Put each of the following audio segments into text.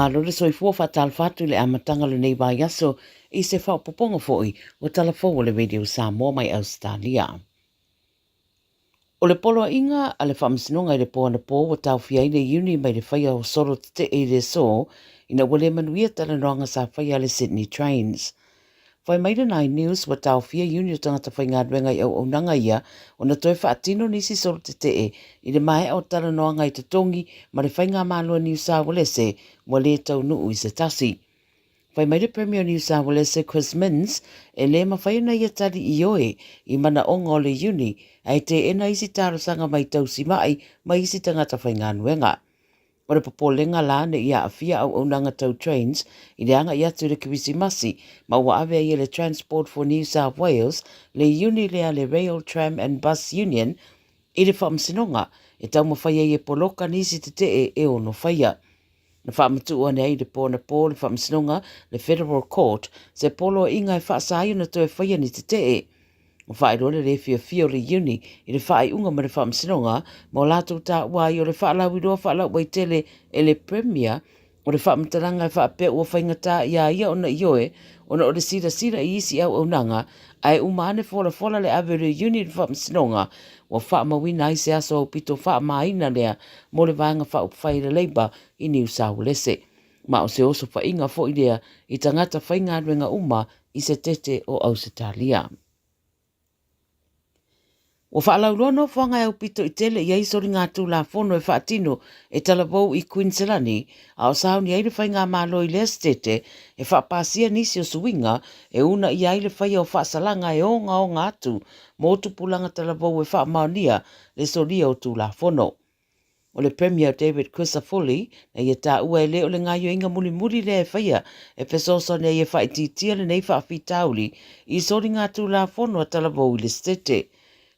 Malo le soifua faatalofa atu i le amataga o lenei vaiaso i se faaopoopoga foi o tala fou a le Radio Samoa mai Ausetalia. O le poloaiga a le Faamasinoga i le po anapo ua taofia ai le Iuni mai le faia o solo tetee i le aso ina ua le manuia talanoaga sa faia a le Sydney Trains. Fai mai le Nine News ua taofia iuni o tagata faigaluega i auaunaga ia ona toe faatino nisi solo tetee i le maea o talanoaga i totogi ma le Faigamalo a Niu Saualese ua le taunuu i se tasi. Fai mai le Premier o Niu Saualese Chris Minns e le mafai ona ia tali ioe i manaoga o le iuni ae teena isi talosaga mai tausima'i ma isi tagata faigaluega. O le popolega la ne i aafia auaunaga tau trains i le agai atu i le Kerisimasi ma ua ave ai e le Transport for New South Wales le iuni lea le Rail, Tram and Bus Union i le faamasinoga e taumafai ai e poloka nisi tetee e ono faia. Na faamatuu ane ai i le po anapo le faamasinoga le Federal Court se poloaiga e faasa ai ona toe faia ni tetee. Ua faailoa le le fiafia o le Iuni i le faaiuga ma le Faamasinoga ma o latou taua ai o le faalauiloa faalauaitele e le Premier o le faamatalaga e faapea ua faigata iā ia ona ioe ona o le silasila i isi auaunaga ae uma ane folafola le ave o le Iuni i le Faamasinoga ua faamauina ai se aso aupito faamāina lea mo le Vaega Faaupufai a le Labour i Niu Saualese. Ma o se osofaiga foi lea i tagata faigaluega uma i se tete o Ausetalia. Ua faalauiloa nofoaga e aupito i tele i ai soligatulafono e faatino e talavou i Kuiniselani, a o sauni ai le faigamalo i lea setete e faapasia nisi o suiga e uunaia ai le faia o faasalaga e ogaoga atu mo tupulaga talavou e faamaonia le solia o tulafono. O le Premier David Crisafulli, na ia taua e le o le gaoioiga mulimuli lea e faia e fesoasoani ai e faaitiitia lenei faafitauli i soligatulafono a talavou i le Setete.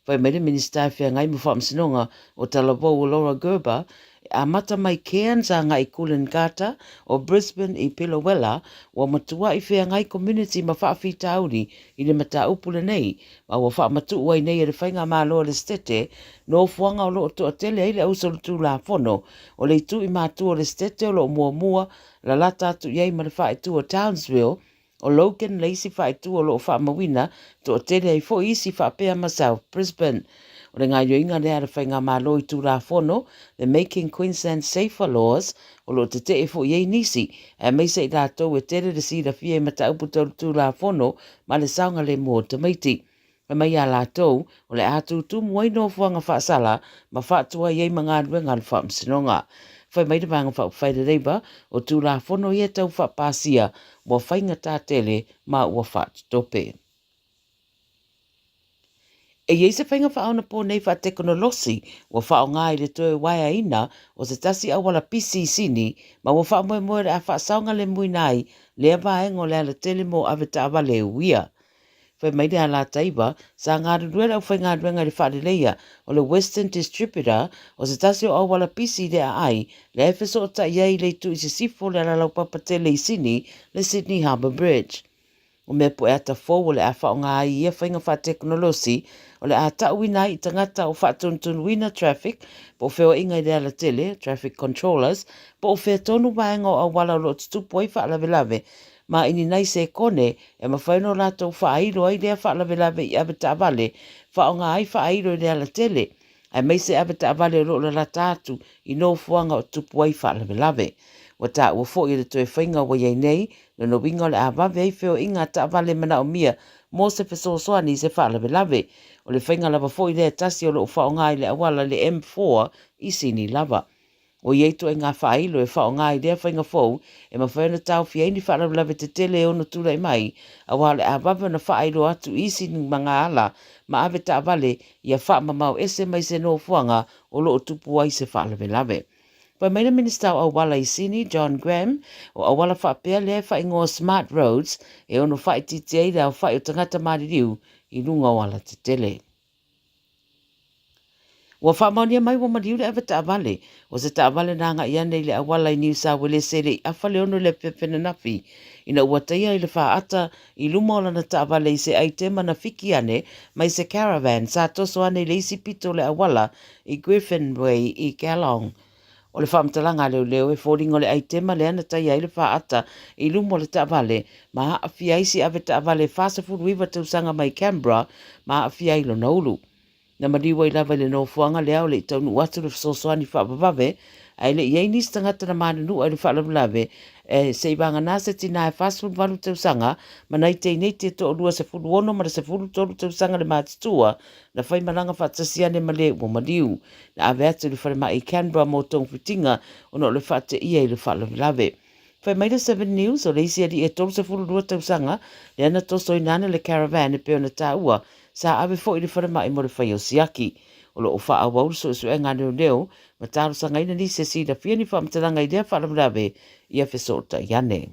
Fai mai le Minisita e feagai ma Faamasinoga o Talavou o Laura Gerber, e amata mai Cairns agai i Coolangatta, o Brisbane i Biloela, ua matuai feagai community ma faafitauli i le mataupu lenei ma ua faamatuu ai nei e le Faigamalo a le Setete nofoaga o lo o toatele ai le ausolitulafono o le itu i matua o le Setete o lo o muamua lalata atu i ai ma le faaitu o Townsville, o Logan le isi faaitu o lo o faamauina toatele ai foi isi faapea ma South Brisbane. O le gaoioiga lea a le Faigamalo i Tulafono, the Making Queensland Safer Laws, o lo o tetee foi i ai nisi, aemaise i latou e tele le silafia i mataupu tau le Tulafono ma le saogalemu o tamaiti. Fai mai iā latou, o le a tūtūmu ai nofoaga faasala ma faatuai ai ma galuega a le Faamasinoga. Fai mai le Vaega Faaupufai a le Labour, o Tulafono ia e tau faapasia ua faigata tele ma ua faatotope. E i ai se faiga faaonaponei faatekonolosi ua faaaoga i le toe waeaina o se tasi auala pisi i Sini ma ua faamoemoe o le a faasaogalemuina ai lea vaega o le alatele mo avetaavale e uia. Fai mai le Alataiva, sa galulue le aufaigaluega i le faaleleia o le Western Distributor o se tasi o auala pisi i le aai lea e fesootai ai i le itu i sisifo o le alalaupapa tele i Sini, le Sydney Harbour Bridge. O mea pueata fou o le a faaaoga ai ia faiga faatekonolosi, o le a ta'uina ai i tagata o faatonutonuina traffic, po o feoaiga i le alatele, traffic controllers, po o fea tonu vaega o auala o lo o tutupu ai faalavelave, ma i ni nai sekone e mafai ona o latou faailo ai lea faalavelave i avetaavale, faaaoga ai faailo i le alatele, aemaise avetaavale o lo o lalata atu i nofoaga o tupu ai faalavelave. Ua taua foi e le toe faiga ua i ai nei, lona uiga o le a vave ai feoaiga a taavale manaomia mo se fesoasoani i se faalavelave. O le faiga lava foi lea e tasi o lo o faaaoga i le auala i le M4 i Sini lava. Ua i ai ituaiga faailo e faaaoga i lea faiga fou e mafai ona taofia ai ni faalavelave tetele e ono tulai mai, aua o le a vave ona faailoa atu i isi magaala ma avetaavale ia faamamao ese mai se nofoaga o lo o tupu ai se faalavelave. Fai mai le Minisita o Auala i Sini, John Graham, o auala faapea lea e faaigoa Smart Roads e ono faaitiitia ai le aofai o tagata maliliu i luga o alatetele. Ua faamaonia mai ua maliu le avetaavale o se taavale na agai ane i le auala i Niu Sauelese le i afa le 6 i le afiafi ananafi ina ua taia i le faata i luma o lana taavale i se aitema na fiki ane mai se caravan sa toso ane i le isi pito o le auala i Griffin Way i Geelong. O le faamatalaga a leoleo, e foliga o le aitema lea na taia ai le faata i luma o le taavale ma aafia ai si avetaavale 49 tausaga mai Canberra ma aafia ai lona ulu. Na maliu ai lava i le nofoaga lea o le i taunuu atu le fesoasoani faavavave, ae le i i ai nisi tagata na manunua i le faalavelave, e seivagana se tina e 48 tausaga ma nai teineiti e toalua 16 ma le 13 tausaga le matutua na faimalaga faatasi ane ma le ua maliu. Na ave atu i le falemai i Canberra mo togafitiga ona o le faateia i le faalavelave. Fai mai le Seven News, o le isi alii e 32 tausaga lea na tosoina ane le caravan e pei ona taua, sa ave foi i le falemai mo le faia o siaki. O lo o faaauau le suesuega a leoleo ma talosagaina nisi e silafia ni faamatalaga i lea faalavelave ia fesootai ane.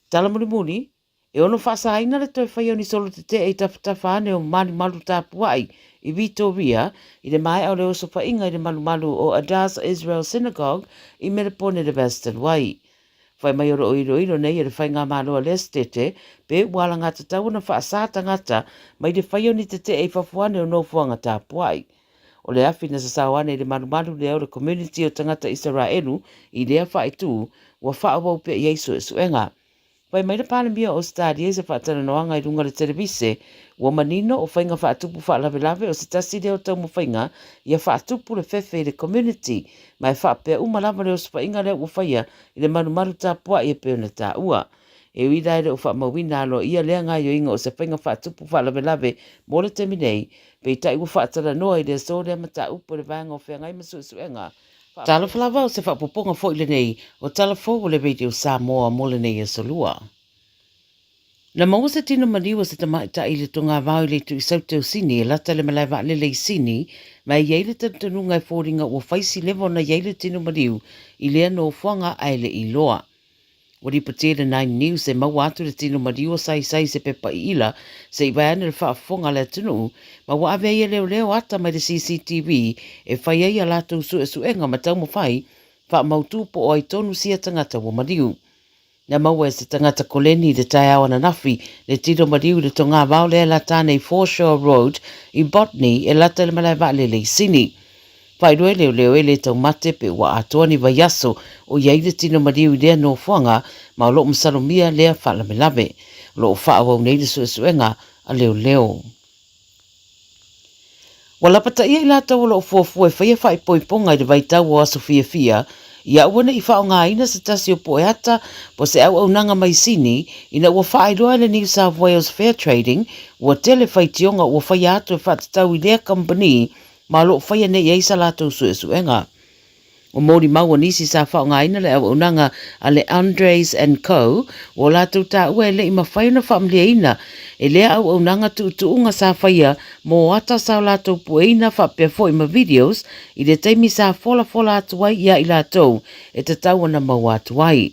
Tala mulimuli, E ono faasaina le toe faia o ni solo tetee i tafatafa ane o Malumalu Tapuai i Vitoria i le maea o le osofaiga i le malumalu o Adass Israel Synagogue i Melepone i le vaiaso talu ai. Fai mai o lo o iloilo nei e le Faigamalo a Lesetete pe ua alagatatau ona faasa tagata mai le faia o ni tetee i fafo ane o nofoaga tapuai. O le afi na sasao ane i le malumalu lea o le komuniti o tagata Isaraelu i lea faaitu ua faaauau pea i ai suesuega. Fai mai le Palemia o Ausetalia i se faatalanoaga i luga o le televise, ua manino o faiga faatupu faalavelave o se tasi lea o taumafaiga ia faatupu le fefe i le community ma e faapea uma lava le osofaiga lea ua faia i le malumalu tapuai e pei ona taua. E ui la e le o faamauina aloaia lea gaoioiga o se faiga faatupu faalavelave mo le taimi nei, peitai ua faatalanoa i le aso lea mataupu e le Vaega o Feagai ma Suesuega Talofa lava, o se faaopoopoga foi lenei o tala fou o le Radio Samoa mo lenei aso Lua. Na maua se tino maliu a se tamaitai i le togavao i le itu i Saute o Sini e lata i le malae vaalele i Sini, ma e i ai le talitonuga e foliga ua fai si leva ona i ai le tino maliu i lea nofoaga ae le i iloa. Ua lipotia i le Nine News e maua atu le tino maliu o Saisai i se pepa iila se i vae ane le faafofoga a le atunuu, ma ua ave ai e leoleo ata mai le CCTV e fai ai a latou suesuega ma taumafai faamautu po o ai tonu sia tagata ua maliu. Na maua e se tagata koleni i le taeao ananafi le tino maliu i le togavao lea e lata ane i Foreshore Road i Botany e lata i le malae vaalele i Sini. Faailoa e leoleo e le taumate pe ua atoa ni vaiaso o i ai le tino maliu i lea nofoaga ma o lo o masalomia lea faalavelave. O lo o faaauau nei le suesuega a leoleo. Ua lapataia i latou o lo o fuafua e faia faaipoipoga i le vaitau o aso fiafia ia aua ne i faaaogaina se tasi o poe ata po o se auaunaga mai Sini ina ua faailoa e le New South Wales Fair Trading ua tele faitioga ua faia atu e faatatau i lea kamupani ma o lo o faia nei i ai sa latou suesuega. Ua molimau o nisi sa faaaogaina le auaunaga a le Andres and Co, ua latou taua e le i mafai ona faamalieina e lea auaunaga tuutuuga sa faia mō ata sa o latou pueina faapea foi ma videos i le taimi sa folafola atu ai ia i latou e tatau ona maua atu ai.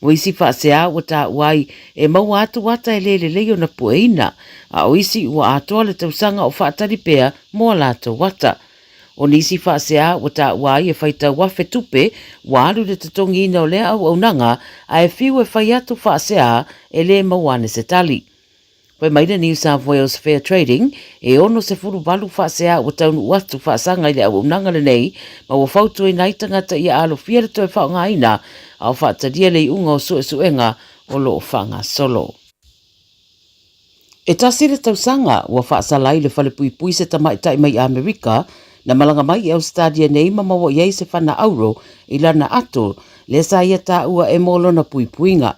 O isi faasea ua taua ai e maua atu ata e le lelei ona pueina, a o isi ua atoa le tausaga o faatali pea mo a latou ata. O nisi faasea ua taua ai e faitau afe tupe ua alu i le totogiina o lea auaunaga ae fiu e fai atu faasea e le maua ane se tali. Fai mai le New South Wales Fair Trading, e 68 faasea ua taunuu atu faasaga i le auaunaga lenei ma ua fautuaina ai tagata ia alofia le toe faaaogaina a o faatalia le iuga o suesuega o lo o faagasolo. E tasi le tausaga ua faasala ai le falepuipui se tamaitai mai Amerika na malaga mai i Ausetalia nei ma maua i ai se fana auro i lana ato lea sa ia taua e mo lona puipuiga.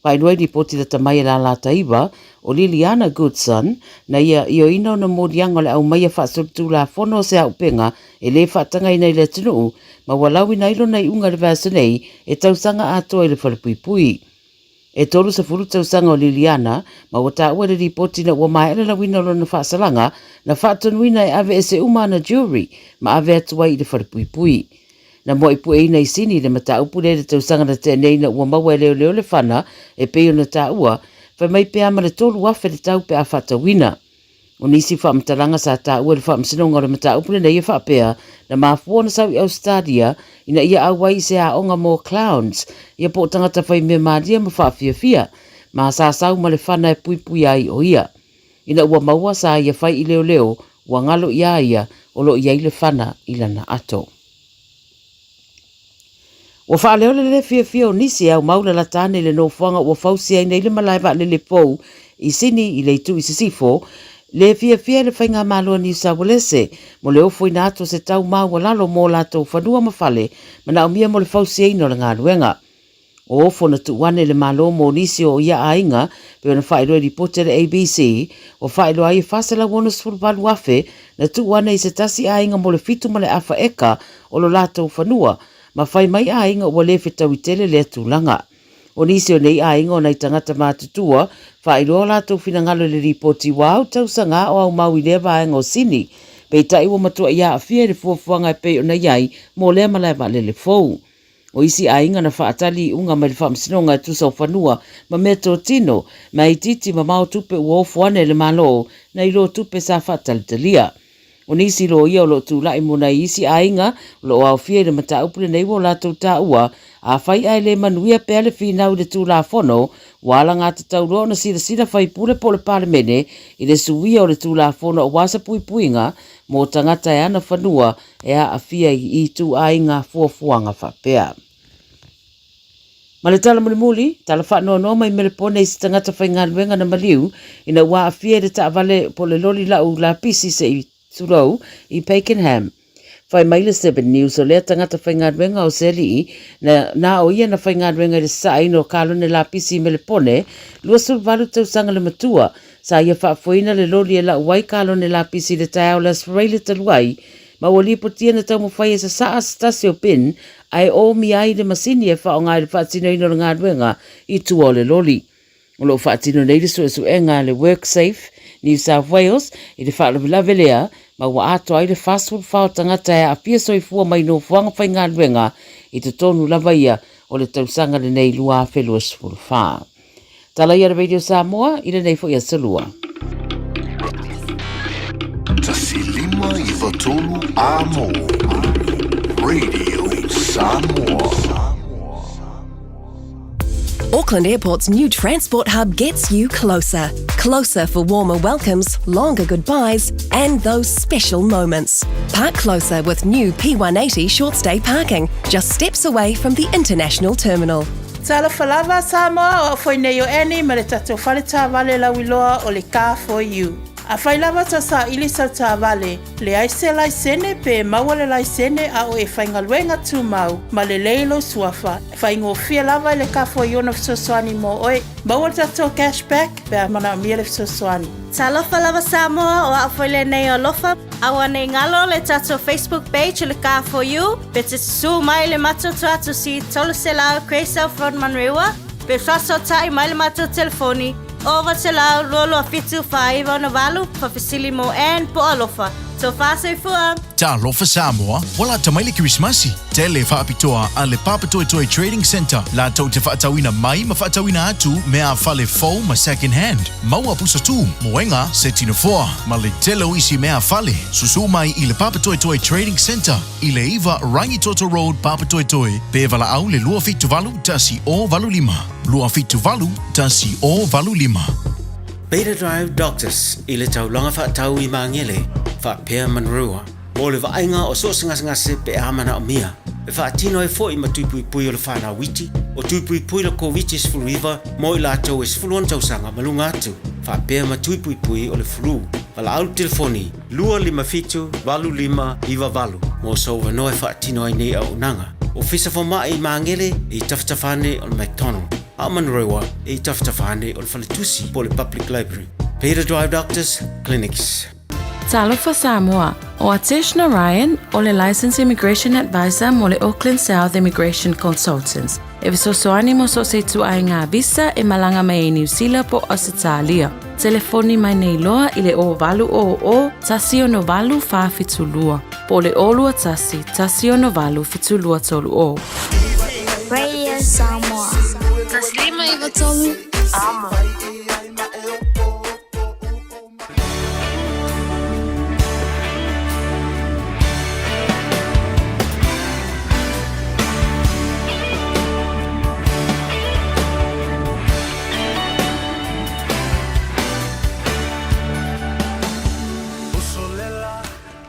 Faailoa i lipoti lata mai e lālā taiva o Liliana Goodson na ia ioina ona moliaga o le aumaia faasolitulafono o se auupega e le faatagaina i le atunuu ma ua lauina ai lona iuga i le vaiaso nei e tausaga atoa i le falepuipui. E 30 tausaga o Liliana, ma ua taua i le lipoti ina ua maea le lauina o lona faasalaga, na faatonuina e aveese uma ana jewelry ma ave atu ai i le falepuipui. Na muaipueina i Sini le mataupu lea i le tausaga na tea nei ina ua maua e leoleo le fana e pei ona taua, fai mai pe a ma le 3,000 le tau pe a faatauina. O nisi faamatalaga sa taua i le Faamasinoga o le mataupu lenei e faapea, na mafua ona sau i Ausetalia ina ia auai i se aoga mo clowns, ia po o tagata fai mea malie ma faafiafia, ma sa sau ma le fana e puipuia ai o ia. Ina ua maua sa ia fai i leoleo, ua galo iā ia o lo o i ai le fana i lana ato. Ua faaleo le lē fiafia o nisi e aumau lalata ane i le nofoaga ua fausia ai nei le malae vaalele fou i Sini i le itu i sisifo, le fiafia i le faigamalo a Niu Saualese mo le ofoina atu o se tau maualalo mo latou fanua ma fale manaomia mo le fausiaina o le galuega. O ofo na tuu ane e le Malo mo nisi o ia aiga, pei ona faailoa i lipoti a le ABC, ua faailoa ai e $468,000 na tuu ane i se tasi aiga mo le fitu ma le afa eka o lo latou fanua, ma fai mai aiga ua le fetaui tele lea tulaga. O nisi o nei aiga o nai tagata matutua, faailoa o latou finagalo i le lipoti ua au tausaga o aumau i lea vaega o Sini, peitai ua matuai aafia i le fuafuaga e pei ona i ai mo lea malae vaalele fou. O isi aiga na faatali iuga mai le Faamasinoga e tusa o fanua ma mea totino, ma itiiti mamao tupe ua ofo ane e le Malo nai lo tupe sa faatalitalia. O nisi loia o lo o tulai mo nai isi aiga o lo o aofia i le mataupu lenei ua o latou taua, afai ae le manuia pea le finau i le Tulafono, ua alagatatau loa ona silasila faipule po o le Palemene i le suia o le Tulafono aua se puipuiga mo tagata e ana fanua e aafia i ituaiga fuafuaga faapea. Ma le tala mulimuli, tala faanoanoa mai Melepone i se tagata faigaluega na maliu ina ua aafia i le taavale po o le loli lau lapisi se i tulou i Pakenham. Fai mai le Seven News o lea tagata faigaluega o se alii na, na o ia na faigaluega i le sasaaina o kalone lapisi i Melepone, 28 tausaga le matua, Sa ia faafoeina le loli e lau ai kalone lapisi i le taeao le Aso Faraile talu ai, ma ua lipotia na taumafai e sasaa se tasi o bin ae omia ai le masini e faaaoga i le faatinoina o le galuega i tua o le loli. O lo o faatino nei le suesuega a le WorkSafe New South Wales i le faalavelave lea, ma ua atoa ai le 44 o tagata e aafia soifua mai nofoaga faigaluega i totonu lava ia o le tausaga lenei 2024. Tala ia le Radio Samoa i lenei foi aso lua. 153 Amo Radio Samoa. Auckland Airport's new transport hub gets you closer. Closer for warmer welcomes, longer goodbyes, and those special moments. Park closer with new P180 short stay parking, just steps away from the international terminal. Talofa lava Samoa, o au foi nei o Annie ma le tatou fale taavale lauiloa o le Car For You. Afai lava tau saili sau taavale, leai se laisene pe maua le laisene a o e faigaluega tumau ma lelei lou suafa, e faigofie lava i le Car For You ona fesoasoani mo oe. Maua le tatou cash back pe a manaomia le fesoasoani. Talofa lava Samoa, o au foi lenei o Alofa. Aua nei galo le tatou Facebook page o le Car For You, pe te susu mai le matou tuatusi 300 Grey South Road Manurewa, pe faasootai mai le matou telefoni 0900 227 4968, faafesili mo Ann po o Alofa. Tofa soifua! Talofa Samoa, ua lata mai le Kerisimasi. Tele faapitoa a le Papatoetoe Trading Centre latou te faatauina mai ma faatauina atu mea fale fou ma second hand, maua pusa tu, moega, seti nofoa, ma le tele o isi mea fale. Susu mai i le Papatoetoe Trading Centre i le 9 Rangitoto Road, Papatoetoe, pe valaau le 278 1085, 278 1085. Beta Drive Doctors i le taulaga faatau i Magele faapea Manurewa. Mo le vaaiga o so o se gasegase pe a manaomia, e faatino ai foi ma tui puipui o le whanau iti, o tui puipui le Koviti-19 mo i latou e 16 tausaga ma luga atu, faapea ma tui puipui o le flu. Valaau le telefoni 257 8598 mo sou avanoa e faatino ai nei auaunaga. Ofisa Fomai i Magele e i tafatafa ane o le McDonald, a o Manurewa e i tafatafa ane o le Faletusi po o le Public Library. Peter Drive Doctors Clinics. Talofa Samoa, ʻO Atesh Narayan, ʻo le Licensed Immigration Advisor mo le Auckland South Immigration Consultants, e fesoasoani mo so o se ituaiga visa e malaga mai ai Niu Sila po o Ausetalia. Telefoni mai nei loa i le 0800 168 472 po o le 021 168 7230. Radio Samoa. 153 Amo.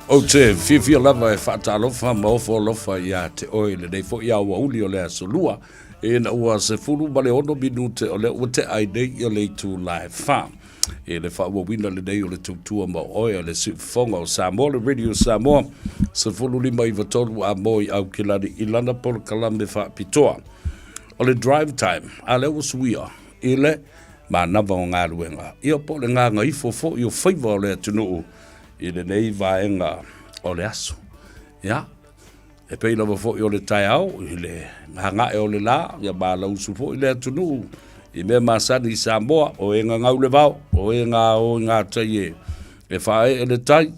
Ou te fiafia lava e faatalofa ma ofo alofa iā te oe i lenei foi aoauli o le Aso Lua, ina ua 16 minute o lea ua tea ai nei ia le itula e fa. I le faaauauina lenei o le tautua ma oe a le Siufofoga o Samoa, le Radio Samoa, 1593 a mo i Aukilani i lana polokalame faapitoa o le Drive Time, a lea ua suia i le manava o galuega, ia po o le gagaifo foi o faiva o le atunuu i lenei vaega o le aso. Ia, e pei lava foi o le taeao i le gaga'e o le lā, ia malausu foi le atunuu i mea masani i Samoa, o e gagau le vao, o e gao i ngā tai e, e faaee le tai,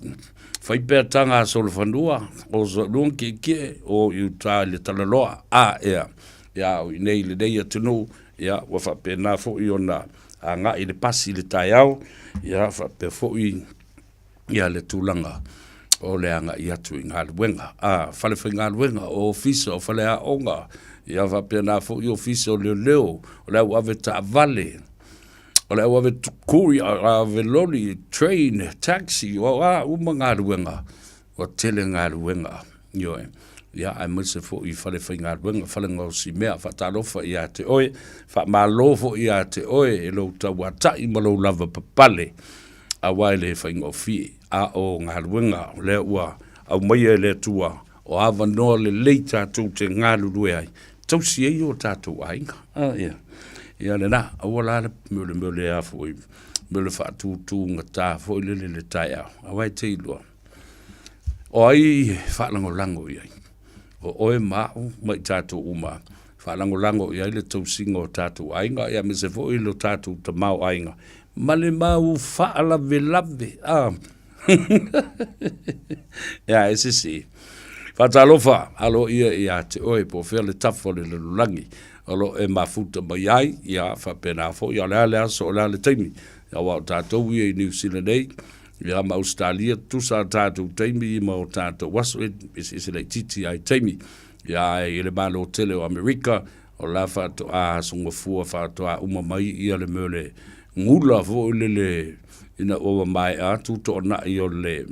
fai pea taga a solofanua, o soalua kiekie, o i uta i le talaloa, a ea, ia o inei i lenei atunuu, ia ua faapena foi ona agai le pasi i le taeao, ia faapea foi ia le tulaga o le agai atu i galuega a falefaigaluega, o ofisa, o faleaoga, ia faapena foi ofisa o leoleo, o le au ave taavale, o le au ave courier, ave loli, train, taxi, o a uma galuega, ua tele galuega, ioe. Ia, aemaise foi i falefaigaluega, falegaosimea, faatalofa ia te oe, faamalo foi ia te oe e lou tauatai ma lou lavapapale, aua e le faigofie, a o galuega o lea ua aumaia e le Atua, o avanoa lelei tatou te galulue ai, tausi ai o tatou aiga. A, ia, ia lena, aua la le mea o le mea o le a foi, mea o le faatutugata foi lele i le taeao, aua e te iloa, O ai e faalagolago i ai? O oe ma au ma i tatou uma e faalagolago i ai le tausiga o tatou aiga, aemaise foi lo tatou tamaoaiga ma le mau faalavelave. A Ia, e sisi. Faatalofa aloaia ia te oe po o fea le tafa o le lalolagi o lo o e mafuta mai ai, ia faapena foi, a o le a le aso, o le a le taimi, aua o tatou ia i Niu Sila nei, Ia ma Ausetalia, tutusa a tatou taimi ma o tatou aso e eseese laitiiti ai taimi. Ia ae i le Malo tele o Amerika, o la faatoa asogafua faatoa uma mai ia le mea o le gula foi lele ina ua maea atu toanai o le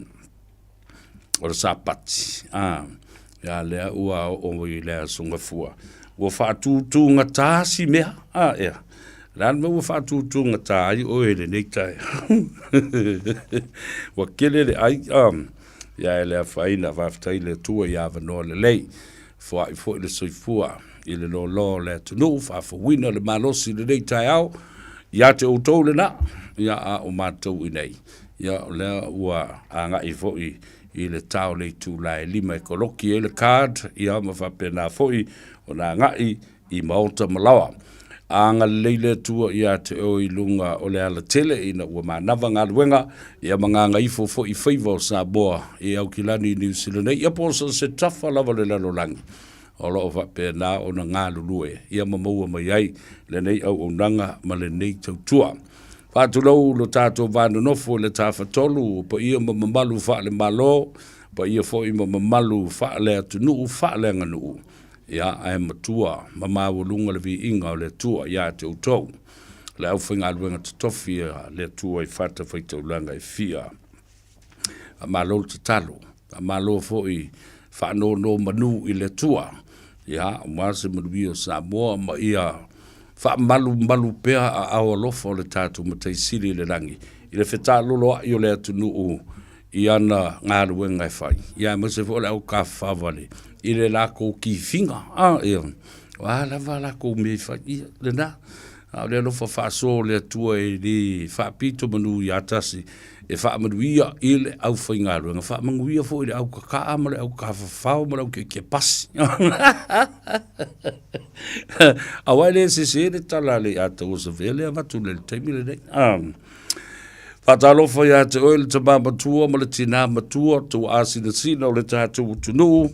o le Sapati, a, ia lea ua oo i le Aso Gafua, ua faatutugata si mea, a, ea. O le a le mea ua faatutugata ai oe i lenei taeao? Ua kele le ai, a, ia e le afaina, faafetai i le Atua i avanoa lelei. Foai foi le soifua i le loaloa o le atunuu, faafouina le malosi i lenei taeao, ia te outou lena, ia a o matou i nei. Ia, o lea ua agai foi i le ta o le itula e 5 e koloki ai le card, ia ma faapena foi ona agai i maota ma laoa. Agalelei le Atua ia te oe i luga o le alatele ina ua manava galuega, ia ma gagaifo foi i faiva o Samoa i Aukilani i Niu Sila nei, ia po o so o se tafa lava o le lalolagi o lo o faapena ona galulue, ia ma maua mai ai lenei auaunaga ma lenei tautua. Faatulou lo tatou va nonofo i le Tafatolu, o paia ma mamalu faale-Malo, paia foi ma mamalu faale-atunuu, faale-aganuu, ia, ae matua ma maualuga le viiga o le Atua ia te outou, le aufaigaluega totofi a le Atua i fatafaitaulaga e fia. Faamalo le tatalo, faamalo foi faanonomanu i le Atua, ia, aua se manuia o Samoa ma ia faamalumalu pea aao alofa o le tatou Matai Sili i le lagi i le fetaaloloai o le atunuu i ana galuega e fai, ia aemaise foi o le aukafafale i le latou kifiga, a, ia, o a lava a latou mea e fai, ia, lena. A o le alofa faasoa o le Atua e le faapito manu ia tasi e faamanuia i le aufaigaluega, faamanuia foi i le aukakaa ma le aukafafao ma le aukiekiepasi. Aua e le sese le tala a le Iata ua savea le avatu le taimi lenei. Faatalofa ia te oe le tama matua ma le tinā matua, tuaasinasina o le tatou atunuu,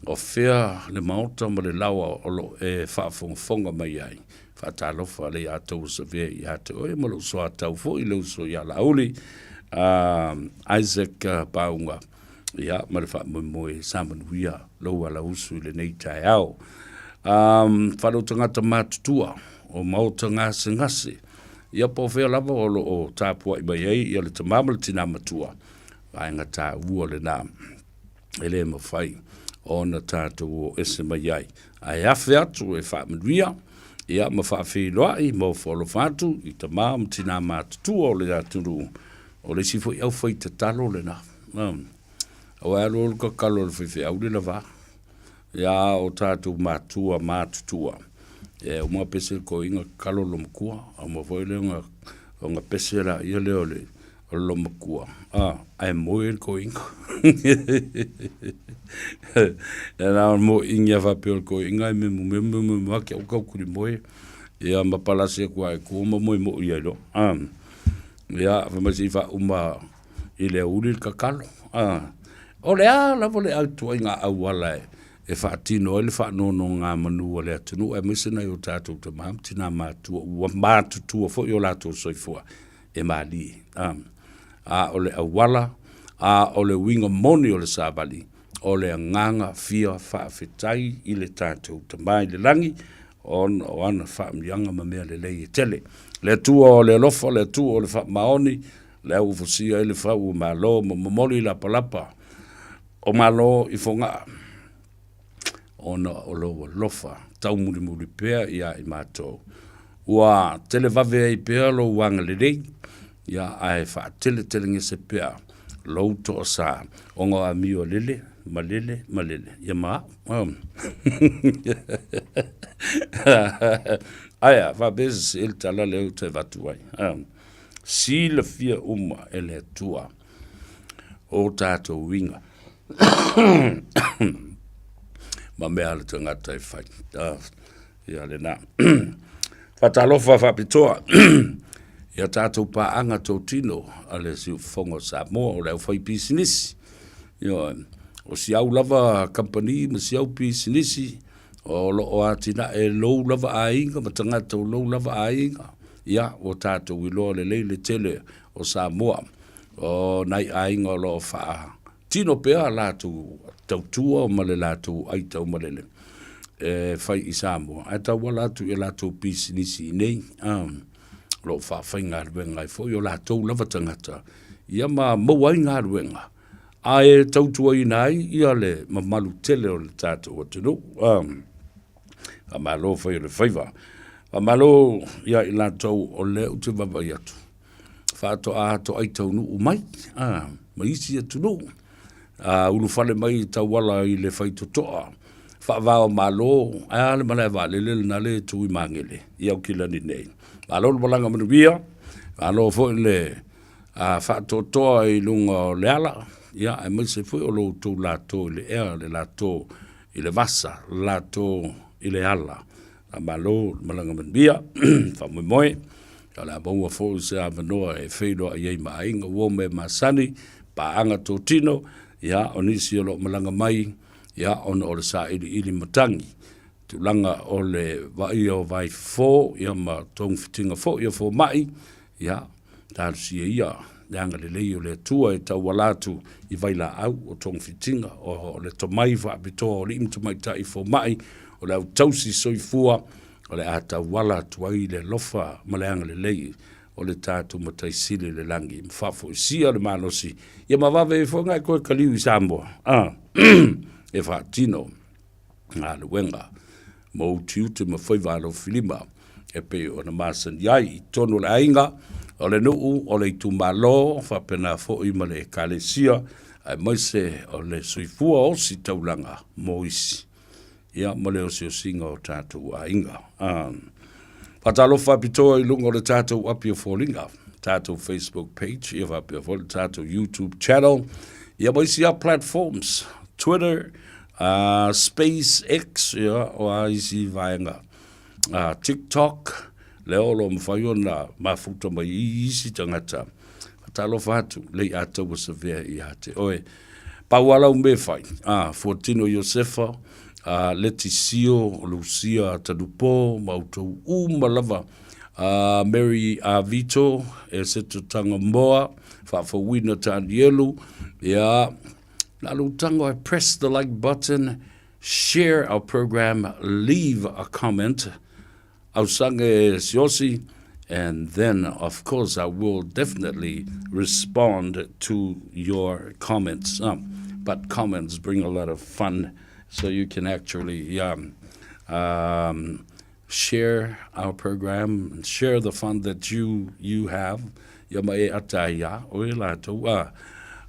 o fea le maota ma le laoa o lo o e faafogafoga mai ai. Faatalofa le ia tou savea ia te oe ma lou soatau foi le uso ia Laauli, Isaac Pauga, ia ma le faamoemoe sa manuia lou alausu i lenei taeao. Whanau tangata matutua o maota gasegase, ia po o fea lava o lo o tapuai mai ai ia le tama ma le tina matua, vaega taua lena. E le mafai ona tatou o ese mai ai. Ae afe atu e faamanuia, ia ma faafeiloai ma ofo alofa atu i tama ma tinā matutua o le atunuu, o le isi foi aufai tatalo lena. Aua e alu alu tatalo a le faifeau le lava. Ia o tatou matua matutua, e uma pese le toeaina tatalo lona matua, uma foi lea ona pese laia lea o le o le loomatua, a, ae moe le toeaina. E na o le moeina faapea o le toeaina e memumemu memumemu ake au tautuli moe, ia ma palasi atu lava i tua ma moe moi ai loa. A, ia, fai mai se i faauma i le aoauli le tatalo. A, o le a lava le ituaiga auala e faatino ai le faanonogamanu a le atunuu aemaise nai o tatou tama ma tina matutua ua matutua foi o latou soifua, e malie. A, a o le auala, a o le uiga moni o le savali, o le agaga fia faafetai i le tatou Tama i le Lagi, ona o ana faamanuiaga ma mea lelei e tele. Le Atua o le alofa, le Atua o le faamaoni, lea ua fosia ai le fau o malo ma momoli lapalapa o malo i Fogaa, ona o lou alofa taumulimuli pea iā i matou. Ua televave ai pea lou agalelei, ia ae faateletelegese pea lou toasā, ona o amio a lele, ma lele, ma lele, ia ma au. Ae a, faapea se sese le tala lea ou te avatu ai. Silafia uma e le Atua o tatou uiga ma mea a le tagata e fai. Ia lena. Faatalofa faapitoa ia tatou paaga totino a le Siufofoga o Samoa o le aufaipisinisi. Ioe, o si au lava kamupani ma si au pisinisi o lo o atinae e lou lava aiga ma tagata o lou lava aiga, ia, ua tatou iloa lelei le tele o Samoa o nai aiga o lo o faatino pea a latou tautua ma le latou aitaumalele e fai i Samoa, ae tauala atu i a latou pisinisi i inei, o lo o faafaigaluega ai foi o latou lava tagata, ia ma maua ai galuega ae tautuaina ai ia le mamalu tele o le tatou atunuu. Faamalo fai o le faiva. Faamalo ia i latou o lea ou te vaavaai atu faatoa toai taunuu mai ma isi atunuu, ulufale mai i tauala i le faitotoa faava o Malo, ae a le malae vaalele lena lea e tu i Magele i Aukilani nei. Malo le malaga manuia, malo foi le faatoatoa i luga o le ala, ia aemaise foi o lo outou lato i le ea, le lato i le vasa, le lato i le ala. Faamalo le malaga manuia, faamoemoe, o le a maua foi se avanoa e feiloai ai ma aiga, uo ma e masani, paaga totino, ia, o nisi o lo o malaga mai, ia, ona o le sailiili matagi, tulaga o le vaaia o vaifofo, ia, ma togafitiga foi o fomai, ia, talosia ia le agalelei o le Atua e tauala atu i vailaau o togafitiga, o le tomai faapitoa o alii ma tamaitai fomai, o le au tausi soifua, o le a tauala atu ai le alofa ma le agalelei o le tatou Matai Sili i le lagi, ma faafoisia le malosi, ia ma vave ai foi ona e toe taliu i Samoa, a, e faatino galuega ma utiuti ma faiva alofilima e pei ona masani ai i totonu o le aiga, o le nuu, o le itumalo, faapena foi ma le ekalesia, aemaise o le soifua ositaulaga mo isi, ia ma le osiosiga o tatou aiga. Faatalofa faapitoa i luga o le tatou api o foliga, tatou Facebook page, ia faapea foi le tatou YouTube channel, ia ma isi lava platforms, Twitter, SpaceX, ia, o a isi vaega, TikTok, lea o lo o mafai ona mafuta mai i isi tagata. Faatalofa atu, lei ataua savea ia te oe. Pau lava lau mea e fai, Fuatino Iosefa, Letisio, Lusia Tanupo, ma outou uma lava, Mary Vito, Eseto Tagamoa, Faafouina Tanielu, ia, na lou tago I press the like button, share our program, leave a comment, Ausange Siosi, and then of course I will definitely respond to your comments. but comments bring a lot of fun so you can actually um, um, share our program and share the fun that you you have ia ma e ata ai a oe latou a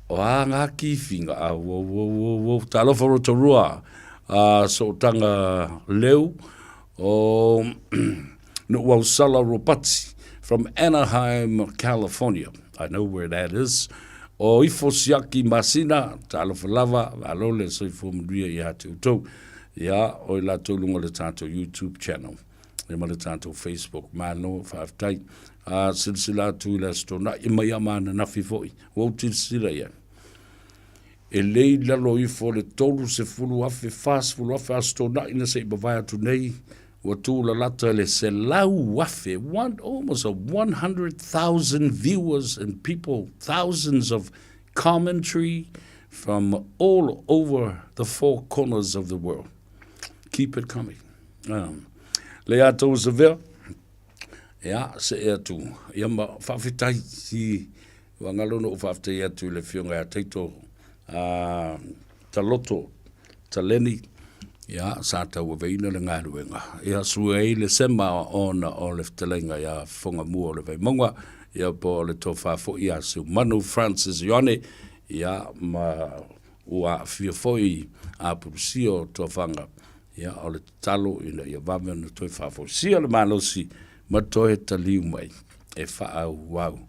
o a ngā kīwhinga a wo wo wo wo talofa Rotorua a sootanga leu o Nu'uausala Ropati from Anaheim, California. I know where that is. O Ifo Siaki Masina, talofa lava, malo le soifua manuia ia te outou. Ia, o i latou lunga le tātou YouTube channel. Ia ma le tātou Facebook. Malo, faafetai. A, silasila atu i le Aso Toonai, mai a ma ananafi foi. Ua ou silasila i ai. E le i lalo ifo o le 30,000, 40,000 Aso Toonai na se i mavae atu nei, ua tūlalata i le 100,000, one, almost a 100,000 viewers and people, thousands of commentary from all over the four corners of the world. Keep it coming. Um, le atou savea, ia, se e atu, ia ma whaawhitai si ua ngalo no whaawhitai atu i le whionga ia teito a Taloto Taleni, ia, sa tauaveina le galuega. Ia, sue ai le sema ona o le fetalaiga ia Fogamua o le Vaimauga, ia po o le tofa foi ia Seumanu Francis Ioane, ia, ma ua aafia foi apulusia o tofaga, ia, o le tatalo ina ia vave ona toe faafoisia le malosi ma toe taliu mai e faaauau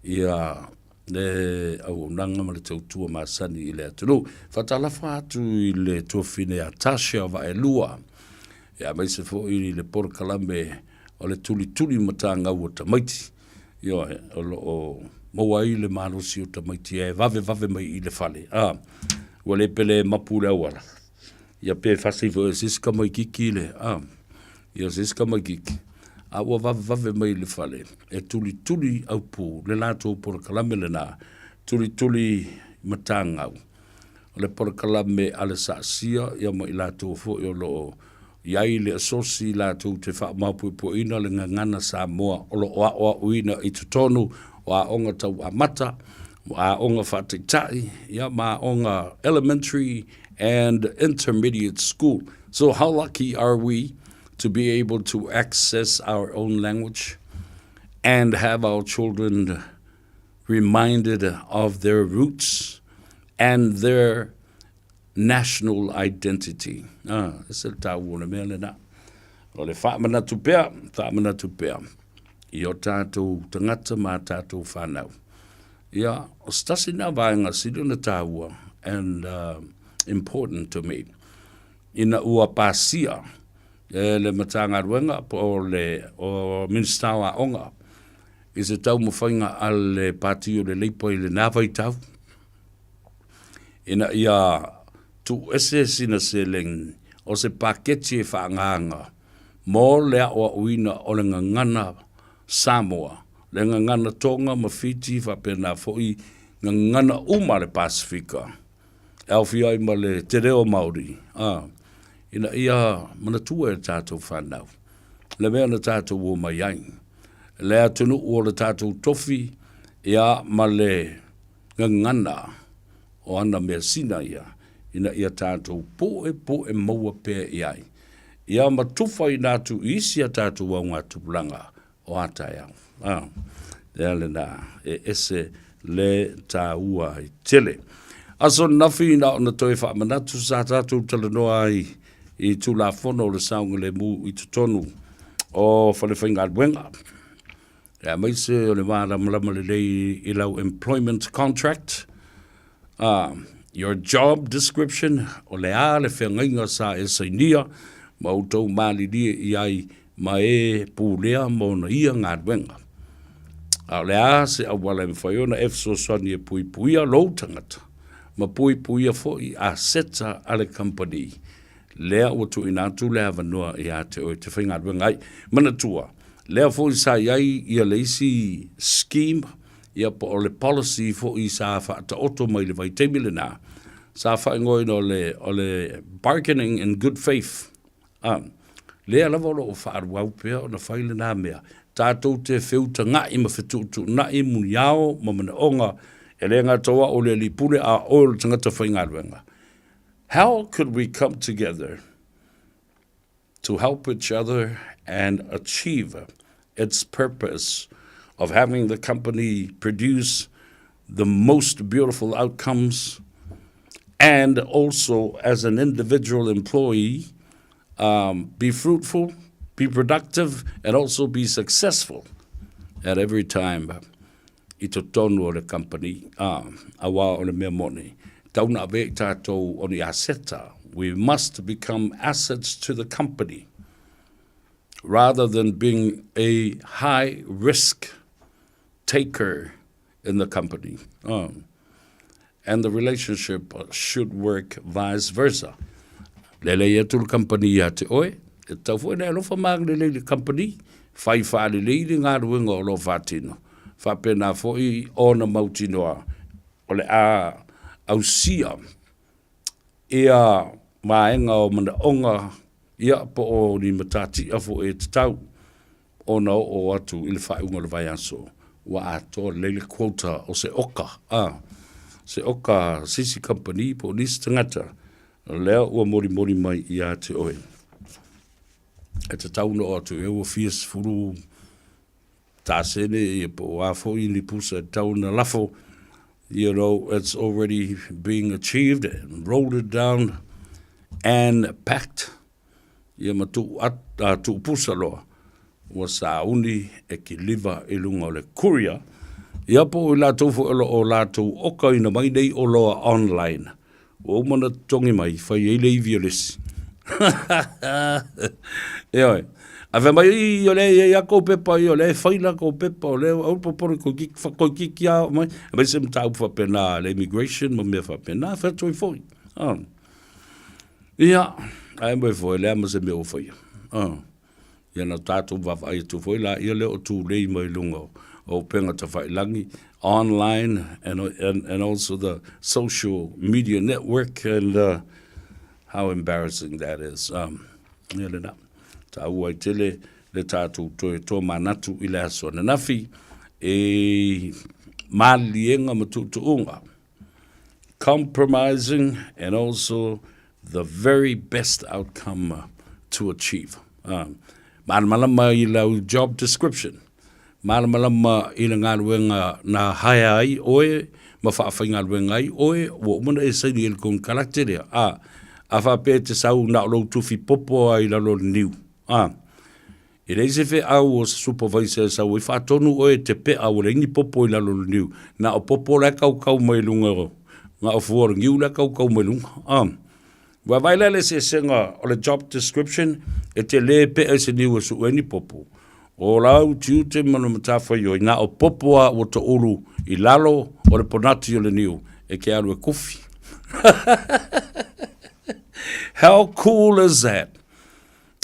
ia le auaunaga ma le tautua masani i le atunuu. Faatalofa atu i le tuafafine ia Tasha Vaelua, ia aemaise foi i le polokalame o le tulituli matagau o tamaiti, ioe, o lo o maua ai le malosi o tamaiti e vavevave mai i le fale. A, ua le pele mapu le auala. Ia pe fasi foi e se isi tamaititi le, a, ia se isi tamaititi, a ua vavevave mai i le fale e tulituli aupu le latou polokalame lena, tulituli matagau. O le polokalame a le Saasia ia ma i latou foi o lo o i ai le asosi latou te faamaopoepoeina le gagana Samoa o lo o aoaoina i totonu o aoga tau amata, aoga faataitai, ia ma aoga elementary and intermediate school. So how lucky are we to be able to access our own language and have our children reminded of their roots and their national identity. Ah, e se le tāua o le mea lena. O le whaamanatu pea, whaamanatu pea. I o tātou tangata mā tātou whānau. Ia, o se tasi nā vaega sili ona tāua and uh, important to me. Ina ua pasia e le Matagaluega po o le o Minista o Aoga i se taumafaiga a le Pati o le Leipa i lenā vaitau, ina ia tuuese sina seleni o se paketi e faaagaaga mo le aoaoina o le gagana Samoa, le gagana Tonga ma Fiti faapena foi gagana uma a le Pasefika e aofia ai ma le te reo Māori, ā, ina ia manatua e tātou whānau le mea na tātou o mai ai, le atunuu o le tātou tofi, ia, ma le gagana o ana measina ia, ina ia tātou poepoe maua pea i ai, ia ma tufaina atu i isi a tātou aogatupulaga o a taeao. Ā, lea lenā, e ese le tāua ai tele. Aso ananafi na ona toe faamanatu sa tātou talanoa ai i Tulafono o le Saogalemu i totonu o Falefaigaluega. E aemaise o le mālamalama lelei i lau employment contract, ā, your job description, o le a le feagaiga sa e sainia ma outou malilie i ai ma e pulea ma ona ia galuega. A o le a se auala e mafai ona e fesoasoani e puipuia lou tagata ma puipuia foi aseta a le kamupani lea ua tuuina atu le avanoa ia te oe te faigaluega ai. Manatua, lea foi sa i ai ia le isi scheme, ia po o le policy foi sa faataoto mai le vaitaimi lena, sa faaigoaina o le, o le bargaining in good faith. A, lea lava o lo o faaluau pea ona fai lena mea, tatou te feutaga'i ma fetuutuunai muniao ma manaoga E le gata o au o le alii pule a oe o le tagata faigaluega. How could we come together to help each other and achieve its purpose of having the company produce the most beautiful outcomes and also as an individual employee um, be fruitful, be productive, and also be successful at every time i totonu o le company, ā, auā o le mea moni, tau na ave i tātou o ni aseta. We must become assets to the company rather than being a high risk taker in the company. And the relationship should work vice versa. Lelei atu le company ia te oe, e tau foi na e alofa magalelei le company, whai whaalelei le galuega o lo whaatino. Whaapena foi ona mautinoa o le a ausia ia vaega o manaoga ia po o ni matatia foi e tatau ona oo atu i le faaiuga o le vaiaso ua atoa lelei le quota o se oka, a, se oka se isi kamupani po o nisi tagata lea ua molimoli mai ia te oe. E tatau ona oo atu i ai ua fia sefulu tasene ia po o a foi ni pusa e tatau ona lafo, you know, it's already being achieved and rolled it down and packed. Ia ma tuu at, a, tuu pusa loa, ua sauni e kiliva i luga o le courier, ia po o i latou foi o lo o latou okaina mai nei oloa online. Ua uma ona totogi mai, fai ai le ivi o le isi. Ioe. Ae fai mai, ii, o lea e i ai lava kou pepa ia, o lea e fai la kou pepa, o lea, aua le popole, toeitiiti lava oo mai. Aemaise mataupu faapena a le immigration ma mea faapena, fai atu ai foi. Ia, ae moe foi, leai ma se mea ua faia. Ia na tatou vaavaai atu foi laia lea o tulei mai luga o upega tafailagi, online and, and, and also the social media network and uh, how embarrassing that is. Um, ia lena, taua ai tele le tatou toe tomanatu i le aso ananafi e maliliega ma tuutuuga compromising and also the very best outcome to achieve. Malamalama i lau job description, malamalama i le galuega na haea ai oe ma faafaigaluega ai oe, ua uma ona e saini i le konekarate lea, a, a faapea e te sau na o lou tufi popo lava i lalo o le niu, a. E leai se feau o se supervisor e sau ai faatonu oe e te pea ua leai ni popo i lalo o le niu. Na o popo la e kaukau mai luga o, na o fua o le niu la e kaukau mai luga. Ah. Vaavaai la le eseesega o le job description e te lē pea i se niu e suʻe ai ni popo. O lau tiute ma le matafaioi, na o popo a ua toulu i lalo o le ponati o le niu e ke alu e kufi. How cool is that?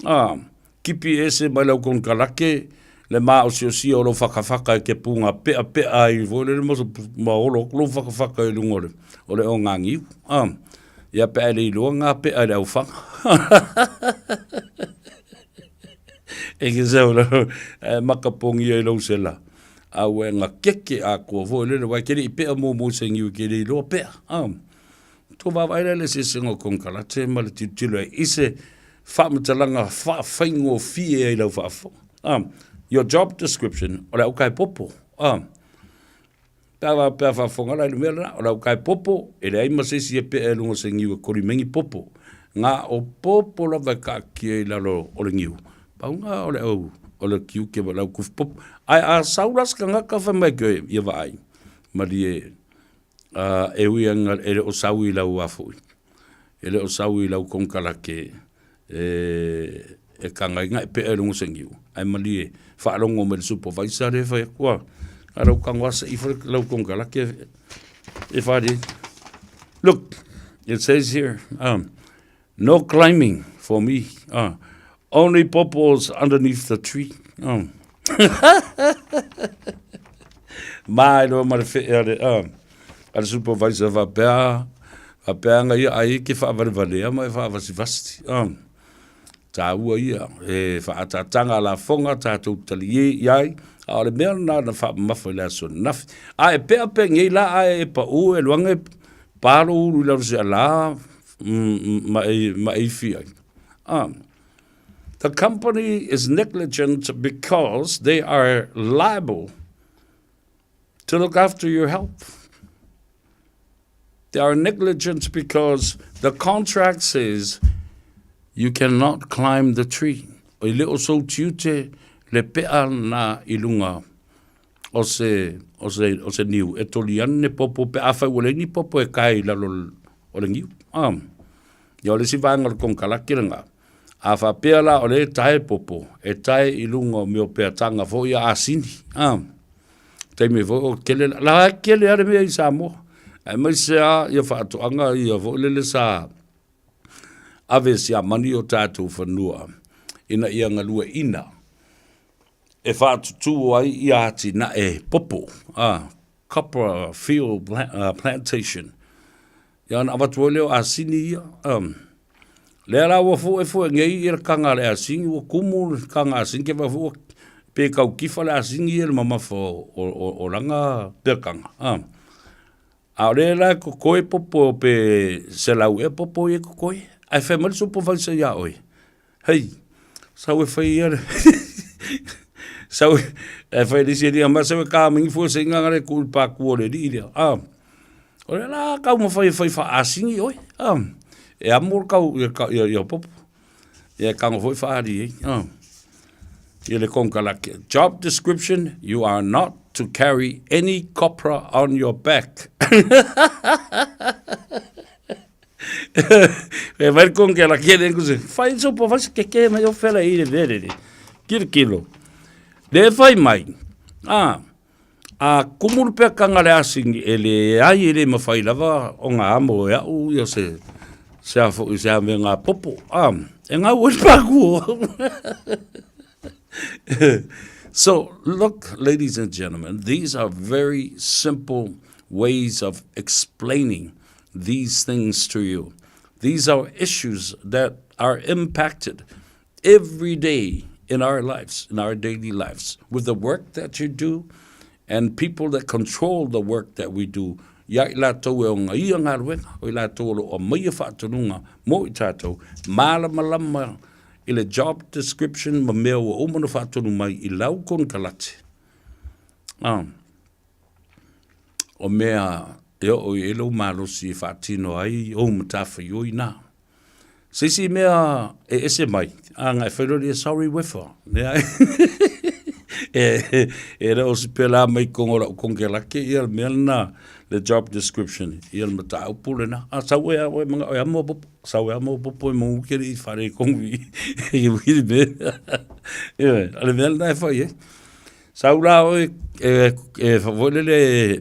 Ah. Kipi ese mai lau konekarake, le māosiosia o lou whakawhaka e ke pū ngā peapea ai foi lele ma, ma olo aku lou whakawhaka i lunga o le, o le ongangiu. Ah, ia pea e le iloa ngā pea i le auwhanga. e ke sau la, e makapongia i lou sela. A ua e ngā keke a kua foi lele, wai ke le i pea mō mō se ngiu ke le iloa pea. Ah. Tou vaavaai la i le eseesega o konekarate ma le tilotilo ai i se faamatalaga faafaigofie ai lau faafofoga. Ah, your job description, o le aukae popo. Ah, pe a, pe a faafofoga la i le mea lena, o le aukae popo, e leai ma se isi e pea i luga o se niu e koli mai ni popo. Ngā o popo lava e kaatia i lalo o le niu. Pau ngā o le au, o le tiute ma le au kufi popo. Ae a sau la se tagata fai mai ki oe, ia vaai, malie, Ā, e ui ana e le o sau i lau afoʻi, e le o sau i lau konekarake e, e kagaina e pea i luga o se niu, ae malie faalogo mai le supervisor lea e fai atu, a, a lau tago lava se i fai lau konekarake e fale. Look, it says here, um, no climbing for me, uh, only pawpaws underneath the tree. Um. Mai loa ma le fee a le, uh, a le supervisor faapea, faapea aga ia ai ke faavalevalea ma e faavasivasi. Uh, tāua ia, e whaatataga lafoga tātou taliē i ai, A o le mea lena na faamamafa i le aso ananafi. A e pea penei la ae e pau e luaga e pa lou ulu i lalo sealā ma e, ma e ifi ai. Ah. The company is negligent because they are liable to look after your health. They are negligent because the contract says you cannot climb the tree. E le o sou tiute le pea na i lunga o se, o se, o se niu. E toli ane popo pe a whai ua ni popo e kai lalo o le niu. Ah. Ia o le isi vaega o le konekarake lena, a faapea la o lea e tae popo, e tae i luga o mea o peataga foi ia asini, a. Taimi foi o kele, la kele lava le mea i Samoa, aemaise lava ia faatoaga ia foi lele sa ave e Siamani o tatou fanua ina ia galueaiina e faatutū ai ia atinae popo, a. Copra Field Plantation. Ia ona avatu ai lea o asini ia. Um, lea la ua fu'efu'e nei ia le kaga a le asini, ua kumu le kaga asini ke vaai foi ua pe tau kifa le asini ia i le mamafa o, o, o, o lana peakaga. Um, a o lea la e kokoe popo pe selau ea popo ia e kokoe, ae fai mai le supervisor iā oe, Hei, sau e fai ia le... sau e fai le isi alii mai, sau e ka mai fua se inga ngare ku pa ku o le alii lea. Ah, o le la kau ma fai e fai whaasini oi. Ah, e amo kau ia, ia, ia popo. Ia e kango foi whaari ei. Ah. Ia le konkalake. Job description, you are not to carry any copra on your back. E vai con que la quiere ku se fai so po fai ke ke mai o fela i le vere le kilo kilo le fai mai a a kumu pe kanga le asingi e le ai e le mawhai lava o ngā amo e au ia se se a fo se a me ngā popo a e ngā ua paku So look ladies and gentlemen these are very simple ways of explaining these things to you. These are issues that are impacted every day in our lives, in our daily lives, with the work that you do and people that control the work that we do. Ia i latou e ona ia galuega, o i latou o lo o aumaia faatonuga mo i tatou, malamalama i le job description ma mea ua uma ona faatonu mai i lau konekarate. Ah. O mea e oo i ai lou malosi e faatino ai ou matafaioi na. Se isi mea e ese mai, a nga e fai loa lia sorry wefa. Leai. e, e le o se pela mai kongo lau kongelake ia le mea lena, le job description, ia le mataupu lena. A sau e a oe manga oe amo popo, sau e amo popo e mongu kere i whare kongu i, i wiri me. E, a le mea lena e fai e. Sau la oe e, e foi lele e,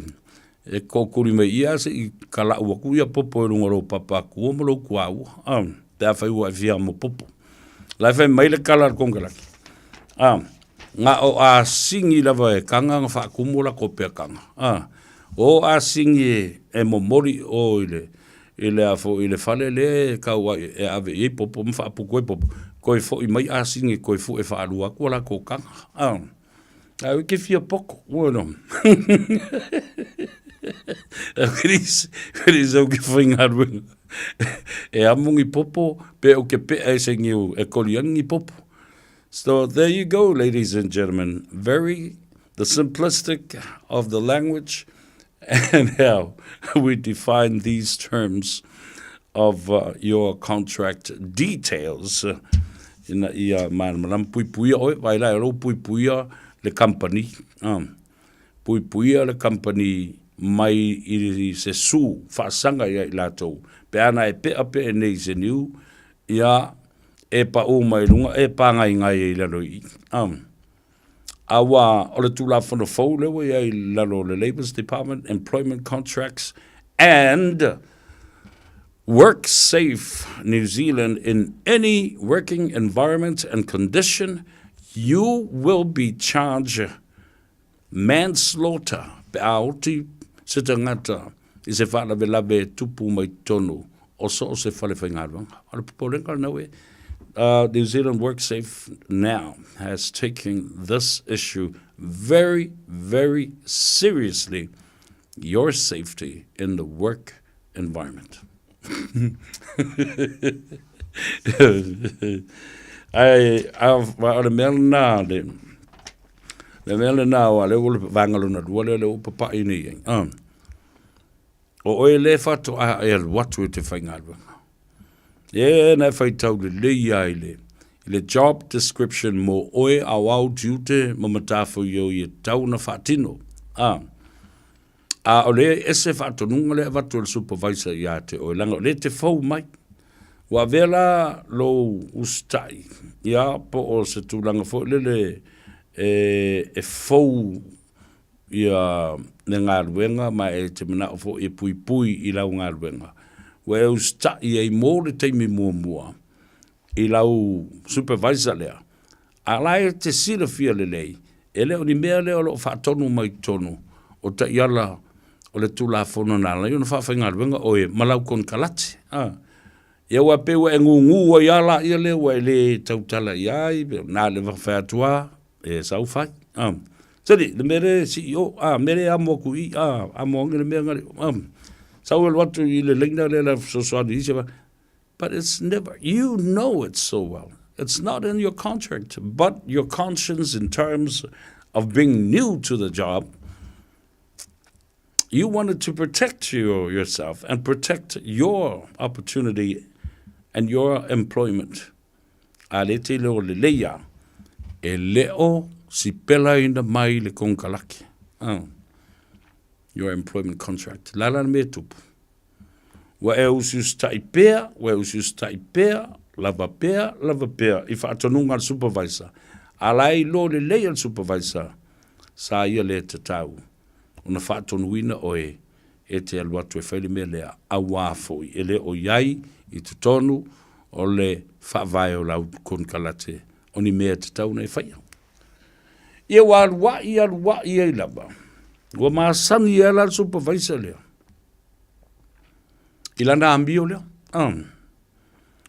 e kokori mai ia se i kala'u aku ia popo i luga o lou papakua ma lou kuaua, a, pe afai ua e fia mo popo. La e fai mai le kala a le konekarate, a, na o asini lava e kanga na faakumu o lakou peakaga, a, o asini e, e momoli i o i le, i le a foi i le fale lea e kau ai e ave i ai popo ma faapuku ai popo, toe foi mai asini e toe fue faalua atu a latou kaga, a. Ae oi ke fia poko, ua no. Keri sau ke whaingaruenga. E amo ni popo, pe o ke pea e se niu, e kori ani ni popo. So there you go, ladies and gentlemen. Very, the simplistic of the language and how we define these terms of uh, your contract details. Ina ia malamalama puipuia oe, vai la e lou puipuia le company. Um, puipuia le company mai i se su faasaga ia i latou. Pe ana e pea pe e nei se niu, ia e pau mai lunga, e pāngaingai ai i lalo i i. Um, Aua o le Tulafono fou lea ua i ai i lalo o le Labour's Department Employment Contracts and Work Safe New Zealand in any working environment and condition you will be charged manslaughter pe a oti se tangata i se faalavelave e tupu mai totonu o so o se fale faigaluega. O le popolega lena ue, New Zealand WorkSafe now has taken this issue. very, very seriously your safety in the work environment. Ai, a, o le mea lena, le, le mea lena, o le ua le vaega lona lua lea le ua papaʻi nei ai. Ah. O oe le faatoa e alu atu e te faigaluega. E na e faitau lelei lava i le, i le job description mo oe a o au tiute ma matafaioi e tatau ona faatino. A, a o le ese faatonuga lea e avatu e le supervisor ia te oe, leaga o lea e te fou mai. Ua avea la lou usitai, ia, po o se tulaga foi lele e, e fou ia le galuega ma e te manao foi e puipui i lau galuega, ua e usitai ai mo le taimi muamua i lau supervisor lea, a la e te silafia lelei, e le o ni mea lea o lo o faatonu mai totonu o taiala o le Tulafono na ala ai ona faafaigaluega oe ma lau konekarate. A. Ia ua pei ua e gugu ai lava laia lea ua e le tautala i ai, na le fai atu lava, e sau fai. A. Sili, le mea lea e CEO, a, mea lea e amo atu i i, a, amo ane le mea na, a, sau e alu atu i le laina lea la fesoasoani i isi, but it's never, you know it so well. It's not in your contract, but your conscience in terms of being new to the job, you wanted to protect your, yourself and protect your opportunity and your employment. A le te leo lelei a, e leo sipelaina mai le konekarake. Oh. Your employment contract. La la me tupu. Ua e usiusitai pea, ua e usiusitai pea, lava pea, lava pea, i faatonuga a le supervisor. A la e iloa lelei e le supervisor, sa ia le tatau ona faatonuina oe e te alu atu e fai le mea lea, auā foi e le o i ai i totonu o le faavae o lau konekarate o ni mea e tatau ona e faia. Ia ua aluaʻi aluaʻi ai lava, ua masani ai la le supervisor lea i lana amio lea.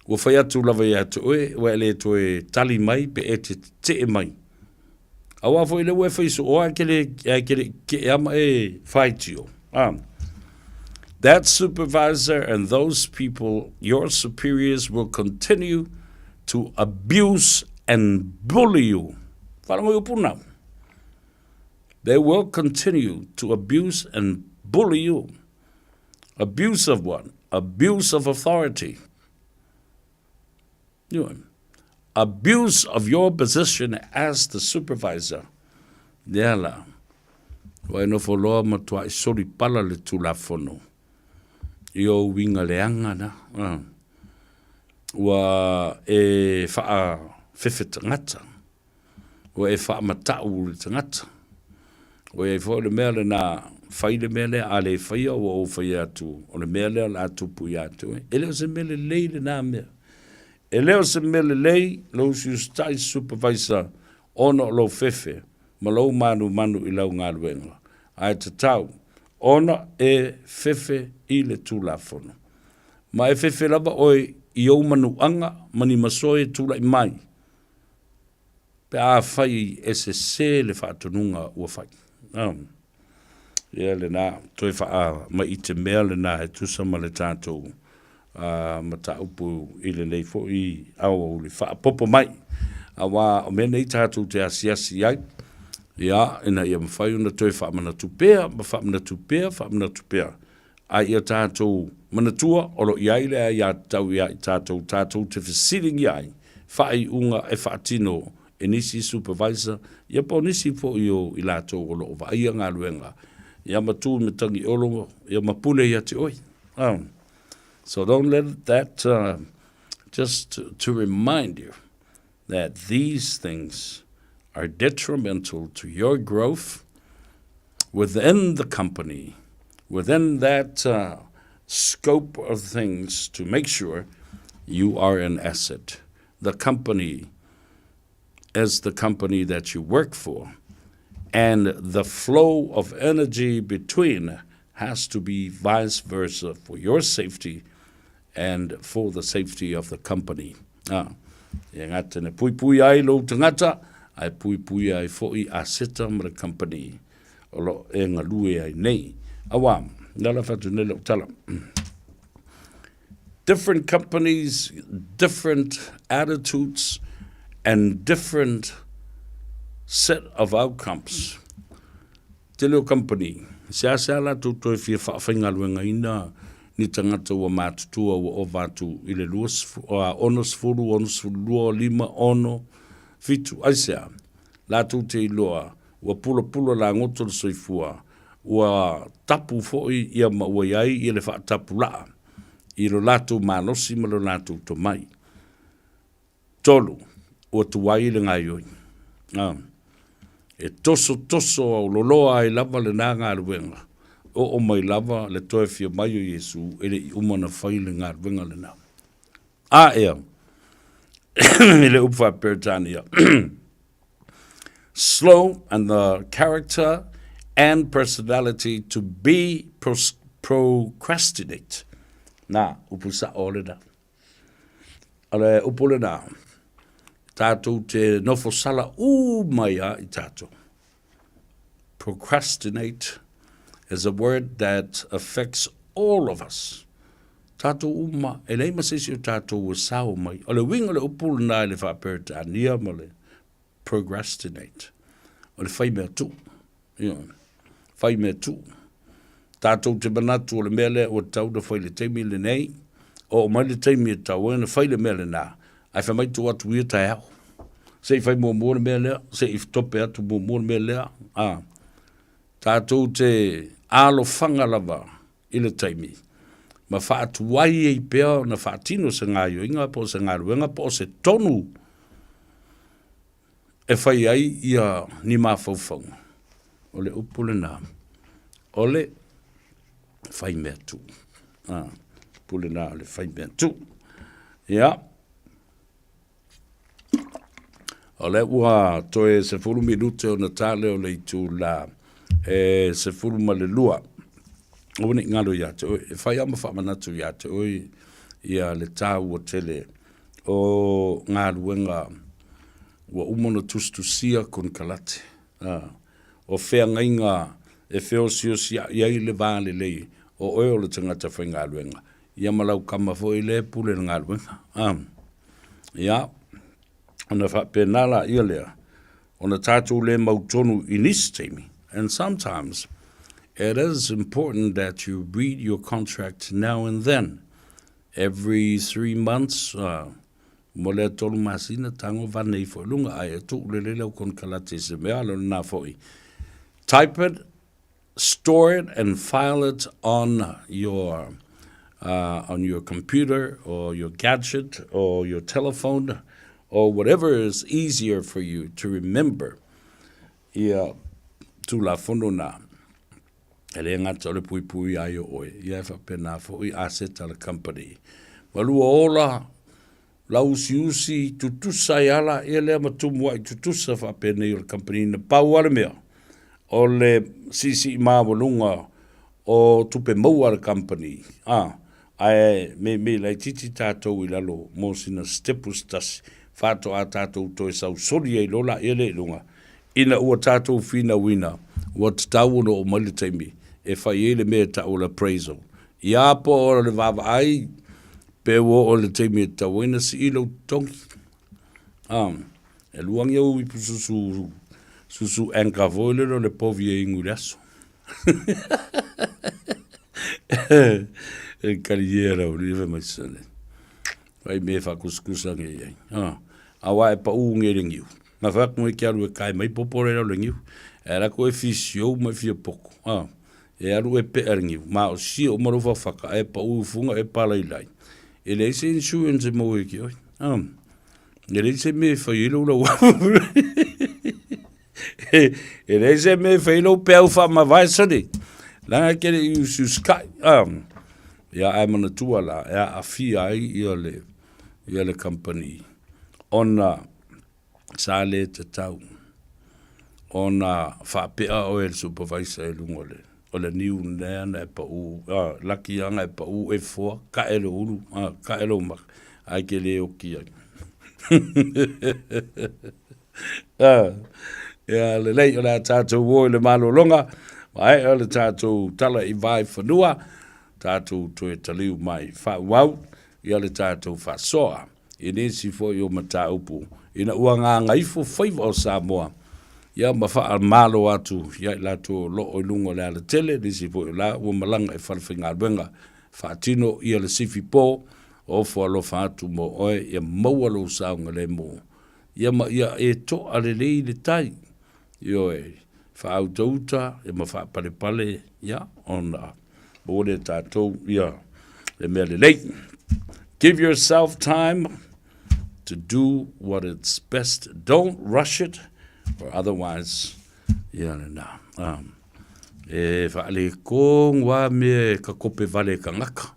Ua fai atu lava ia te oe, ua e le toe tali mai pe e te tetee mai. Auā foi lea ua e fai soo ae ke le, ae ke le ke e ama e faitio. That supervisor and those people, your superiors, will continue to abuse and bully you. Wharango i upu nau. They will continue to abuse and bully you. Abuse of what? Abuse of authority. You know, abuse of your position as the supervisor. Lea la, ua e nofo loa matuai soli pala le Tulafono i ou uiga leaga na. Ua e faafefe tagata. Ua e faamatau i le tagata. ʻOiai foi o le mea lena, fai le mea lea, a le faia ua ou faia atu, o le mea lea o le a tupu ia te oe. E le o se mea lelei lena mea. E le o se mea lelei lou usiusitai supervisor ona o lou fefe ma lou manumanu i lau galuega, ae tatau ona e fefe i le Tulafono. Ma e fefe lava oe i ou manuaga ma ni masoe e tulai mai. Pe a fai e sese le faatonuga ua fai. Ia lena, toe faamaite mea lena e tusa ma le tatou mataupu i lenei foi aoauli faaopoopo mai. Aua o mea nei tatou te asiasi ai, ia, ina ia mafai ona toe faamanatu pea ma faamanatu pea, faamanatu pea A ia tatou manatua o lo o i ai le aiatatau ia i tatou tatou te fesiligia ai faaiuga e faatino e nisi supervisor ia po o nisi foi o i latou o lo o vaaia galuega ia ma tu i matagiolo ia ma pule ia te oe. So don't let that just to, to remind you that these things are detrimental to your growth within the company, within that uh, scope of things to make sure you are an asset. The company is the company that you work for, and the flow of energy between has to be vice versa for your safety and for the safety of the company. Ā, e gata na puipui ai lou tagata, ae puipuia ai foi aseta ma le kamupani o lo o e galue ai nei. Auā, le ala fai atu nei lau tala, different companies, different attitudes and different set of outcomes. Tele o kamupani, seasea latou toe fia faafaigaluegaina ni tagata ua matutua ua ova atu i le 20, 60, 62, 5, 6, 7. Aisea? Latou te iloa ua pulapula lagoto le soifua, ua tapu foi ia ma ua i ai ia le faatapulaa i lo latou malosi ma lo latou tomai. 3, ua tuai le gaoioi. A, e tosotoso auloloa ai lava lena galuega, oo mai lava le toe afio mai o Iesu e le i uma ona fai le galuega lena. A ea, i le upu faa-Peretania, slow and the character and personality to be procrastinate. Nā, upu sa'o lena. O le upu lena, tātou te nofo sala ū mai a i tātou. Procrastinate is a word that affects all of us. Tātou uma, e leai ma se isi o tātou ua sao mai. O le uiga o le upu lena i le faa-Peretania ma le procrastinate. O le fai mea tuu. Ioe. Fai mea tuu. Tātou te manatu o le mea lea ua tatau ona fai i le taimi lenei, oo mai le taimi e tatau ai ona fai le mea lenā, ae fai mai tuu atu ia taeao. Se i fai muamua le mea lea, se i tope atu muamua le mea lea. A, tātou te alofaga lava i le taimi, ma faatuai ai pea ona faatino se gaoioiga po o se galuega po o se tonu e fai ai ia ni mafaufauga, o le upu lena, o le fai mea tuu. A, upu lena o le fai mea tuu. Ia, o lea ua toe 10 minute ona ta lea o le itula e 12. Aua ne i galo ia te oe, e fai lava ma faamanatu ia te oe ia le taua tele o galuega ua uma ona tusitusia konekarate, ā, o feagaiga e feosiosia'i ai le va lelei o oe o le tagata faigaluega, ia ma lau kama foi lea e pule i le galuega, ā. Ia, ona faapena laia lea, ona tatou le mautonu i nisi taimi, and sometimes it is important that you read your contract now and then, Every 3 months, mo lea tolu masina, tago vane ifo i luga, ae e tuu lelei lau konekarate i se mea ala lena foi. Type it, store it and file it on your on your computer or your gadget or your telephone or whatever is easier for you to remember ia Tulafono na. E le gata o le puipui ai o oe, ia e faapena foi aseta a le company. Malua ola, lau usiusi tutusa ai ala, ia lea ma tumuai tutusa faapenei o le company na pau lava le mea, o le siisii maualuga o tupe maua a le company, a, ae meimei laitiiti tatou i lalo mo sina sitepu se tasi, faatoa tatou toe sausoli ai loa laia lea i luga, Ina ua tatou finauina, ua tatau ona oo mai le taimi e fai ai le mea e tau o le appraisal. Ia po o le vaavaai pe ua oo i le taimi e tatau ai ona sii lou totogi. A, e luangi au ipu susu, susu anchor foi lele o le povi e inu i le aso. E kaliē lau alii fai mai sole. Fai mea e faakusikusa nei ai. A, aua e paʻū nei le niu. Na fai atu nei ke alu e kae mai popo le le niu. E ala atu e fisiou ma e fia poko. A, e alu e pea le niu. Ma o sia uma lou fafaka, e paʻū i fuga e palailai. E leai se insurance e maua ia te oe. A, e leai se mea e fai ai lou lauafu. E leai se mea e fai ai lou peau faamavae sole. Leaga e te le i usiusikai. A, ia ae manatua la, e aafia ai ia le, ia le kamupani ona sa le tatau ona faapea oe e le supervisor i luga o le, o le niu lea na e pau, a, laki lava na e pau e foa, kae lou ulu, a, kae lou maka, ae e te le oki ai. Ia lelei, o le a tatou o i le malologa, maea le tatou tala i Vaefanua, tatou toe taliu mai faaauau ia le tatou faasoa i nisi foi o mataupu ina ua gagaifo faiva o Samoa, ia ma faamalo atu ia i latou o lo o i luga o le alatele, nisi foi o la ua malaga i falefaigaluega faatino ia le sifi po, ofo alofa atu mo oe ia maua lou saogalemu ia ma ia e toa lelei le tai, ioe, faautauta ia ma faapalepale ia ona maua lea e tatou ia le mea lelei. Give yourself time to do what it's best. Don't rush it or otherwise ia lena. E faaletonu lava mea e takope vale e tagata.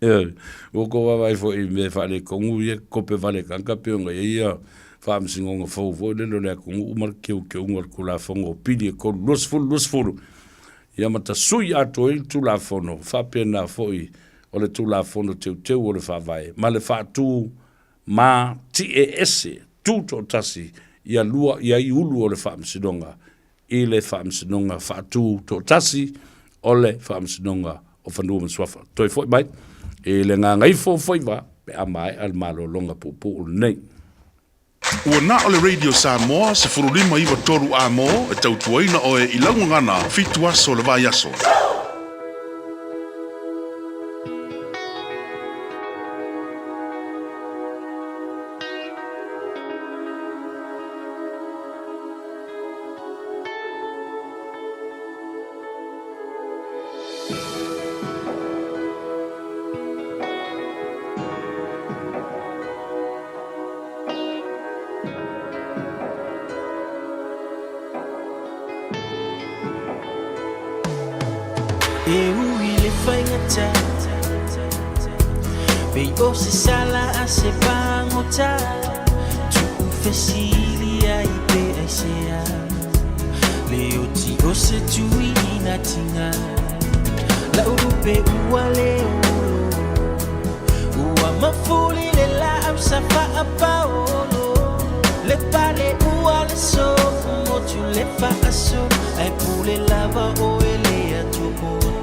Ioe, ua outou vaavaai foi i mea faaletonu ia e kope vale e tagata pei ona i ai ia faamasinoga fou foi lele o le atunuu ma le teuteuga o le Tulafono o Pili e 3 20 20, ia ma tasui atoa ai le Tulafono faapena foi o le Tulafono Teuteu o le Faavae ma le faatu ma tie ese tutoatasi ia lua i ai ulu o le Faamasinoga i le Faamasinoga faatu toatasi o le Faamasinoga o Fanua ma Suafa. Toe foi mai i le gagaifo faiva pe a maea le malologa puupuu lenei. Ua na o le Radio Samoa 15 9 3 A mo e tautuaina oe i lau gagana fitu aso o le vaiaso. E ui le faigata Pei o se sala a se pagota Tuu fesili ai pe aisea Le oti o se tui ina tiga Lau lupe ua le olo Ua mafuli le laau sa faapaolo Le pale ua le sofu motu le faaso Ae pule lava oe le atomoto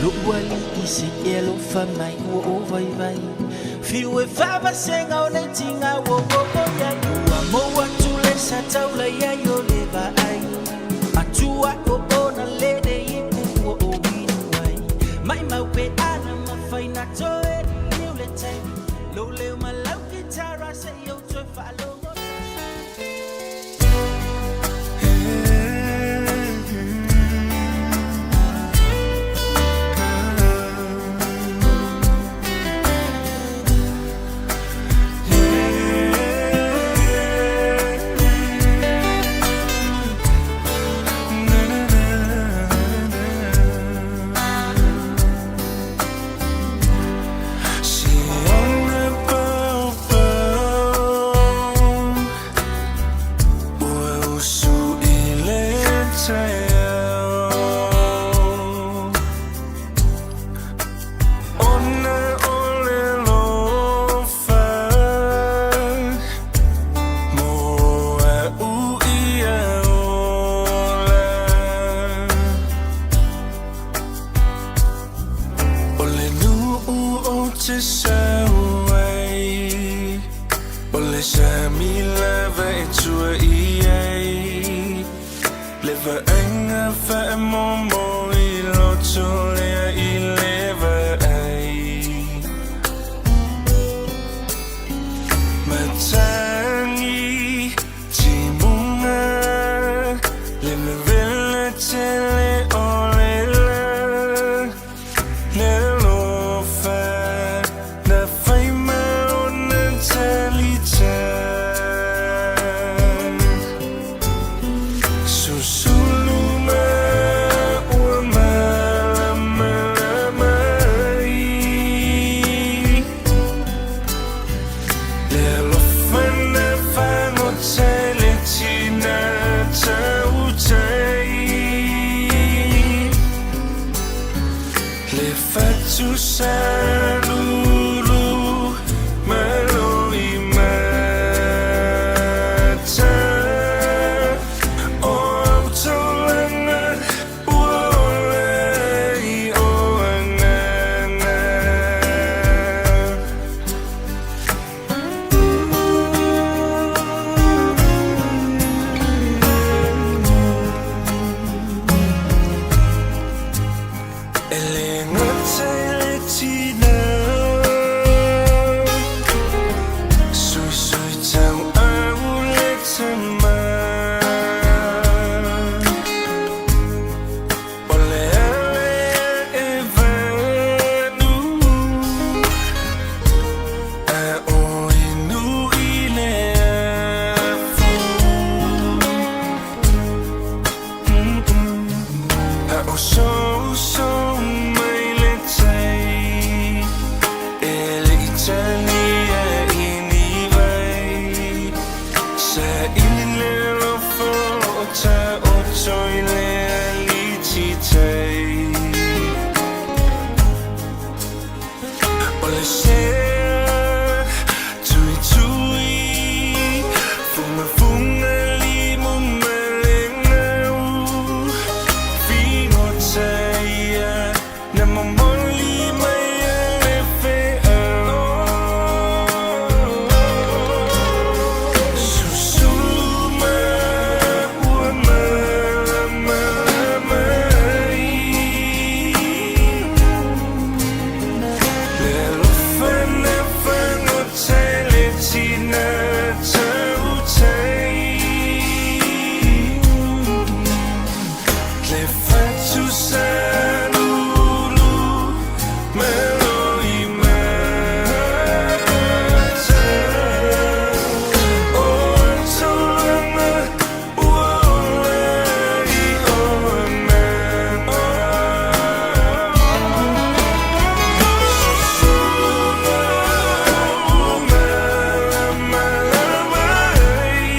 Lou alii se i alofa mai ua ou vaivai Fiu e faavasega o nei tiga ua oo i ai Ua mou atu le sa taula i ai o le vaai Atua o ona lele ipu ua ou inu ai Maimau pe ana mafai na toe liliu le taimi Lou leo ma lau kitara se i ou toe faalogo Ososo mai le tai E le i talia i ni vai Saili le alofa o taoto i le aliti tai O le sea tuitui Fugafuga limu ma le gau Figota ia na momoli mai a le feau Susulu ma ua malamalama ai Le alofa na fagota i le tina tautai Le fatu salulu ma loi mata O taulaga ua ola i o agaga Susulu ma malamalama ai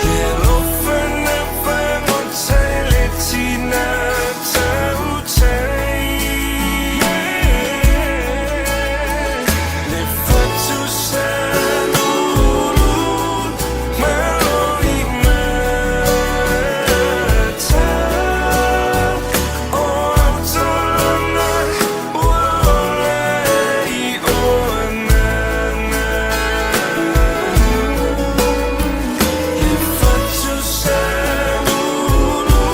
Le alofa na fagota i le tina tautai Le fatu salulu ma loi mata O taulaga ua ola i o agaga Le fatu salulu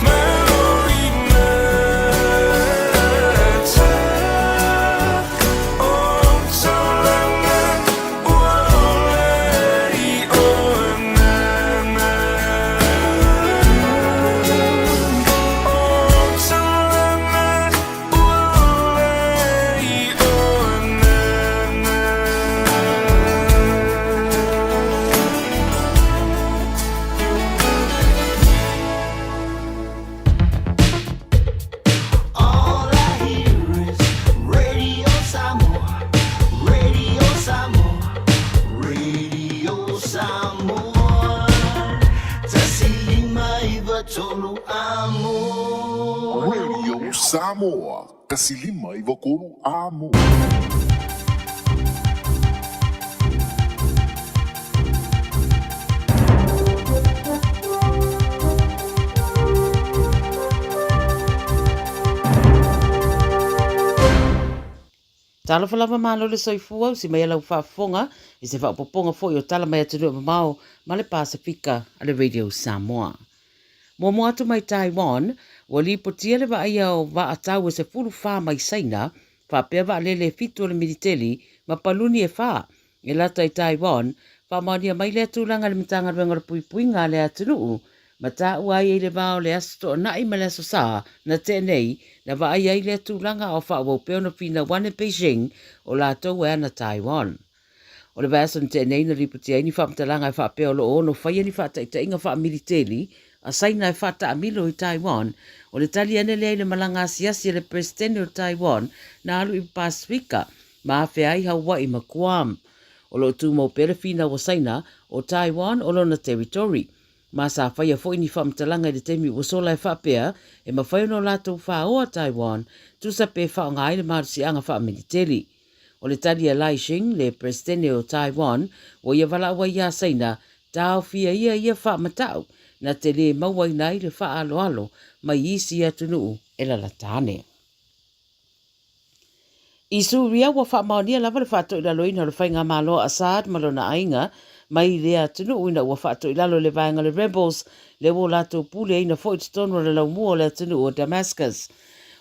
ma loi mata O taulaga ua ola i o agaga O taulaga ua ola i o agaga. All I hear is Radio Samoa, Radio Samoa, Radio Samoa. 1593 amo. Radio Samoa, 1593 amo. Talofa lava malo le soifua usi mai a lau faafofoga i se faaopoopoga foi o tala mai atunuu e mamao ma le Pasefika a le Radio Samoa. Muamua atu mai Taiwan, ua lipotia le vaaia o vaa tau e 14 mai Saina, faapea vaalele e fitu o le militeli ma paluni e fa e lata i Taiwan, faamaonia mai lea tulaga i le Matagaluega o le Puipuiga a le atunuu, ma taua ai i le va o le Aso Toonai ma le Aso Sa na tea nei, na vaai ai lea tulaga a o faaauau pea ona finau ane Beijing o latou e ana Taiwan. O le vaiaso na tea nei na lipotia ai ni faamatalaga e faapea o lo o ono faia ni faataitaiga faamiliteli a Saina e faataamilo i Taiwan. O le tali ane lea i le malaga asiasi a le Peresetene o Taiwan na alu i Pasifika ma afea ai Hawaii ma Guam. O lo o tumau pea le finau a Saina o Taiwan o lona territory. Ma sa faia foi ni faamatalaga i le taimi ua sola e faapea e mafai ona o latou faoa Taiwan tusa pe faaaoga ai le malosiaga faamiliteli. O le tali a Lai Ching, le Peresetene o Taiwan, ua ia valaau ai iā Saina, taofia ia ia faamatau na te lē mauaina ai le faaaloalo mai isi atunuu e lalata ane. I Suria, ua faamaonia lava le faatoilaloina o le faigamalo a Assad ma lona aiga mai lea atunuu ina ua faatoilalo le vaega o le rebels lea ua o latou puleaina foi i totonu o le laumua o le atunuu o Damascus.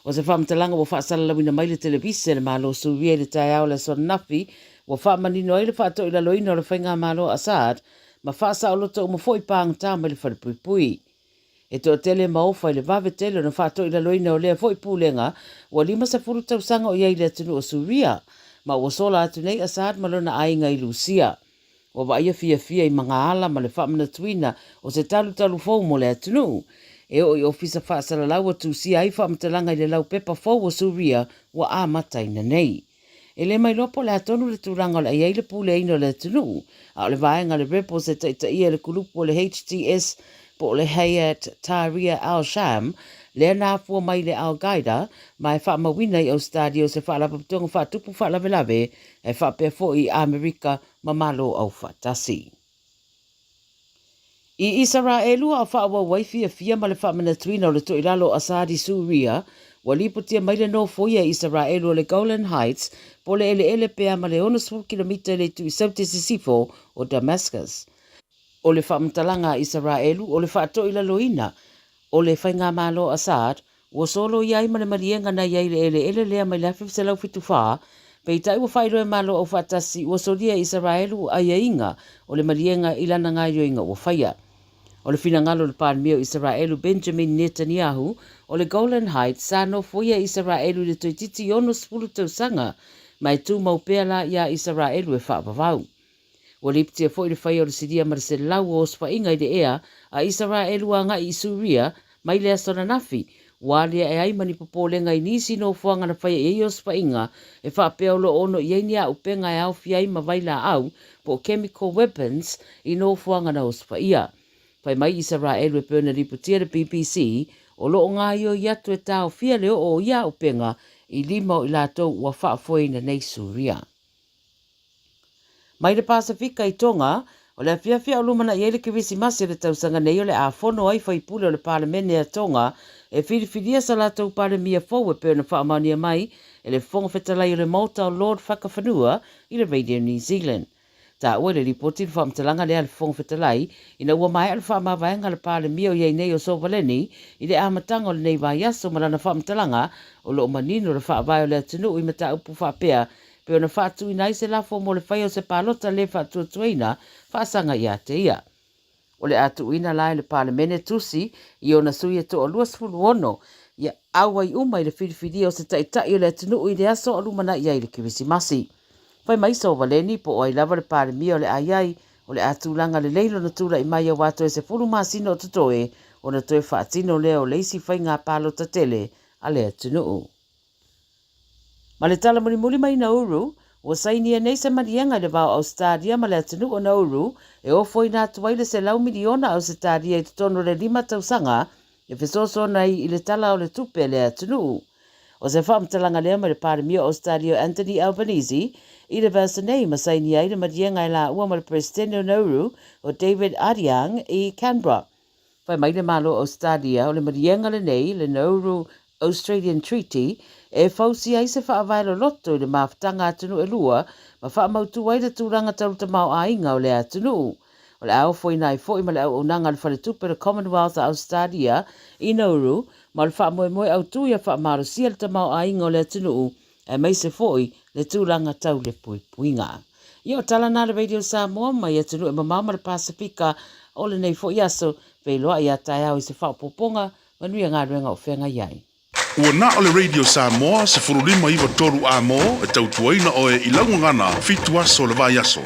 O se faamatalaga ua faasalalauina mai le televise a le Malo o Suria i le taeao o le aso ananafi, ua faamanino ai le faatoilaloina o le faigamalo a Assad ma faasaoloto uma foi pagata mai le falepuipui. E toatele ma ofa i le vave tele ona faatoilaloina o lea foi pulega ua 50 tausaga o i ai i le atunuu o Suria, ma ua sola atu nei Assad ma lona aiga i Lusia. Ua vaaia fiafia i magaala ma le faamanatuina o se talutalu fou mo le atunuu. E oo i ofisa faasalalau ua tusia ai faamatalaga i le laupepa fou o Suria ua amataina nei. E le mailoa po o le a tonu le tulaga o le a i ai le puleaina o le atunuu, a o le vaega a le Rebels e taitaia e le kulupu o le HTS po o le Hayat Tahrir al-Sham, lea na afua mai i le Al-Qaeda ma e faamauina i Ausetalia o se faalapotopotoga faatupu faalavelave e faapea foi i Amerika ma Malo Aufaatasi. I Isaraelu a o faaauau ai fiafia ma le faamanatuina o le toilalo o Assad i Suria, ua lipotia mai le nofoia e Isaraelu o le Golan Heights po o le eleele pe a ma le 60 kilomita i le itu i saute sisifo o Damascus. O le faamatalaga a Isaraelu o le faatoilaloina o le faigamalo Assad, ua soloia ai ma le maliega na i ai i le eleele lea mai le 1974, peitai ua faailoa e Malo Aufaatasi ua solia e Isaraelu aiaiga o le maliega i lana gaoioiga ua faia. O le finagalo o le Palemia o Isaraelu Benjamin Netanyahu, o le Golan Heights sa nofoia e Isaraelu i le toeitiiti 60 tausaga, ma e tumau pea la iā Isaraelu e faavavau. Ua lipitia foi le faia o le silia ma le 100 o osofaiga i le ea a Isaraelu agai i Suria mai le aso ananafi, ua aliae ai ma ni popolega i nisi nofoaga na faia i ai osofaiga e faapea o lo o ono i ai ni auupega e aofia ai ma vailaau po o chemical weapons i nofoaga na osofaia. Fai mai Isaraelu e pei ona lipotia le BBC, o lo o gaioi atu e taofia le oo o ia auupega i lima o i latou ua faafoeina nei Suria. Mai le Pasefika i Tonga, o le afiafi a o lumanai ai le Kerisimasi o le tausaga nei o le a fono ai faipule o le Palemene a Tonga e filifilia sa latou Palemia fou e pei ona faamaonia mai e le Fofoga Fetalai o le Maota o Lord Fakafanua i le Radio New Zealand. Taua i le lipoti le faamatalaga lea a le Fofoga Fetalai ina ua maea le faamavaega a le Palemia o i ai nei o Sovaleni i le amataga o lenei vaiaso ma lana faamatalaga o lo o manino le faavae o le atunuu i mataupu faapea pei ona faatuina ai se lafo mo le faia o se palota le faatuatuaina faasaga ia te ia. O le a tuuina la e le Palemene tusi i ona sui e toa 26 ia auai uma i le filifilia o se taitai o le atunuu i le aso a lumanai ai le Kerisimasi. Fai mai Sovaleni po o ai lava le Palemia o le a i ai, o le a tulaga lelei lona tulai mai aua toe 10 masina o totoe ona toe faatino lea o le isi faiga palota tele a le atunuu. Ma le tala mulimuli mai Nauru, ua sainia nei se maliega i le va o Ausetalia ma le atunuu o Nauru e ofoina atu ai le 100 miliona Ausetalia i totonu o le lima tausaga e fesoasoani ai i le Tala o le Tupe a le atunuu. O se faamatalaga lea mai le Palemia o Ausetalia o Anthony Albanese i le vaiaso nei ma sainia ai le maliega e laua ma le Peresetene o Nauru o David Adeang i Canberra. Fai mai le Malo o Ausetalia o le maliega lenei, le Nauru Australian Treaty, e fausia ai se faavae loloto i le mafutaga a atunuu e lua ma faamautu ai le tulaga tau le tamaoaiga o lea atunuu. O le a ofoina ai foi ma le auaunaga a le Faletupe o le Commonwealth a Ausetalia i Nauru ma o le faamoemoe autu ia faamalosia le tamaoaiga o le atunuu aemaise foi le tulaga tau le puipuiga. Ia o tala na a le Radio Samoa mai atunuu e mamao ma le Pasefika o lenei foi aso, feiloai a taeao i se faaopoopoga, manuia galuega o feagai ai. Ua na o le Radio Samoa 15 93 A mo e tautuaina oe i lau gagana fitu aso o le vaiaso.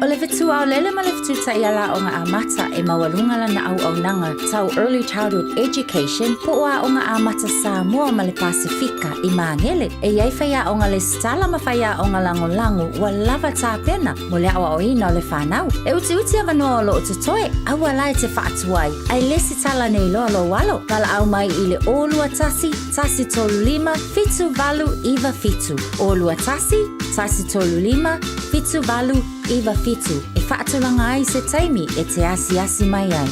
O le fetu aolele ma le fetu taiala aoga amata e maualuga lana auaunaga tau Early Childhood Education po o Aoga Amata Samoa ma le Pasefika i Magele. E i ai faiaoga lesitala ma faiaoga lagolago ua lava tapena mo le aoaoina o le fanau. E utiuti avanoa o lo o totoe, aua la e te faatuai, ae lesitala nei loa lou alo. Valaau mai i le 021 135 7897. 021 135 7897 e faatulaga ai se taimi e te asiasi mai ai.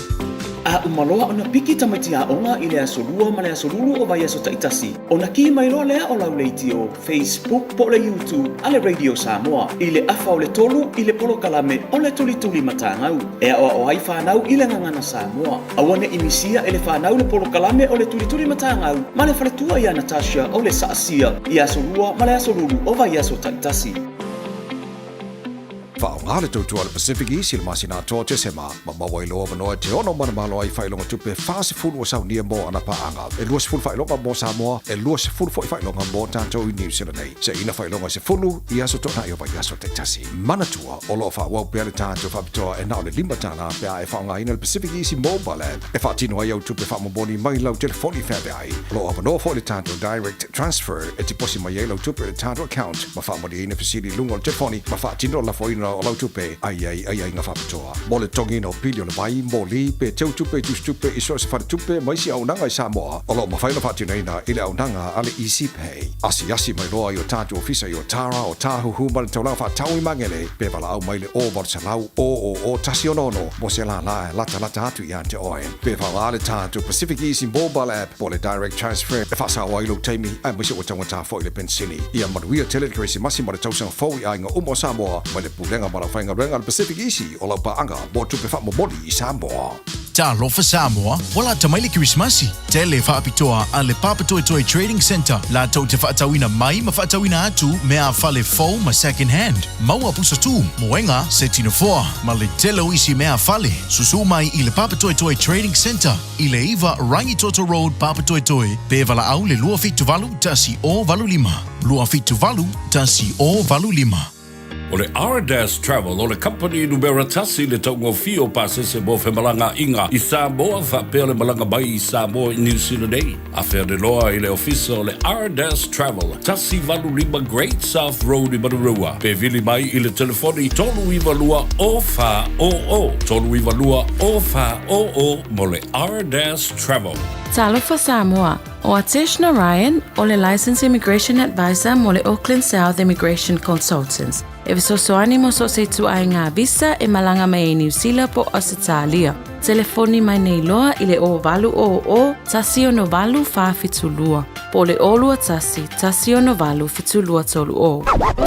A uma loa ona piki tamaiti aoga i le aso Lua ma le aso Lulu o vaiaso taitasi, ona kī mai loa lea o lau leitio, Facebook po o le YouTube a le Radio Samoa i le afa o le tolu i le polokalame o le Tulituli Matagau e aoao ai fanau i le gagana Samoa. Aua ne i misia e le fanau le polokalame o le Tulituli Matagau ma le faletua ia Natasha o le Saasia i aso Lua ma le aso Lulu o vaiaso taitasi. Faaaoga le tautua a le Pacific Easy i le masina atoa o Tesema ma maua ai lou avanoa e te ono manumalo ai i faailoga tupe 40 ua saunia mo ana paaga. E 20 faailoga mo Samoa, e 20 foi faailoga mo tatou i Niu Sila nei. Seiina faailoga se 10 i aso toonai o vaiaso taitasi. Manatua, o lo o faaauau pea le tatou faapitoa e na o le $5 pe a e faaaogaina le Pacific Easy Mobile App e faatino ai au tupe faamomoli mai lau telefoni feaveai. O lo o avanoa foi le tatou Direct Transfer e tiposi mai ai lau tupe i le tatou account ma faamalieina fesili i luga o le telefoni ma faatino le lafoina o lau tupe a i ai aiaiga faapitoa mo le totogiina o pili o le vai, moli, pe teutupe i tusitupe i so o se faletupe ma isi auaunaga i Samoa o lo o mafai ona faatinoina i le auaunaga a le Easy Pay. Asiasi mai loa i o tatou ofisa i Otara, Otāhuhu ma le taulaga faatau i Magele pe valaau mai i le 0800 000 166 mo se lālā e latalata atu ia te oe. Pe faaaoga le tatou Pacific Easy Mobile App po o le Direct Transfer e faasao ai lou taimi aemaise ua taugata foi le penisini. Ia manuia tele le Kerisimasi ma le tausaga fou i aiga uma o Samoa mai le Pulega ma le Aufaigaluega a le Pacific Easy o lau paaga mo tupe faamomoli i Samoa. Talofa Samoa, ua lata mai le Kerisimasi. Tele faapitoa a le Papatoetoe Trading Centre latou te faatauina mai ma faatauina atu mea fale fou ma second hand. Maua pusa tū, moega, seti nofoa, ma le tele o isi mea fale. Susū mai i le Papatoetoe Trading Centre i le 9 Rangitoto Road, Papatoetoe, pe valaau le 278 1 085, 278 1 085. O le Ardas Travel o le kamupani numera tasi i le taugofie o pasese mo femalagaaiga i Samoa faapea le malaga mai i Samoa i Niu Sila nei. Afea loa i le ofisa o le Ardas Travel, 185 Great South Road i Manurewa, pe vili mai i le telefoni 392 0400, 392 0400 mo le Ardas Travel. Talofa Samoa, o Atesh Narayan o le Licensed Immigration Advisor mo le Auckland South Immigration Consultants. E fesoasoani mo so o se ituaiga visa e malaga mai ai Niu Sila po o Ausetalia. Telefoni mai nei loa i le 0800 168 472 po o le 021 168 7230.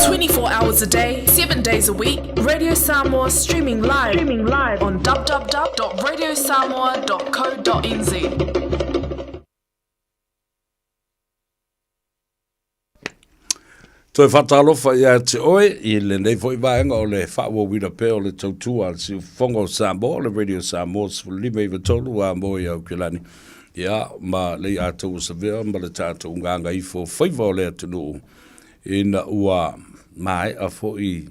24 hours a day, 7 days a week, Radio Samoa streaming live, streaming live on www.radiosamoa.co.nz. Toe faatalofa ia te oe i lenei foi vaega o le faaauauina pea o le tautua a le Siufofoga o Samoa, le Radio Samoa 1593 a moe i Aukilani. Ia, ma le iātou o Savea ma le tatou gagaifo faiva o le atunuu ina ua maea foi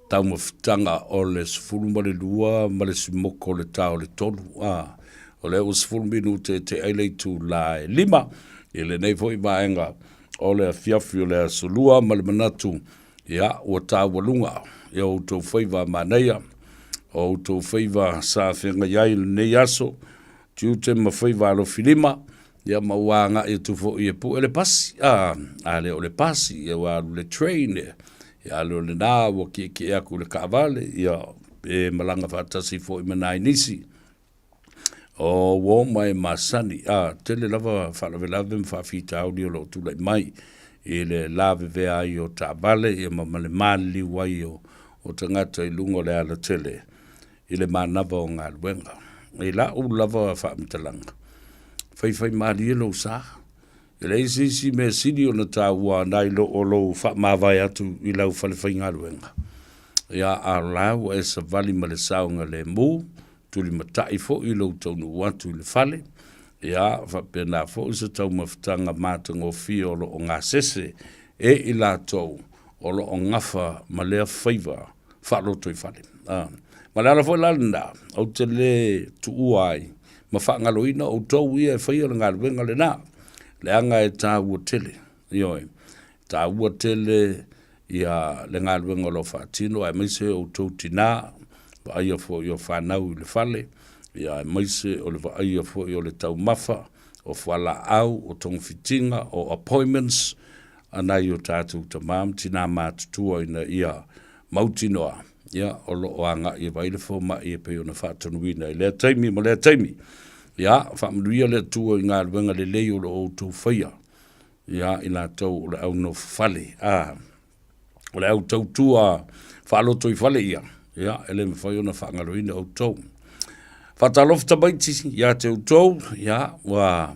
taumafataga o le 12 ma le simoko o le ta o le tolu. A, o lea ua 10 minute e te ai le itulā e lima i lenei foi vaega o le afiafi o le aso lua ma le manatu, ia, ua taualuga i o outou faiva manaia, o outou faiva sa feagai ai i lenei aso, tiute ma faiva alofilima, ia ma ua agai atu foi e pue le pasi, a, a le o le pasi, ia ua alu le train, ia a le o lena ua kiekie atu i le kaavale, ia pe malaga faatasi foi ma nai nisi. O uo ma e masani, a, tele lava faalavelave ma faafitauli o lo o tulai mai i le lavevea ai o taavale, ia ma ma le maliliu ai o, o tagata i luga o le alatele i le manava o galuega. I la'u lava faamatalaga, faifaimalie lou sa. E leai se isi mea sili ona taua nai lo o lou faamavae atu i lau fale faigaluega. Ia, a o la ua e savali ma le saogalemu, tulimatai foi lou taunuu atu i le fale, ia, faapena foi se taumafataga matagofie o lo o gasese e i latou o lo o gafa ma lea faiva faalotoifale. A, ma le ala foi la lena, ou te lē tuua ai ma faagaloina outou ia e faia le galuega lena, leaga e taua tele, ioe, taua tele ia le galuega o lo o faatino, aemaise outou tinā, vaaia foi o fanau i le fale, ia aemaise o le vaaia foi o le taumafa, o fualaau, o togafitiga, o appointments, a nai o tatou tama ma tinā matutua ina ia mautinoa, ia, o lo o agai e vaai le fomai e pei ona faatonuina i lea taimi ma lea taimi. Ia, faamanuia le Atua i galuega lelei o lo o outou faia, ia, i latou o le au nofo fale, a, o le au tautua faalotoifale ia, ia, e le mafai ona faagaloina outou. Faatalofa tamaiti ia te outou, ia, ua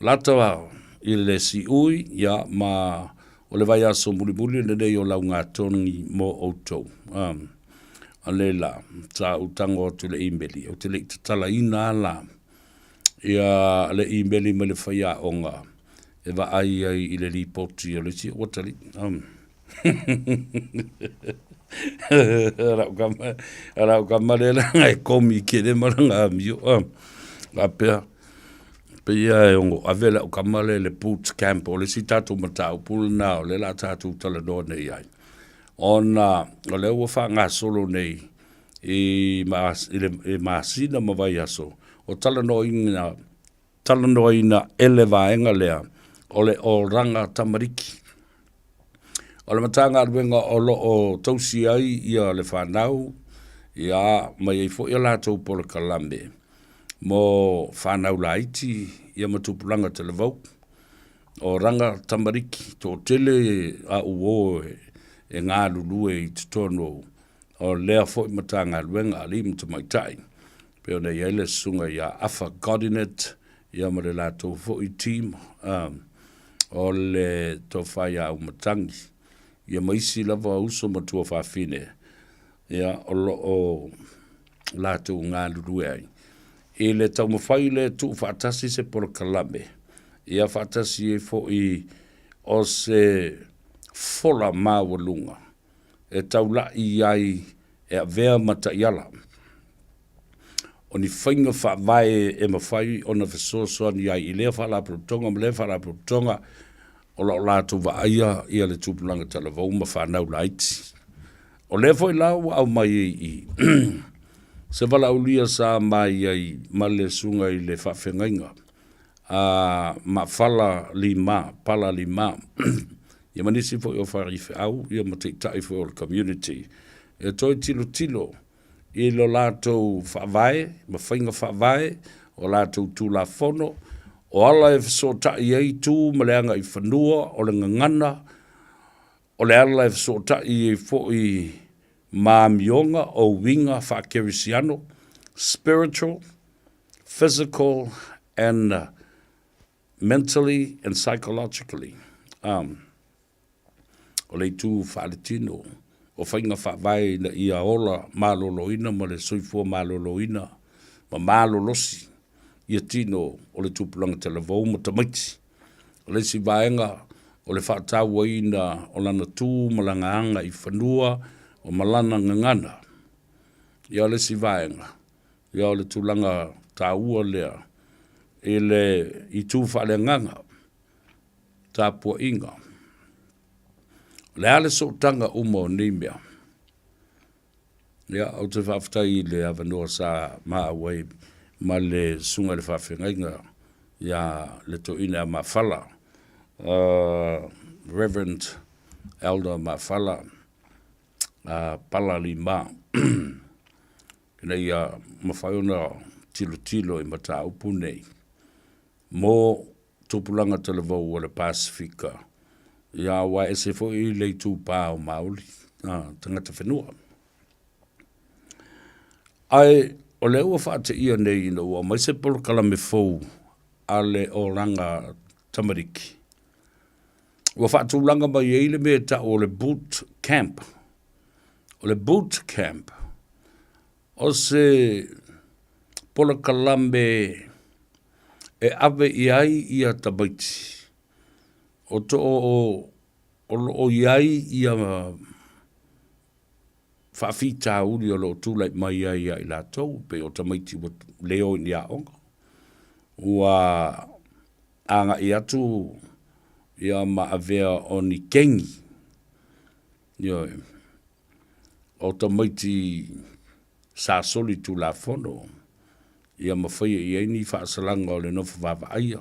lata i le siui, ia, ma. O le vaiaso mulimuli lenei o laugatogi mo outou. A laila, sa ou tago atu i le imeli, ou te le i tatalaina lava la ia le imeli mai le faiaoga e vaai ai i le lipoti o le isi ou atalii. Lau kama, lau kama lea leaga e komi tele ma lana amio. Faapea, pei lava e ono ave lau kama lea i le boot camp, o le isi tatou mataupu lena o lea o le a tatou talanoa nei ai, ona o lea ua faagasolo nei i le masina ma vaiaso o talanoaina, talanoaina e le vaega lea o le Oranga Tamariki. O le Matagaluega o lo o tausi ai ia le fanau, ia ma i ai foi a latou polokalame mo fanau laiti ia ma tupulaga talavou. Oranga Tamariki, toatele au uo e galulue i totonu o lea foi Matagaluega a alii ma tamaitai, pei ona i ai le susuga ia Afa Godinet ia ma le latou foi team o le Tofa ia Auimatagi ia ma isi lava uso ma tuafafine ia o lo o latou galulue ai i le taumafai lea e tuufaatasi se polokalame ia faatasi ai foi o se fola maualuga e taula'i ai e avea ma taiala. O ni faiga faavae e mafai ona fesoasoani ai i lea faalapotopotoga ma lea faalapotopotoga o lo o latou vaaia ia le tupulaga talavou ma fanau laiti. O lea foi la ua aumai ai i i se valaaulia sa ma i ai ma le susuga i le faafeagaiga a Mafala Lima, Pala Lima, ia ma nisi foi o faifeau ia ma taitai foi o le community e toe tilotilo i lo latou faavae ma faiga faavae, o latou Tulafono, o ala e fesootai ai tu ma le agaifanua, o le gagana, o le ala e fesootai ai foi ma amioga o uiga faakerisiano, spiritual, physical and mentally and psychologically. O le itu faaletino o faiga faavae ina ia ola maloloina ma le soifua maloloina ma malolosi ia tino o le tupulaga talavou ma tamaiti. O le isi vaega o le faatauaina o lana tu ma lana aga i fanua o ma lana gagana. Ia o le isi vaega, ia o le tulaga taua lea i le itu faaleagaga. Tapuaiga. O le a le sootaga uma o nei mea? Ia, ou te faafetai i le avanoa sa maau ai ma le susuga i le faafeagaiga ia le toeaina ia Mafala, Reverend Elder Mafala Pala Lima, ina ia mafai ona tilotilo i mataupu nei mo tupulaga talavou o le Pasefika, ia aua e ese foi le itupa o Maoli, tagata whenua. Ae o lea ua faateia nei ina ua aumai se polokalame fou a le Oranga Tamariki, ua faatulaga mai ai le mea e tau o le boot camp. O le boot camp, O se polokalame e ave i ai ia tamaiti o to o lo o i ai ia faafitauli o lo o tulai mai ai ia i latou, pei o tamaiti ua le o i ni aoga, ua agai atu ia ma avea o ni kengi, ioe. O tamaiti sa soli tulafono ia ma faia i ai ni faasalaga o le nofo vaavaaia,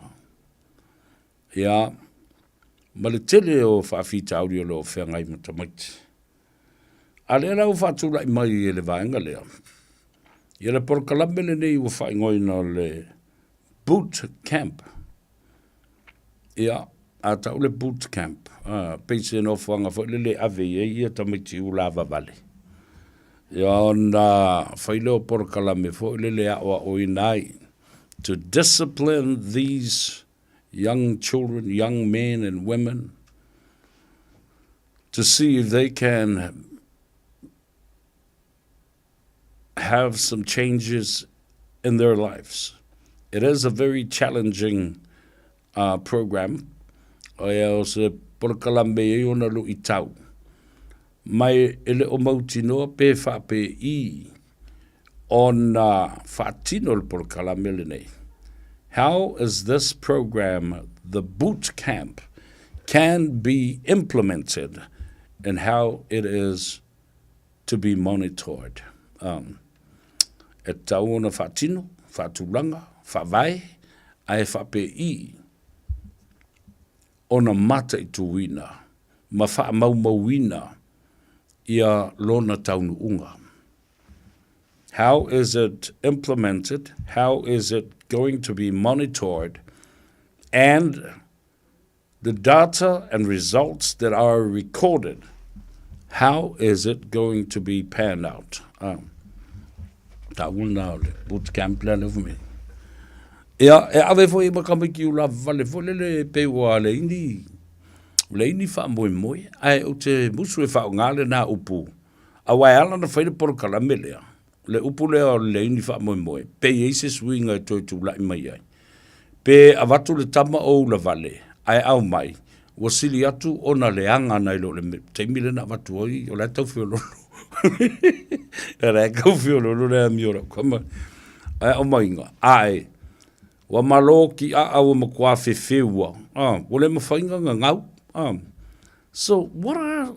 ia ma le tele o faafitauli o lo o feagai ma tamaiti. A lea la ua faatulai mai e le vaega lea, ia le polokalame lenei ua faaigoaina o le boot camp. Ia, a tau le boot camp, pei se nofoaga foi lele e ave i ai ia tamaiti ulavavale. Ia ona fai lea o polokalame foi lele e aoaoina ai to discipline these young children, young men and women. to see if they can have some changes in their lives. It is a very challenging uh, program. Ia o se polokalame e ona luʻitau. Mai e le o mautinoa pe faapei ona faatino le polokalame lenei. How is this program, the boot camp, can be implemented and how it is to be monitored. Um, e tatau ona faatino, faatulaga, faavae, ae faapei ona mataituina ma faamaumauina ia lona taunuuga. How is it implemented? How is it going to be monitored? And the data and results that are recorded, how is it going to be panned out? Um, ta una o le boot camp le ale me. Ia, e ave foi ma kamiki ula vale foi lele pe ua le ini, le ini wha moe moe, ai o te musu e wha o ngā le nā upu. Aua e ala na whai le polokalame lea, le upu lea o le ini faamoemoe, pe i ai se suiga e toe tulai mai ai. Pe avatu le tama o ulavale, ae aumai, ua sili atu ona leaga nai lo le taimi lea na avatu ai, o la e tau feololo. O la e tau feololo le amio o lau tama. Ae aumaiga, ae, ua malo ki aa ua matua fefeua, ua le mafai ona gagau. So, what are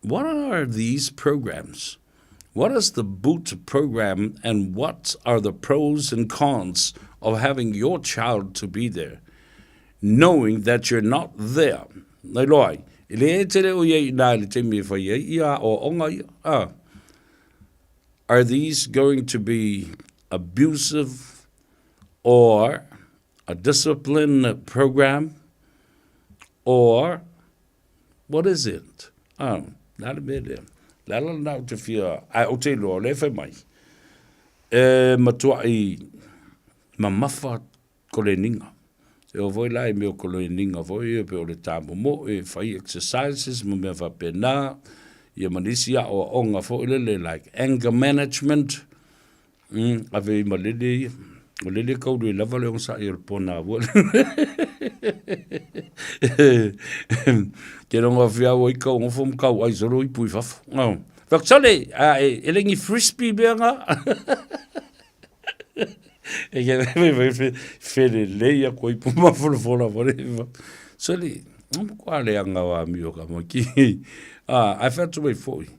What are these programs? What is the boot program and what are the pros and cons of having your child to be there, knowing that you're not there? Na iloa ai, e le tele o ia i nā i le taimi e whai ai ia aoaoga ia. Ah. Are these going to be abusive or a discipline program or What is it? Ah, nā le mea lea. Le ala lena ou te fia, ae ou te iloa, o lea e fai mai, e matuai mamafa koleniga. E oo foi la i mea o koleniga foi ia pei o le tāmomoe, e fai exercises ma mea faapena, ia ma nisi aoaoga foi lele like anger management, Mm, ave i ma lele ia. O lele kau le lava le ogasai o le pona ua. Ke rongo whia ua i kau ngofo mo kau ai solo i pui fafo. Oh. Whaksale, a e, e lengi frisbee mea ngā. E ke whele lei a koe i puma folofola whare. Sole, mo kua le anga wa mio ka mo ki. Ah, ai whatu mai foi.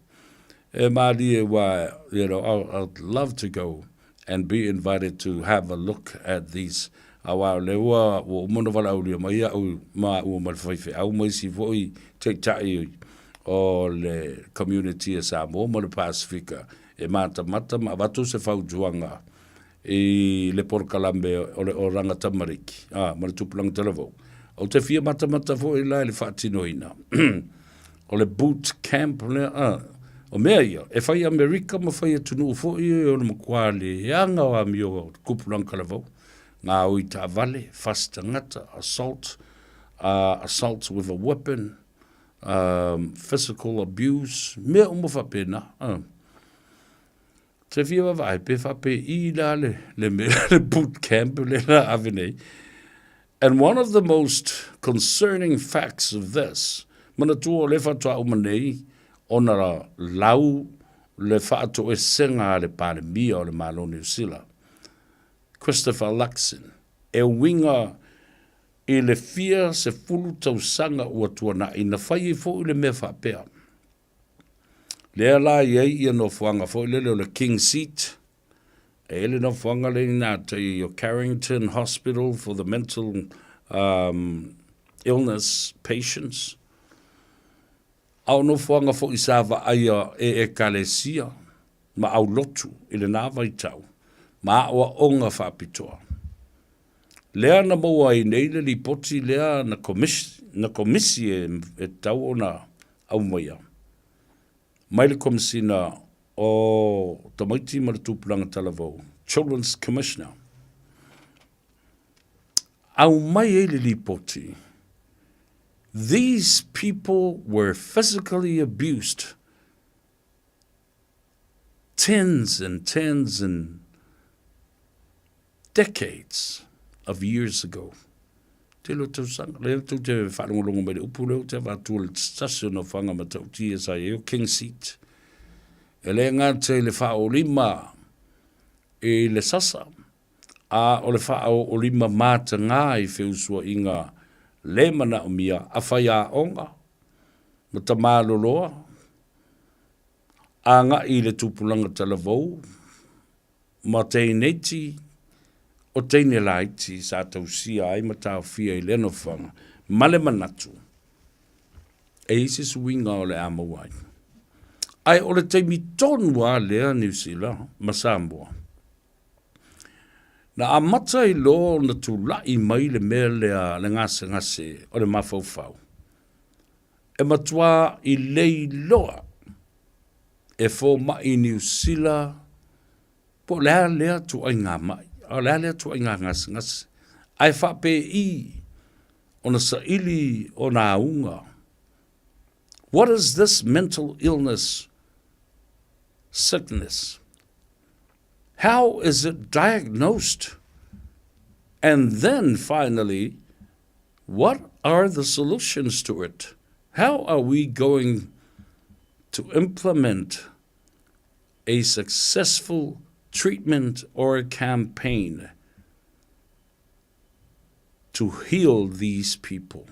E mālie wā, you know, I'd love to go and be invited to have a look at these auā o lea ua ua uma ona valaaulia mai au ma ua ma le faifeau ma isi foi taitai o le community a Samoa ma le Pasifika e matamata ma avatu se fautuaga i le polokalame o le Oranga Tamariki, ā, ma le Tupulaga Talavou. Ou te fia matamata foi la i le faatinoina o le boot camp lea, ā, o mea ia, e fai Amerika ma fai atunuu foi o le matua leaga o amio o le Tupulaga Talavou, ngā ui taavale, fasi tagata, assault, uh, assault with a weapon, um, physical abuse, mea uma faapena, ā. Te fia vaavaai pe faapei la le, le mea, le boot camp le la ave nei. And one of the most concerning facts of this, manatua o le faatoa uma nei ona lau le faatoesega a le Palemia o le Malo Niu Sila, Christopher Luxon, e uiga i le fia 10 tausaga ua tuanai na fai ai foi le mea faapea. Lea la i ai ia nofoaga foi lele o le King Seat, e i ai le nofoaga lea i gatai o Carrington Hospital for the Mental um, Illness Patients. A o nofoaga foi sa vaaia e ekalesia ma aulotu i lena vaitau ma aoaoga faapitoa. Lea na maua ai nei le lipoti lea na komisi, na komisi e, e tatau ona aumaia mai le Komesina o Tamaiti ma le Tupulaga Talavou, Children's Commissioner, aumai ai le lipoti. These people were physically abused tens and tens and decades of years ago. Tele o tausaga, lea tou te faalogologo mai le upu lea ou te avatua le tasi o nofoaga matautia sa i ai o King Seat. E le gata i le faaolima i le sasa, a o le faaoolima mataga i feusuaiga le manaomia a faiaoga ma tamaloloa agai i le tupulaga talavou ma teineiti o teine laiti sa tausia ai ma taofia i lea nofoaga ma le manatu e i ai se suiga o le a maua ai. Ae o le taimi tonu lava lea Niu Sila ma Samoa, na amata ai loa ona tulai mai le mea lea le gasegase o le mafaufau, e matua ilei loa e fomai Niu Sila po o le a lea ituaiga mai, a o le a lea ituaiga gasegase, ae faapei ona saili ona auga. What is this mental illness sickness? How is it diagnosed? And then finally, what are the solutions to it? How are we going to implement a successful treatment or campaign to heal these people?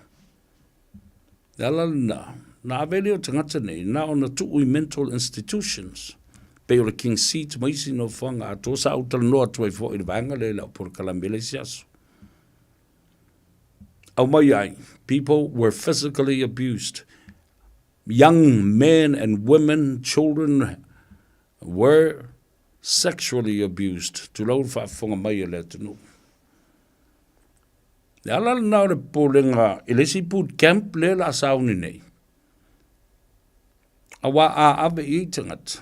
Le ala lena, na ave lea o tagata nei, na ona tuu i mental institutions, pei o le King Seat ma isi nofoaga atoa, sa ou talanoa atu ai foi i le vaega lea i lau polokalame i le isi aso. Aumai ai, people were physically abused. Young men and women, children were sexually abused. Tulou le faafofoga mai a le atunuu. Le ala lena o le popolega i le isi boot camp lea la sauni nei. Aua a ave i ai tagata.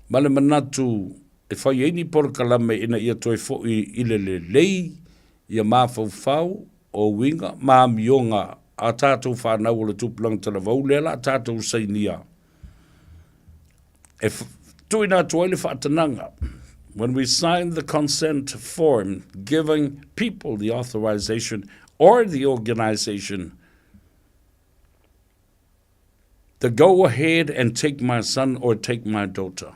Ma le manatu e fai ai ni polokalame ina ia toe foi i le lelei ia mafaufau o uiga ma amioga a tatou fanau o le tupulaga talavou lea la tatou sainia e tuuina atu ai le faatanaga. When we sign the consent form giving people the authorization or the organization to go ahead and take my son or take my daughter.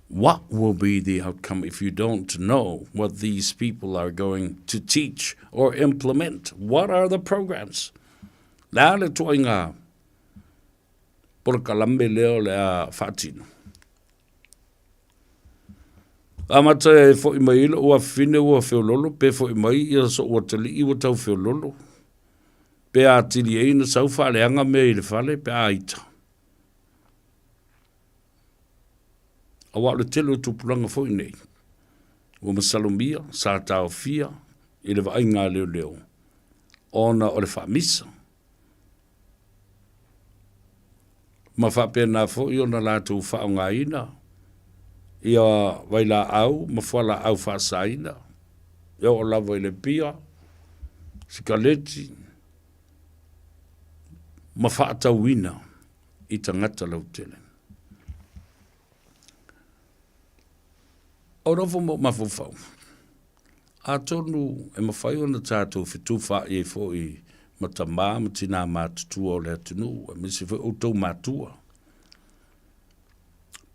What will be the outcome if you don't know what these people are going to teach or implement? What are the programs? Le a le ituaiga polokalame lea o le a faatino. Amata e fo'i mai ai lo'u afafine ua feololo, pe fo'i mai ia so'u atalii ua tau feololo, pe atili ai ona sau faaleaga mea i le fale pe a ita. Aua o le tele o tupulaga foi nei, ua masalomia, sa taofia i le vaaiga a leoleo, ona o le faamisa. Ma faapena foi ona latou faaaogaina ia vailaau ma fualaau faasaina, e oo lava i le pia, sikaleti, ma faatauina i tagata lautele. O nofo ma ou mafaufau, atonu e mafai ona tatou fetufaai ai foi ma tamā ma tinā matutua o le atunuu, aemaise foi outou matua.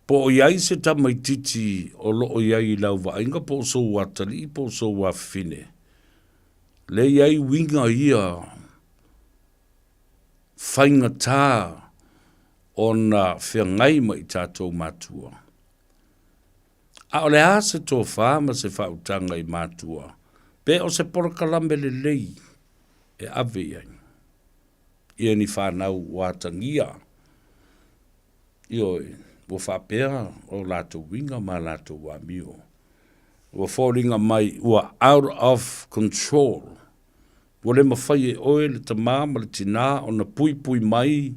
Po o i ai se tamaitiiti o lo o i ai i lau vaaiga po o sou atalii po o sou afafine, lea i ai uiga ia faigata ona feagai ma i tatou matua. A o le a se tofa ma se faautaga i matua, pe o se polokalame lelei e ave i ai ia ni fanau ua atagia, ioe, ua faapea o latou uiga ma latou amio, ua foliga mai ua out of control. Ua le mafai e oe le tama ma le tinā ona puipui mai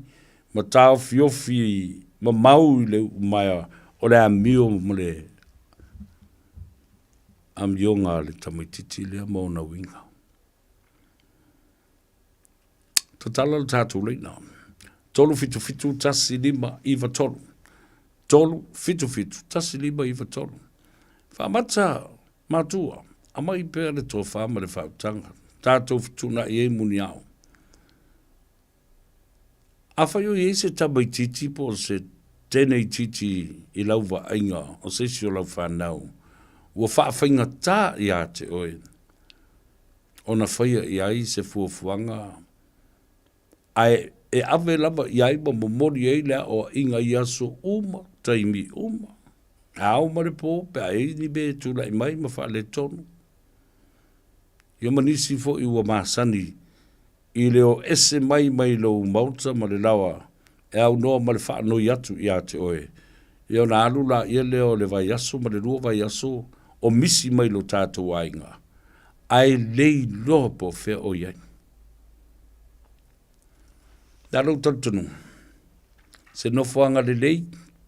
ma taofiofi mamau i le uumaea o le amio ma le amioga a le tamaitiiti lea ma ona uiga. Tatala le tatou laina. 377 1593. 377 1593. Faamata matua, aumai pea le tofa ma le faautaga, tatou fetuunai ai muniao. Afai o i ai se tamaitiiti po o se teine itiiti i lau vaaiga o se isi o lau fanau ua faafaigatā ia te oe ona faia i ai se fuafuaga ae e ave lava i ai ma momoli ai le aoaiga i aso uma, taimi uma, ao ma le po pe a i ai ni mea e tulai mai ma faaletonu. Ia ma nisi foi ua masani i le o ese mai mai lou maota ma le laoa e aunoa ma le faanoi atu ia te oe, ia ona alu laia lea o le vaiaso ma le lua vaiaso o misi mai lo tatou aiga, ae le iloa po o fea o i ai. Na lou talitonuga, se nofoaga lelei,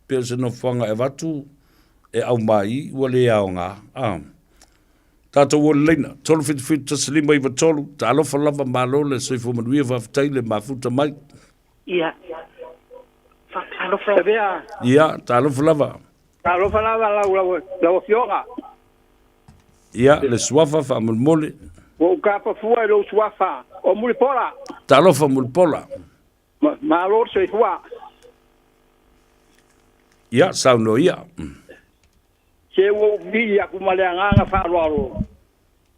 pe o se nofoaga e avatu e aumai ua le aoga, a. Tatou o i le laina, 377 1593, talofa lava malo le soifua manuia faafetai le mafuta mai. Ia, faatalofa. Lavea. Ia, talofa lava. Talofa lava lau, lau, lau afioga. Ia, le suafa faamolemole. Ua ou kapafua i lou suafa o Mulipola. Talofa Mulipola. Ma, malo le soifua. Ia, saunoa ia. Se ua ou vili aku ma le agaga faaaloalo,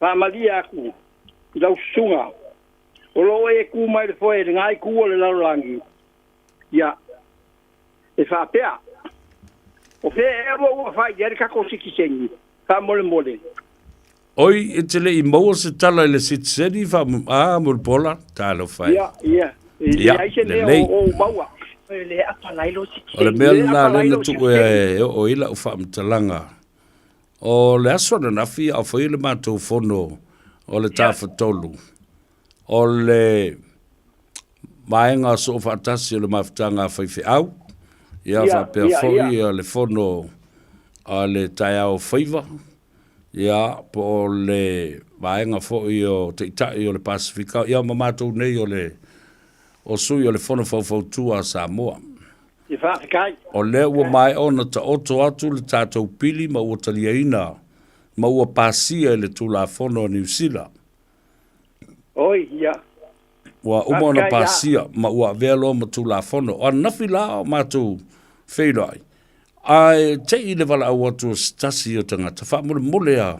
faamalie aku i lau susuga, o lo o e ku mai le foe i lena itu o le lalolagi, ia, e faapea, O fea ea ua ua fai i ai le tatou sitiseni, faamolemole? Oi, e te le i maua se tala i le sitiseni, faa, a, Mulipola, talofa e. Ia, ia, e leai se mea o ou maua. O le mea lena lea na tuu e oo ai lau faamatalaga. O le aso ananafi a o faia le matou fono o le Tafatolu, o le vaega soofaatasi o le mafutaga a faifeau, ia faapea foi le fono a le taeao o faiva, ia po o le vaega foi o Taitai o le Pasefika, ia ma matou nei o le o sui o le Fono Faufautua a Samoa. Ia faafetai. O lea ua maea ona taoto atu le tatou pili ma ua taliaina ma ua pasia i le Tulafono a Niu Sila. Oi, ia. Ua uma ona pasia ma ua avea loa ma Tulafono. O ananafi la o matou feiloai, ae te i le valaau atu o se tasi o tagata, faamolemole a,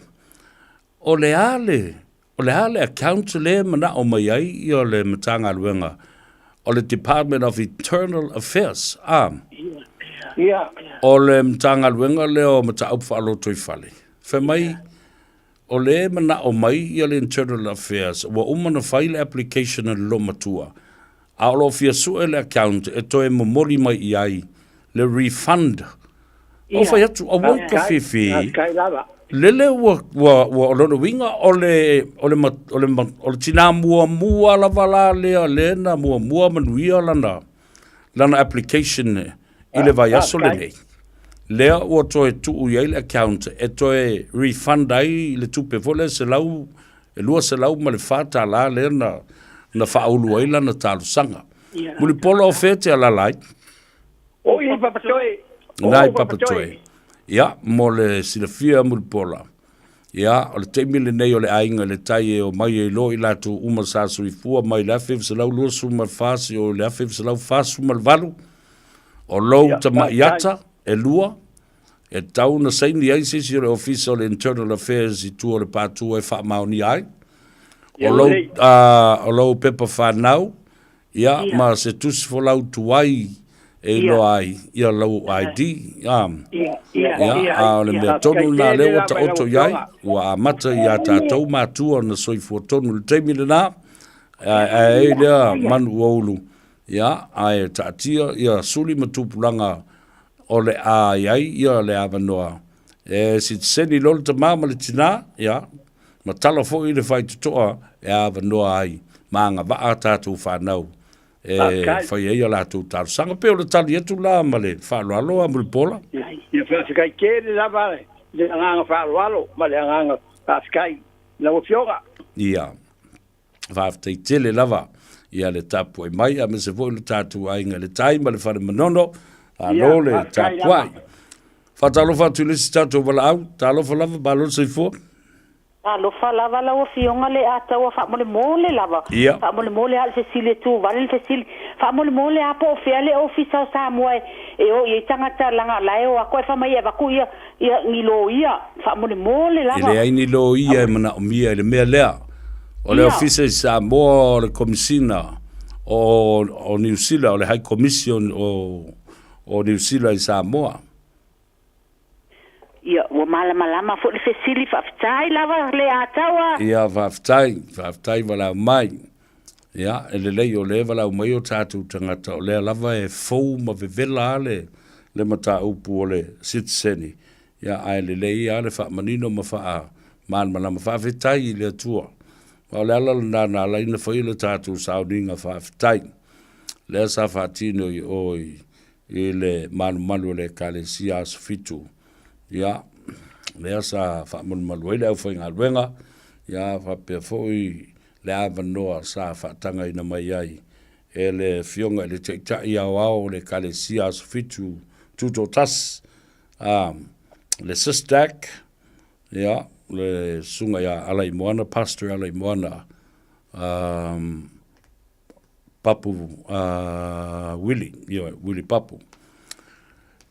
o le a le, o le a le account lea e manao mai ai ia le Matagaluega o le Department of Internal Affairs, a? Ia. O le Matagaluega lea o Mataupu Faalotoifale. Fai mai, o lea e manao mai ia le Internal Affairs, ua uma ona fai le application a le loomatua, a o lo o fia sue le account e toe momoli mai i ai le refund. Ua fai atu, aua e ka fefe. Lele ua, ua, ua, o lona uiga o le, o le, o le, o le tinā muamua lava la lea, lea na muamua manuia lana, lana application i le vaiaso lenei. Lea ua toe tuu i ai le account e toe refund ai le tupe foi lea selau, e $204 lea na, na faaulu ai lana talosaga. Mulipola o fea e te alaala ai? O i Papatoe. Na i Papatoe. Ia, mo le silafia Mulipola. Ia, o le taimi lenei o le aiga i le tai e omai ai loa i latou uma sa soifua mai le 1924 seia oo i le 1948, o lou tamai ata e lua, e tatau ona saini ai se isi o le Ofisa o le Internal Affairs i tua o le pātua e faamaonia ai. O lou, o lou pepa whanau, ia, ma se tusi folau tuai e iloa ai ia lau ID. Ia, ia, a o le mea tonu lena lea ua taoto i ai, ua amata iā tatou matua ona soifua tonu i le taimi lena, ae ai lea manu ua ulu, ia, ae taatia ia suli ma tupulaga o le a i ai ia le avanoa e sitiseni loa le tama ma le tinā, ia, ma tala foi le faitotoa e avanoa ai ma agavaa a tatou fanau e fai ai a latou talosaga. Pei o le tali atu la ma le faaaloalo a Mulipola. Ia faafetai tele lava i le agaga faaaloalo ma le agaga faafetai i lau Afioga. Ia, faafetai tele lava. Ia le tapuai mai, aemaise foi lo tatou aiga i le tai ma le fale manono, malo le tapuai. Faatalofa atu i le isi tatou valaau, talofa lava, malo le soifua. Talofa lava lau Afioga le Ataua faamolemole lava. Ia. Faamolemole a o le fesili e tu vale le fesili. Faamolemole a po o fea le Ofisa o Samoa e e o i ai tagata laga la e o atu ae fai mai e avatu ia ia ni loia. Faamolemole E lava. leai ni loia e manaomia i le mea lea. O le Ia. Ofisa i Samoa o le Komisina o o Niu Sila, o le High Commission o o Niu Sila i Samoa. Ia, ua malamalama foi le fesili, faafetai lava le Ataua. Ia, faafetai, faafetai valaau mai. Ia, e lelei o lea e valaau mai o tatou tagata, o lea lava e fou ma vevela lava le, le mataupu o le sitiseni. Ia, ae lelei lava le faamanino ma faamalamalama. Faafetai i le Atua. Ma o le ala lena na ala ai ona fai le tatou sauniga faafetai. Lea sa faatino i o i i le malumalu o le Ekalesia Aso Fitu. Ia, lea sa faamalumalu ai le aufaigaluega, ia faapea foi le avanoa sa faatagaina mai ai e le Afioga i le Taitai Aoao o le Ekalesia Aso Fitu Tutoatasi, a, le SISTAC, ia, le Susuga ia Alaimoana, Pastor Alaimoana, um, Papu Willie, ioe, Willie Papu.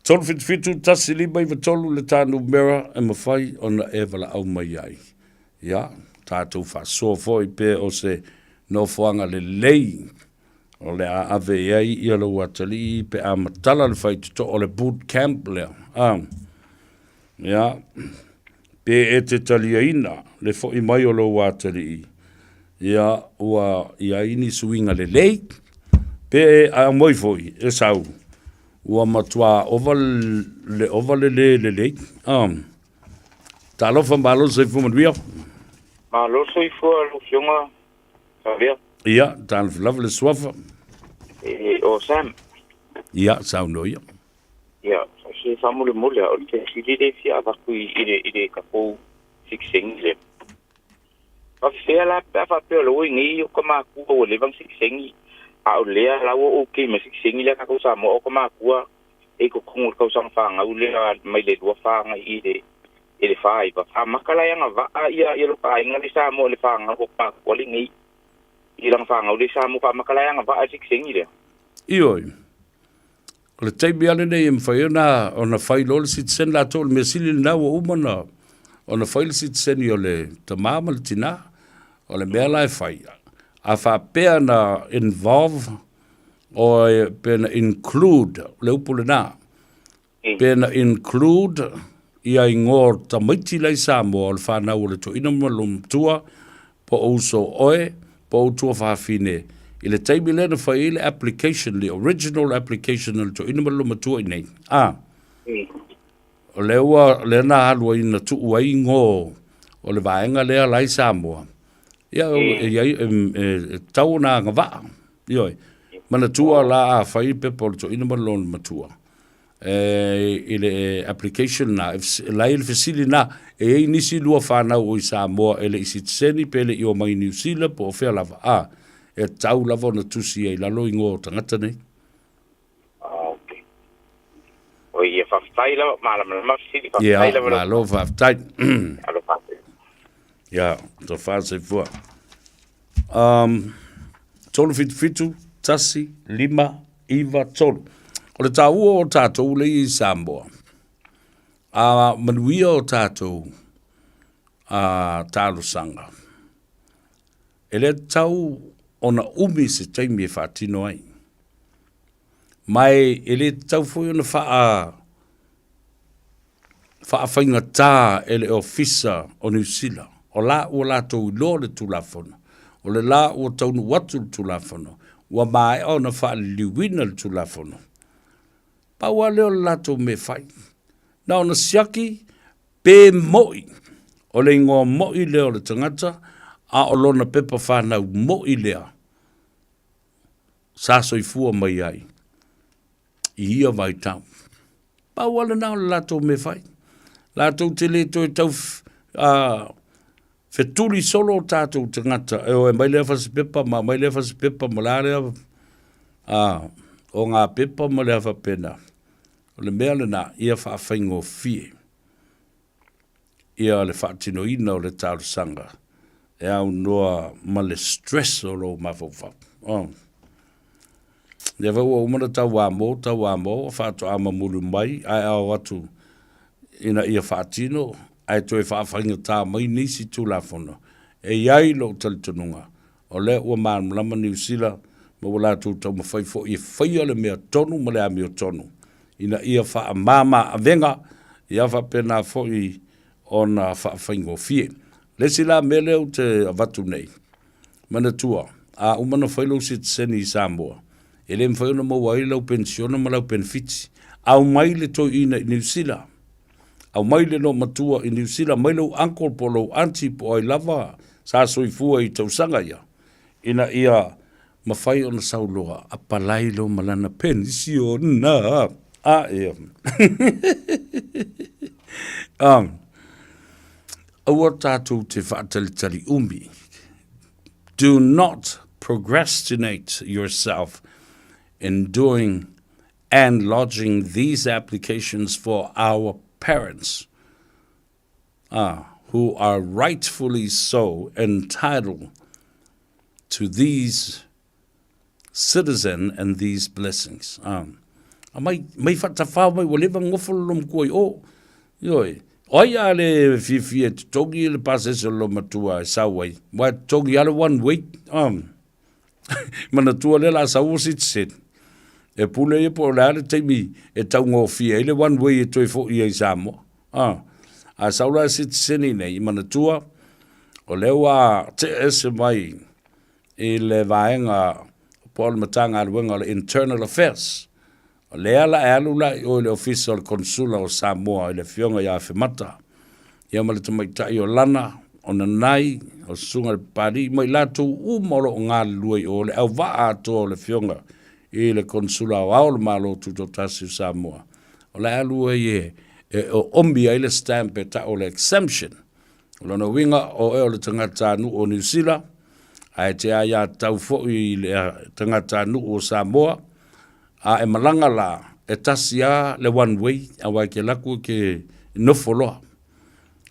377 1593 le tā numera e mawhai ona e valaau mai ai. Ia, tātou whaasoa foi pe o se nofoanga lelei o le a ave i ai ia lou atalii pe a matala le faitotoa o le boot camp lea. Ah. Ia, pe e te taliaina le fo'i mai o lou atalii, ia, ua i ai ni suiga lelei, pe e aumai foi e sau, ua matuā ova le ova le lē lelei. Um, talofa malo le soifua manuia. Malo le soifua lau Afioga Savea. Ia, talofa lava le suafa. E, o Sam. Ia, saunoa ia. Ia, se faamolemole lava, o le fesili lea e fia avatu i, i le, i le tatou sikisengi lea. Faafefea la pe a faapea o lea ua i nei o ka matua ua leva ona sikisengi, a o lea la ua okay mai sikisengi lea a tatou Samoa, o ka matua e i totonu o le tausaga fanau lea mai le 24 agai i le i le 49, faamata la e agavaa ia, ia lota aiga lea i Samoa i le fanau o ka matua lenei i lana fanau lea i Samoa, faamata la e agavaa le sikisengi lea? Ioe. O le taimi lava lenei e mafai ai ona, ona fai loa le sitiseni latou. O le mea sili lena ua uma ona, ona fai le sitiseni o le tamā ma le tinā. O le mea la e fai, a faapea na involve o pe na include, o le upu lena, pe na include ia igoa o tamaiti la i Samoa o le fanau o le toeaina ma lona matua, po o uso oe, po o ou tuafafine, i le taimi lea na fai ai le application, le original application a le toeaina ma le loomatua i nei. A, o lea ua, lea na alu ai na tuu ai igoa o le vaega lea la i Samoa, ia, e i ai, e, e, e tatau ona agavaa. Ioe. Manatua la a fai le pepa o le toeaina ma le loomatua, e, i le application na, la i le fesili na, e i ai nisi lua fanau o i Samoa e le i sitiseni pe le i o mai i Niu Sila po o fea lava, a, e tatau lava ona tusi ai i lalo igoa o tagata nei. Ah, okay. Oi, ia faafetai lava, malamalama fesili, faafetai Ia, lava. malo faafetai. Alofa atu. Ia, tofa soifua. 377 1 5 9 3. O le taua o tatou lea i Samoa, a manuia o tatou a talosaga, e le tatau ona umi se taimi e faatino ai. Ma e le tatau foi ona faa faafaigatā e le Ofisa o Niu Sila, o la ua latou iloa le Tulafono, o le la ua taunuu atu le Tulafono, ua maea ona faaliliuina le Tulafono. Pau lava lea o le latou mea e fai, na ona siaki pe mo'i, o le igoa mo'i lea o le tagata, a o lona pepa fanau mo'i lea sa soifua mai ai i ia vaitau. Pau lava lena o le latou mea fai. Latou te le toe tau Fetuli solo o tātou tagata, e o e mai lea fasipepa, ma mai lea fasipepa, ma la lea, a, o ngā pepa ma lea whapena. O le mea lena, ia whaafaingofie. Ia le whaatinoina o le talosaga, e au noa ma le stress o lou mafaufau. Oh. Ia fai ua uma na tau amo, tau amo, faatoa mamulu mai, ae ao atu ina ia faatino, ae toe faafaigata mai nisi Tulafono. E i ai lou talitonuga, o lea ua malamalama Niu Sila ma ua latou taumafai foi e faia le mea tonu ma le amiotonu ina ia faamama avega, ia faapena foi ona faafaigofie. Le isi la mea lea ou te avatu nei, Manatua, a uma ona fai lou sitiseni i Samoa, e le mafai ona maua ai lau penisiona ma lau penefiti. Aumai le toeaina i Niu Sila. Aumai le loomatua i Niu Sila, aumai lou uncle po o lou aunty po o ai lava sa soifua i tausaga ia, ina ia mafai ona sau loa apalai loa ma lana penisiona. A, ia. Aua tatou te faatalitali umi. Do not procrastinate yourself in doing and lodging these applications for our parents, who are rightfully so entitled to these citizen and these blessings. A mai, mai whatawhao mai, ua leva ngofo lo matua i o. Ioe, o ai a le fiafia e totogi le pasese o lo matua e sau ai. Wa e totogi ale one week. Manatua lea la sau o citizen. E pule ia po o le a le taimi e taugofie ai le one way e toe fo'i ai i Samoa. A sau la citizen i nei, manatua, o lea ua tea ese mai i le vaega po o le Matagaluega o le Internal Affairs. O lea la e alu la i o i le Ofisa o le Konesula o Samoa i le Afioga ia Afemata, ia ma le tamaitai o Lana, o Nanai, o Susuga i le Papalii ma i latou uma o lo o galulue i o, le auvaa atoa o le Afioga i le Konesula Aoao o le Malo Tutoatasi o Samoa. O la e alu ai e oomi ai le stamp e tau o le exemption. O lona uiga, o oe o le tagatanuu o Niu Sila, ae te aiatatau foi i le tagatanuu o Samoa, a e malaga la, e tasi lava le one way, aua e te alu atu e te nofo loa,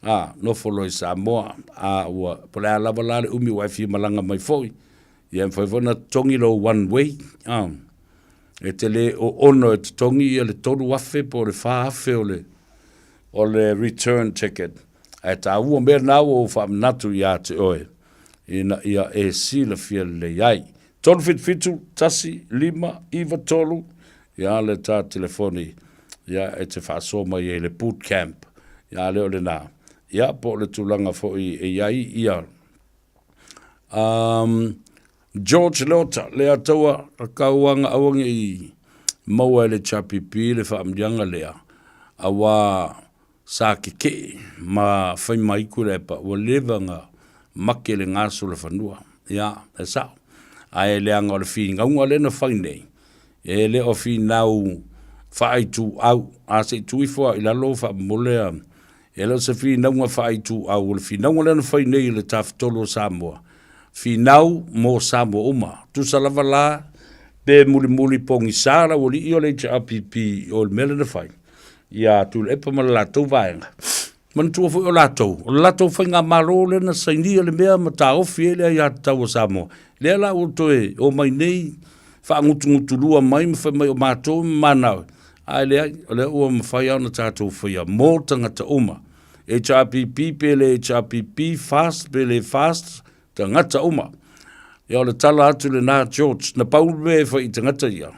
a, nofo loa i Samoa, a ua, po o le a lava la le umi ua e fia malaga mai foi, ia e mafai foi ona totogi lou one way, a, e te le oono e totogi ia le $3,000 po o le $4,000 o le, o le return ticket. Ae taua mea na ua ou faamanatu ia te oe, ina ia e silafia lelei ai. 377 1 5 9 3, ia le ta telefoni, ia e te faasoa mai ai i le boot camp, ia a le o lena, ia po o le tulaga foi e i ai ia um, George Leota, lea taua kauanga aua ne i maua e le HRPP le faamiliaga lea, aua Sa kekeʻe ma fai mai Tuilaepa ua leva na make le gasola fanua. Ia, e sao. Ae leaga o le finauga lea na fai nei, e le o finau faaituau, a se i tuu ifo lava i lalo faamomole a, e le o se finauga faaituau, o le finauga lea na fai nei e le Tafatolu o Samoa, finau mo Samoa uma. Tusa lava la pe mulimuli pogisa le aualii o le HRPP o le mea lea na fai, ia Tuilaepa ma le latou vaega. Manatua foi o latou, o le latou faigamalo lea na sainia le mea ma taofi ai le aiatatau a Samoa. Lea la ua toe omai nei faagutugutulua mai ma fai mai o matou e mamana oe. Ae leai, o lea ua mafai lava ona tatou faia mo tagata uma. HRPP pe le HRPP, fast pe le fast, tagata uma. Ia o le tala atu lena George, na pau le mea e fai i tagata ia.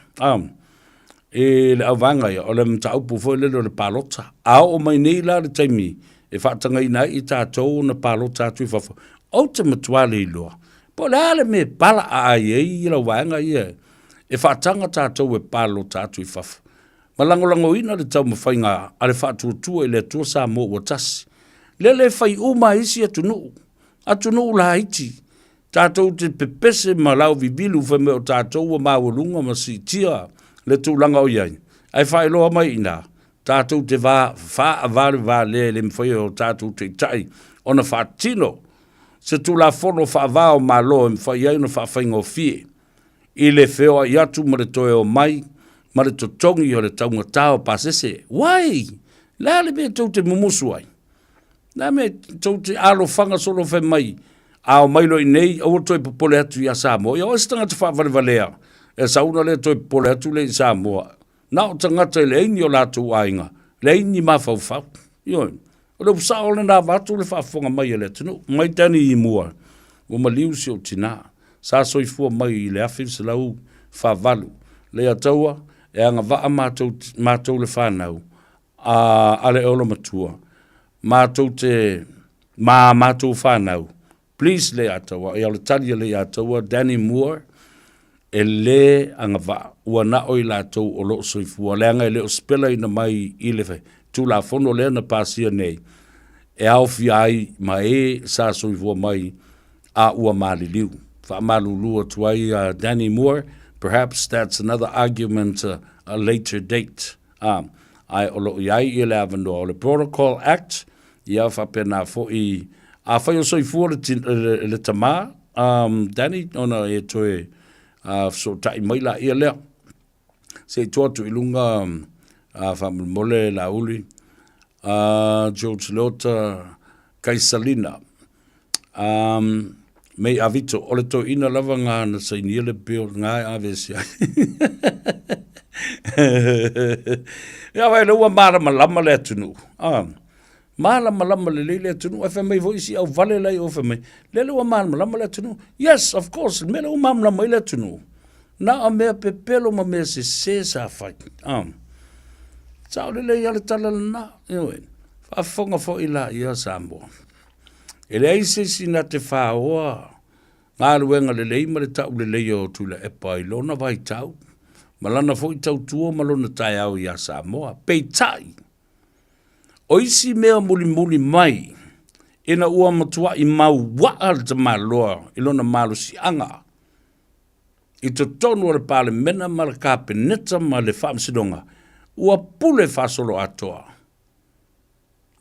E le auvaega ia, o le mataupu foi lele o le palota. A oo mai nei la le taimi e faatagaina ai i tatou ona palota atu i fafo, ou te matua le iloa po o le a le mea e pala ai ai lau vaega ia e faataga tatou e palota atu i fafo. Ma lagolagoina le taumafaiga a le Faatuatua i le Atua Samoa ua Tasi. Lea le fai uma e isi atunuu, atunuu laiti, Tatou te pepese ma lauvivilu fai mai o tatou ua maualuga ma siitia le tulaga o i ai, ae faailoa mai i ina, tatou te va faavalevalea e le mafai e o tatou taitai ona faatino. se Tulafono faava o Malo e mafai ai ona faafaigofie i le feoai atu ma le toe omai ma le totogi o le taugata o pasese. Why? Le a le mea tou te mumusu ai? Le a mea tou te alofaga solo fai mai a omai loa i inei aua toe popole atu ia Samoa. Ia o ai se tagata faavalevalea e sau ona le toe popole atu lea i Samoa. Na o tagata e leai ni o latou aiga, leai ni mafaufau. Ioe. O le upu sao lena vaeatu le faafofoga mai a le atunuu. Mai Danny i mua, ua maliu si ou tina. Sa soifua mai i le 1948. Leiataua, e agavaa matou, matou le fanau, a, a le olomatua, matou te, ma matou fanau. Please Leiataua, ia o le tali a Leiataua, Danny Moore, e lē agavaa, ua na o i latou o lo o soifua, leaga e le o sipelaina mai i le Tulafono lea na pasia nei, e aofia ai ma e sa soifua mai a ua maliliu. Faamalulu atu ai a Danny Moore, perhaps that's another argument a later date. A, ae o lo o i ai ia le avanoa o le Protocol Act, ia faapena foi, afai o soifua le, le, le tama, um, Danny, ona e toe uh, fesootai mai laia lea. Se i tua atu i luga uh, faamolemole Laauli, uh, George Leota, Kaisalina, um, Mei Avito, o le toeaina lava nga na sainia le bill nga e ave ese ai. Ia vai le ua malamalama le atunuu. Ah, malamalama lelei le atunuu. Ae fai mai foi si au vale la i o fai mai, lele ua malamalama le atunuu. Yes, of course, le mea lea ua malamalama ai le atunuu. Na o mea pepelo ma mea sese sa fai. Ah. Sao lelei lava le tala lena. Ioe. Faafofoga foi la ia Samoa. E leai se isi na te faoa galuega lelei ma le tauleleia o Tuilaepa i lona vaitau ma lana foi tautua ma lona taeao iā Samoa. Peitai, o isi mea mulimuli mai ina ua matuaʻi mauaʻa le tamaloa i lona malosiaga i totonu o le Palemena ma le Kapeneta ma le Faamasinoga, ua pule faasoloatoa.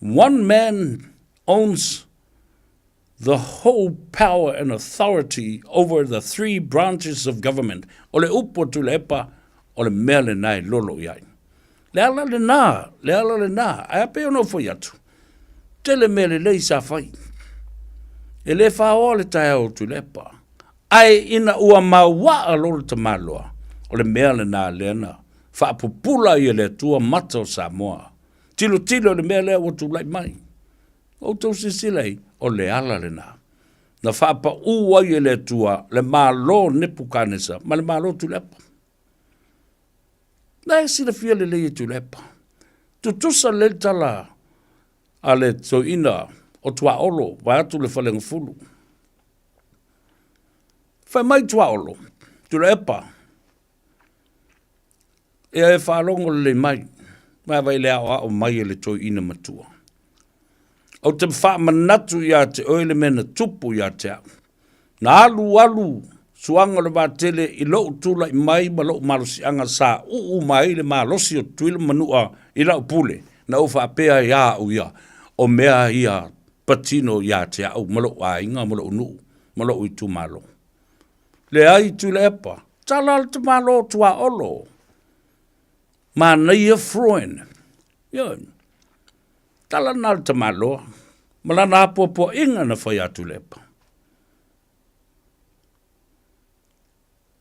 One man owns the whole power and authority over the three branches of government. O le upu a Tuilaepa, o le mea lena e lolo i ai. Le ala lena, le ala lena, ae a pei ona ou fai atu, tele mea lelei sa fai. E le faoa le taeao o Tuilaepa. Ae ina ua mauaa loa le tamaloa, o le mea lena lea na faapupula ai e le Atua mata o Samoa. Tilotilo i le mea lea ua tulai mai. Outou silasila i, o le ala lena. Na faapaū ai e le Atua le Malo Nepukanesa ma le Malo Tuilaepa. Na e silafia lelei e Tuilaepa. Tutusa lelei le tala a le toeaina o Tuaolo, vaeatu le Falegafulu. Fai mai Tuaolo, Tuilaepa, Ia e faalogo lelei mai, vaevae i le aoao mai e le toeaina matua. Ou te faamanatu iā te oe le mea na tupu iā te au. Na alualu suaga o le vaatele i lou tulai mai ma lou malosiaga sa uu mai le malosi o Tutuila ma Manua i lau pule, na ou faapea ai a au ia, o mea ia patino iā te au ma lou aiga ma lou nuu ma lou itumalo. Leai Tuilaepa, tala le tamaloa tuaolo. Manaia Froen. Ioe. Tala na le tamaloa. Ma lana apoapoaiga na fai a Tuilaepa.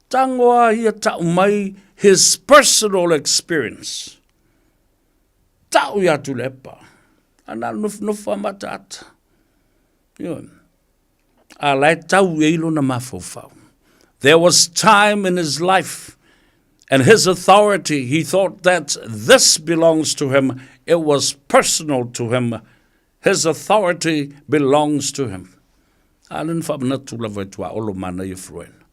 Tango a ia tau mai his personal experience. Tau ia Tuilaepa. Ana nofonofo a mataata. Ioe. A la e tau i ai lona mafaufau. There was time in his life and his authority, he thought that this belongs to him, it was personal to him, his authority belongs to him. A lena faamanatu lava e Tuaolo manaia Fruena.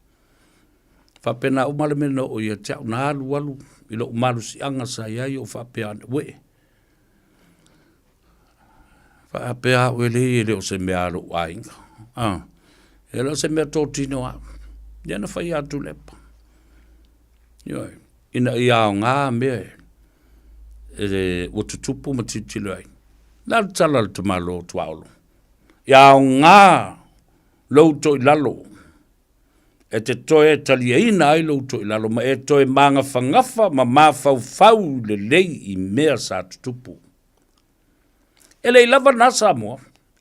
Faapena uma le mea na oo ia te au, na alualu i lou malosiaga sa i ai o faapea ane, uee, Faapea au e leai e le o se mea a lou aiga. Ah, e le o se mea totino au. Ia na fai atu lepa. Ioe, ina ia aoga mea e, e ua tutupu ma tilotilo ai. Le a le tala a le tamaloa o Tuaolo? Ia aoga. Lou toilalo, e te toe taliaina ai lou toilalo ma e toe magafagafa ma mafaufau lelei i mea sa tutupu. E le i lava na Samoa,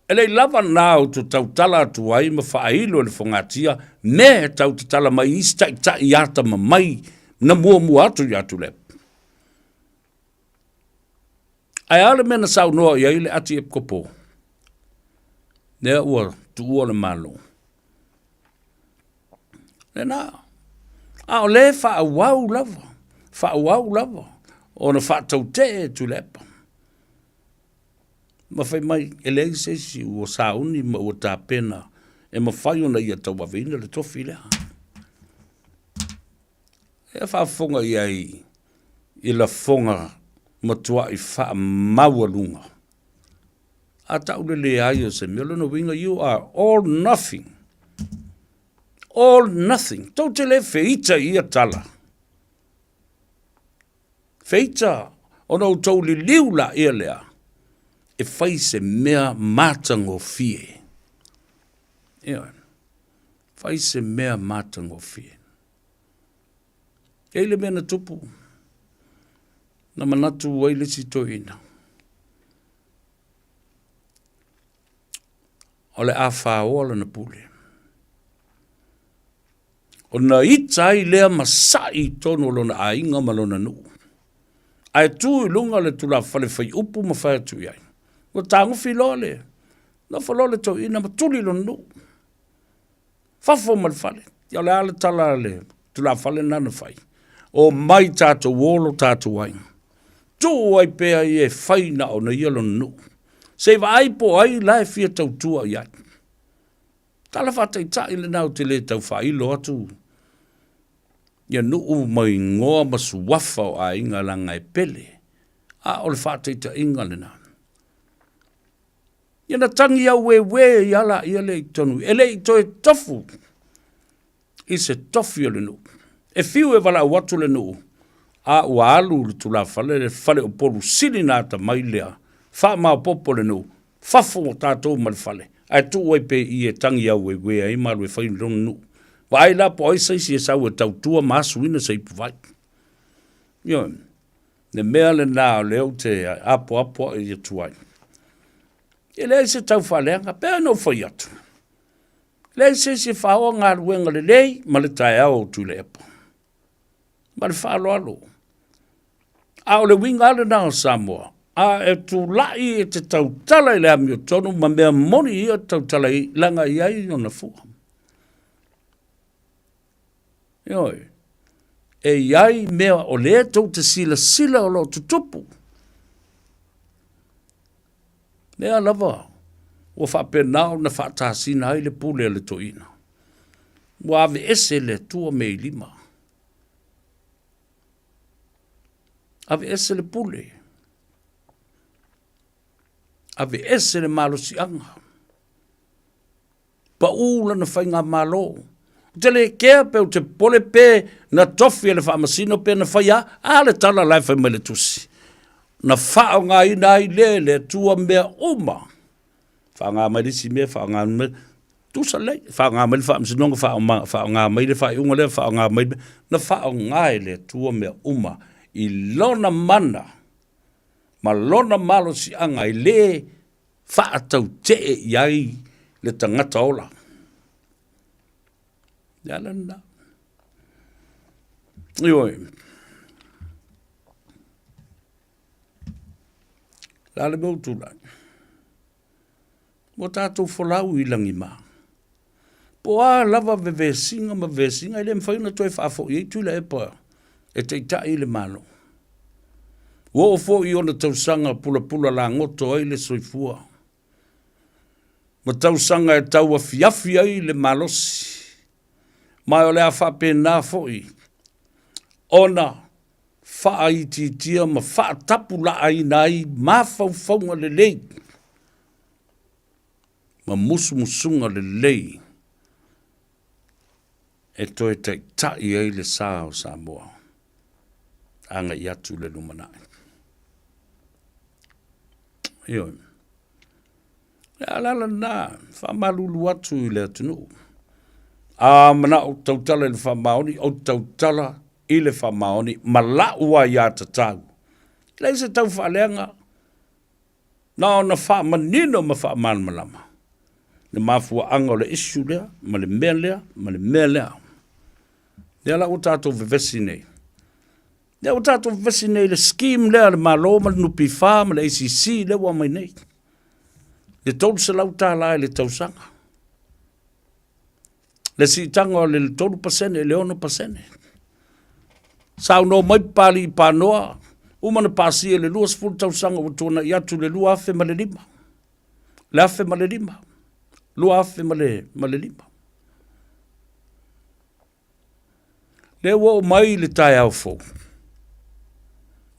e le i lava na ou te tautala atu ai ma faailo i le fogatia mea e tau tatala mai isi taitai atamamai na muamua atu ia Tuilaepa. Ae a le mea na saunoa i ai le Ati Epikopo? Lea ua tuua le Malo. Lena. A o le faaauau lava, faaauau lava ona faatautee Tuilaepa. Ma fai mai, e leai se isi ua sauni ma ua tapena e mafai ona ia tauaveina le tofi lea. E faafofoga i ai i lafoga matuai faamaualuga. A tau le leai o se mea, lona uiga, you are all nothing. All nothing. Tou te le feita i ia tala. Feita ona outou liliu laia lea e fai se mea matagofie. Ioe. Fai se mea matagofie. E i le mea na tupu, na manatu ai le isi toeaina, o le a faoa lana pule. Ona ita ai lea ma sa'i i totonu o lona aiga ma lona nuu. Ae tu i luga le tulafale faiupu ma fai atu i ai. Ua tagofi loa le, nofo loa le toeaina ma tuli lona nuu. Fafo ma le fale. Ia o le a le tala a le tulafale lena na fai? Omai tatou o lo tatou aiga. Tuu ai pea ia e fai na ona ia lona nuu. Se i vaai po o ai la e fia tautua i ai. Tala faataitai lena ou te le tau faailo atu ia nuu ma igoa ma suafa o aiga leaga e pele, a o le faataitaiga lena. Ia na tagi auēuē ai lava laia lea i totonu, e le i toe tofu i se tofi o le nuu. E fiu e valaau atu le nuu, a ua alu le tulafale le faleupolu sili na atamai lea, faamaopoopo le nuu, fafo o tatou ma le fale, ae tuu ai pea i i e tagi auēuē ai ma alu e fai lona nuu. Vaai la po o ai se isi e sau e tautua ma asuina se ipuvai. Ioe. Le mea lena o lea ou te apoapoai atu ai. E leai se tau faaleaga, pei ona ou fai atu. E leai se isi e faoa galuega lelei ma le taeao o Tuilaepa. Ma le faaaloalo. A o le uiga lava lena o Samoa, a e tulai e te tautala i le amiotonu ma mea moni ia e tautala i ai, leaga e i ai ona fua. Ioe. E i ai mea o lea tou te silasila o lo o tutupu. Lea lava ua faapena ona faatasina ai le pule a le toeaina. Ua aveese le Atua mea i lima. Aveese le pule. Aveese le malosiaga. Pau lana faigamalo. Ou te le kea pe ou te popole pe na tofi e le faamasino pe na fai a, a le tala la e fai mai le tusi. Na faaaogaina ai lea e le Atua mea uma. Faaaoga mai le isi mea, faaaoga mai, tusa lelei, faaaoga mai le faamasinoga, faaaoga mai le faaiuga lea, faaaoga mai le, na faaaoga e le Atua mea uma i lona mana ma lona malosiaga e le faatautee i ai le tagata ola. Le ala lena. Ioe. Le a le mea ua tulai? Ua tatou folau i lagima. Po o a lava vevesiga ma vevesiga, e le mafai ona toe faafoi ai Tuilaepa e taitai le Malo. Ua oo foi i ona tausaga pulapula lagoto ai le soifua, ma tausaga e tauafiafi ai le malosi, ma o le a faapena foi ona faaitiitia ma faatapulaaina ai mafaufauga lelei ma musumusuga lelei e toe taitai ai le sa o Samoa agai atu i le lumanai. Ioe. Le ala lena, faamalulu atu i le atunuu. A manao tautala i le faamaoni, ou te tautala i le faamaoni ma la'u aiatatau. E leai se tau faaleaga, na ona faamanino ma faamalamalama le mafuaaga o le issue lea ma le mea lea ma le mea lea. Lea la ua tatou vevesi nei. Lea ua tatou vevesi nei i le scheme lea a le Malo ma le NPF ma le ACC lea ua aumai nei. Le $300 i le tausaga. Le siitaga o le 3% i le 6%. Saunoa mai Papalii Panoa, uma ona pasia i le 20 tausaga ua tuanai atu le 2005. Le 1005. 2005. Lea ua oo mai le taeao fou,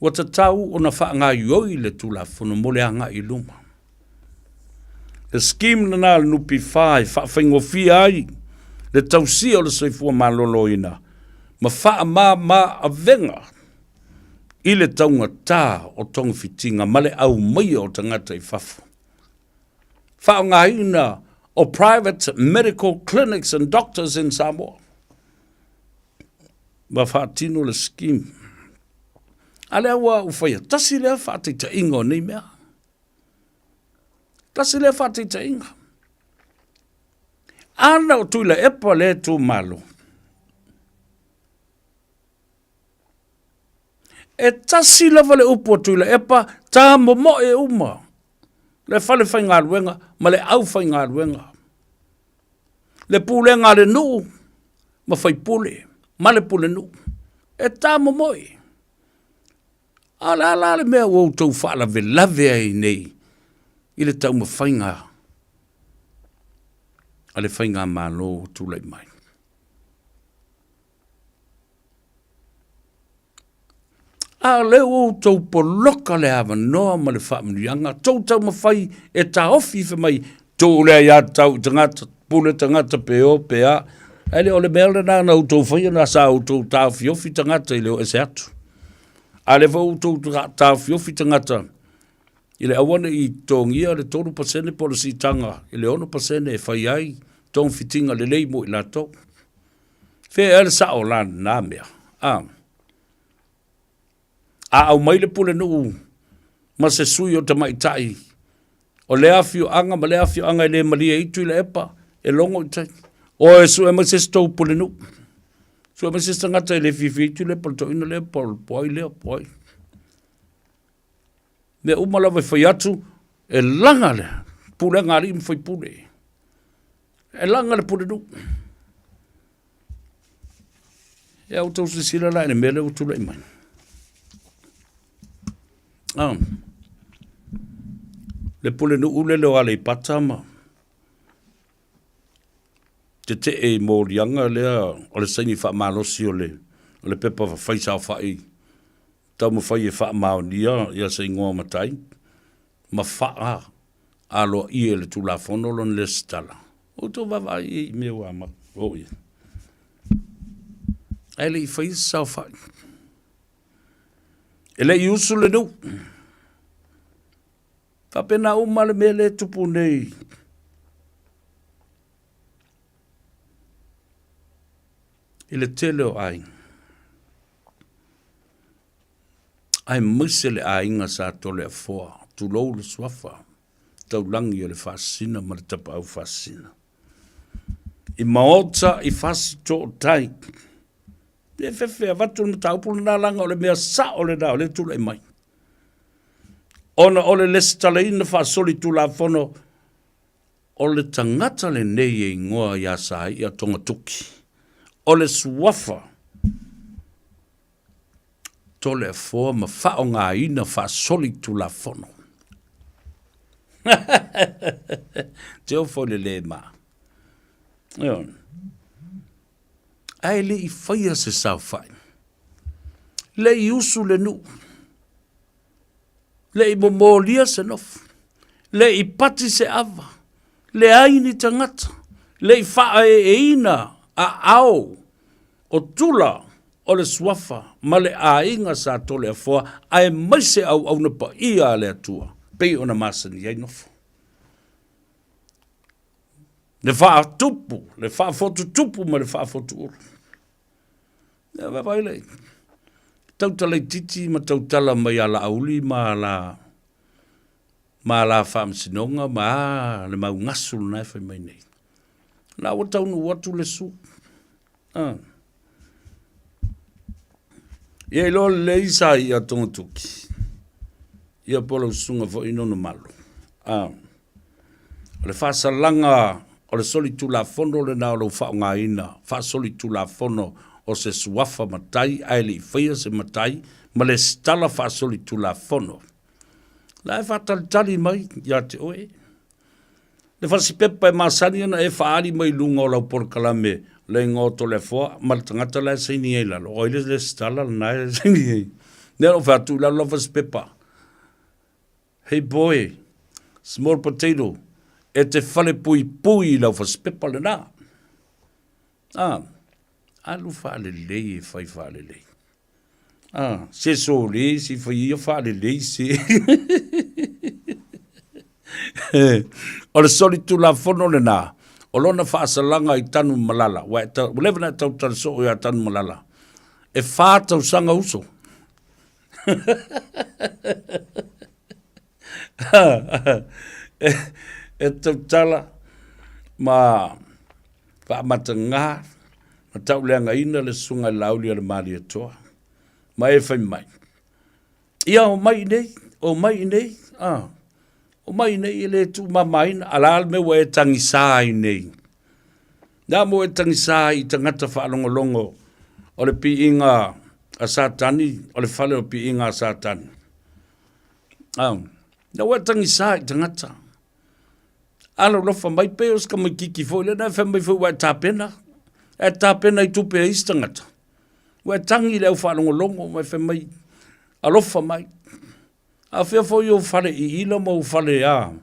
ua tatau ona faagaoioi le Tulafono mo le agai i luma. Le scheme lena a le NPF e faafaigofie ai le tausia o le soifua maloloina ma faamama avega i le taugata o togafitiga ma le aumaia o tagata i fafo. Faaaogaina o private medical clinics and doctors in Samoa. Ma faatino le scheme. A lea ua ou faia, tasi lea faataitaiga o nei mea. Tasi lea faataitaiga. Ana o Tuilaepa lea itumalo, E tasi lava le upu a Tuilaepa, ta momoe uma le fale faigaluega ma le aufaigaluega, le pulega a le nuu ma faipule ma le pulenuu, e ta momoe. A o le a la le mea ua outou faalavelave ai nei i le taumafaiga a le faigamalo ua tulai mai? A o lea ua outou poloka le avanoa ma le faamanuiaga, tou taumafai e taofi fai mai, tuu le aiatatau i tagata, pule tagata pe o pe a. Ae le o le mea lena na outou faia na sa outou taofiofi tagata i le o ese atu. A lea foi ua outou taofiofi tagata i le aua ne i totogia le 3% po o le siitaga i le 6% e fai ai togafitiga lelei mo i latou. Fea ea le sao la lena mea? A. A aumai le pulenuu ma se sui o tamaitai o lea afioaga ma lea afioaga e le malie ai Tuilaepa, e logo i tai. Oe sue mai se isi tou pulenuu. Sue mai se isi tagata e le fiafia ai Tuilaepa, le toeaina lea po o ai lea po o ai. Mea uma lava e fai atu, e laga le pulega a alii ma faipule. E laga le pulenuu. Ia outou silasila la i le mea lea ua tulai mai. Ah. Le pulenuu lele o Aleipata ma tetee i moliaga lea o le saini faamalosi o le, o le pepa fai saofai taumafai e faamaonia ia se igoa matai ma faa aloaia e le Tulafono lona lesitala. Outou vaavaai i ai i mea ua oo i ai. Ae le i faia se saofai. E le i usu le nuu. Faapena uma le mea lea e tupu nei i le tele o aiga. Aemaise le aiga sa Toleafoa, tulou le suafa, taulagi o le Faasisina ma le Tapaau Faasisina. I maota i Fasitootai, e fefe avatu le mataupu lena leaga o le mea sao lena o lea e tulai mai. Ona o le lesitalaina faasolitulafono o le tagata lenei e igoa ia Saia Togatoki, o le suafa Toleafoa ma faaaogaina faasolitulafono. Te ofo i le le ma. Ae le i faia se saofai. Le i usu le nuu. Le i momolia se nofo. Le i pati se ava. Leai ni tagata. Le i faaeeina aao o tula o le suafa ma le aiga sa Toleafoa aemaise auauna paia a le Atua pei ona masani ai nofo. Le faatupu, le faafotutupu ma le faafotuulu. Ia vaavaai lea. Tautala itiiti ma tautala mai a Laauli ma ala ma ala faamasinoga ma a le mau gasu lena e fai mai nei. La ua taunuu atu le su. Ah. Ia iloa lelei sa ia Togatoki. Ia po o lau susuga foi Nono Malo. Ah. O le faasalaga o le solitulafono lena o lou faaaogaina faasolitulafono o se suafa matai ae le i faia se matai ma lesitala faasolitulafono. La e faatalitali mai ia te oe le fasipepa e masani ona e faaali mai luga o lau polokalame le igoa o Toleafoa ma le tagata la e saini ai i lalo. O ai le lesitala lena e saini ai? Lea o fai atu i lalo lau fasipepa. Hey boy, small potato, e te falepuipui i lau fasipepa lena. Ah, alu faalelei e fai faalelei. Ah, se sole, se fai ia faalelei se. o le solitulafono lena, o lona faasalaga i Tanumalala, ua leva ona e tautala soo ia Tanumalala, e fa tausaga uso. E tautala ma faamatagā ma tauleagaina le Susuga i le Laauli a le Malietoa, ma e fai mai, Ia omai i inei, omai i inei, omai i inei e le tuumamaina, a o le a le mea ua e tagisa ai nei? Le a mo e tagisa ai i tagata faalogologo o le piiga a Satani, o le fale o piiga a Satani? Ah, na ua e tagisa i tagata. Alolofa mai pei o se tamaititi foi lea, na e fai mai foi ua e tapena. E tapena i tupe a isi tagata. Ua e tagi i le au faalogologo ma e fai mai, alofa mai. A fea foi ou fale i ila ma ou fale a.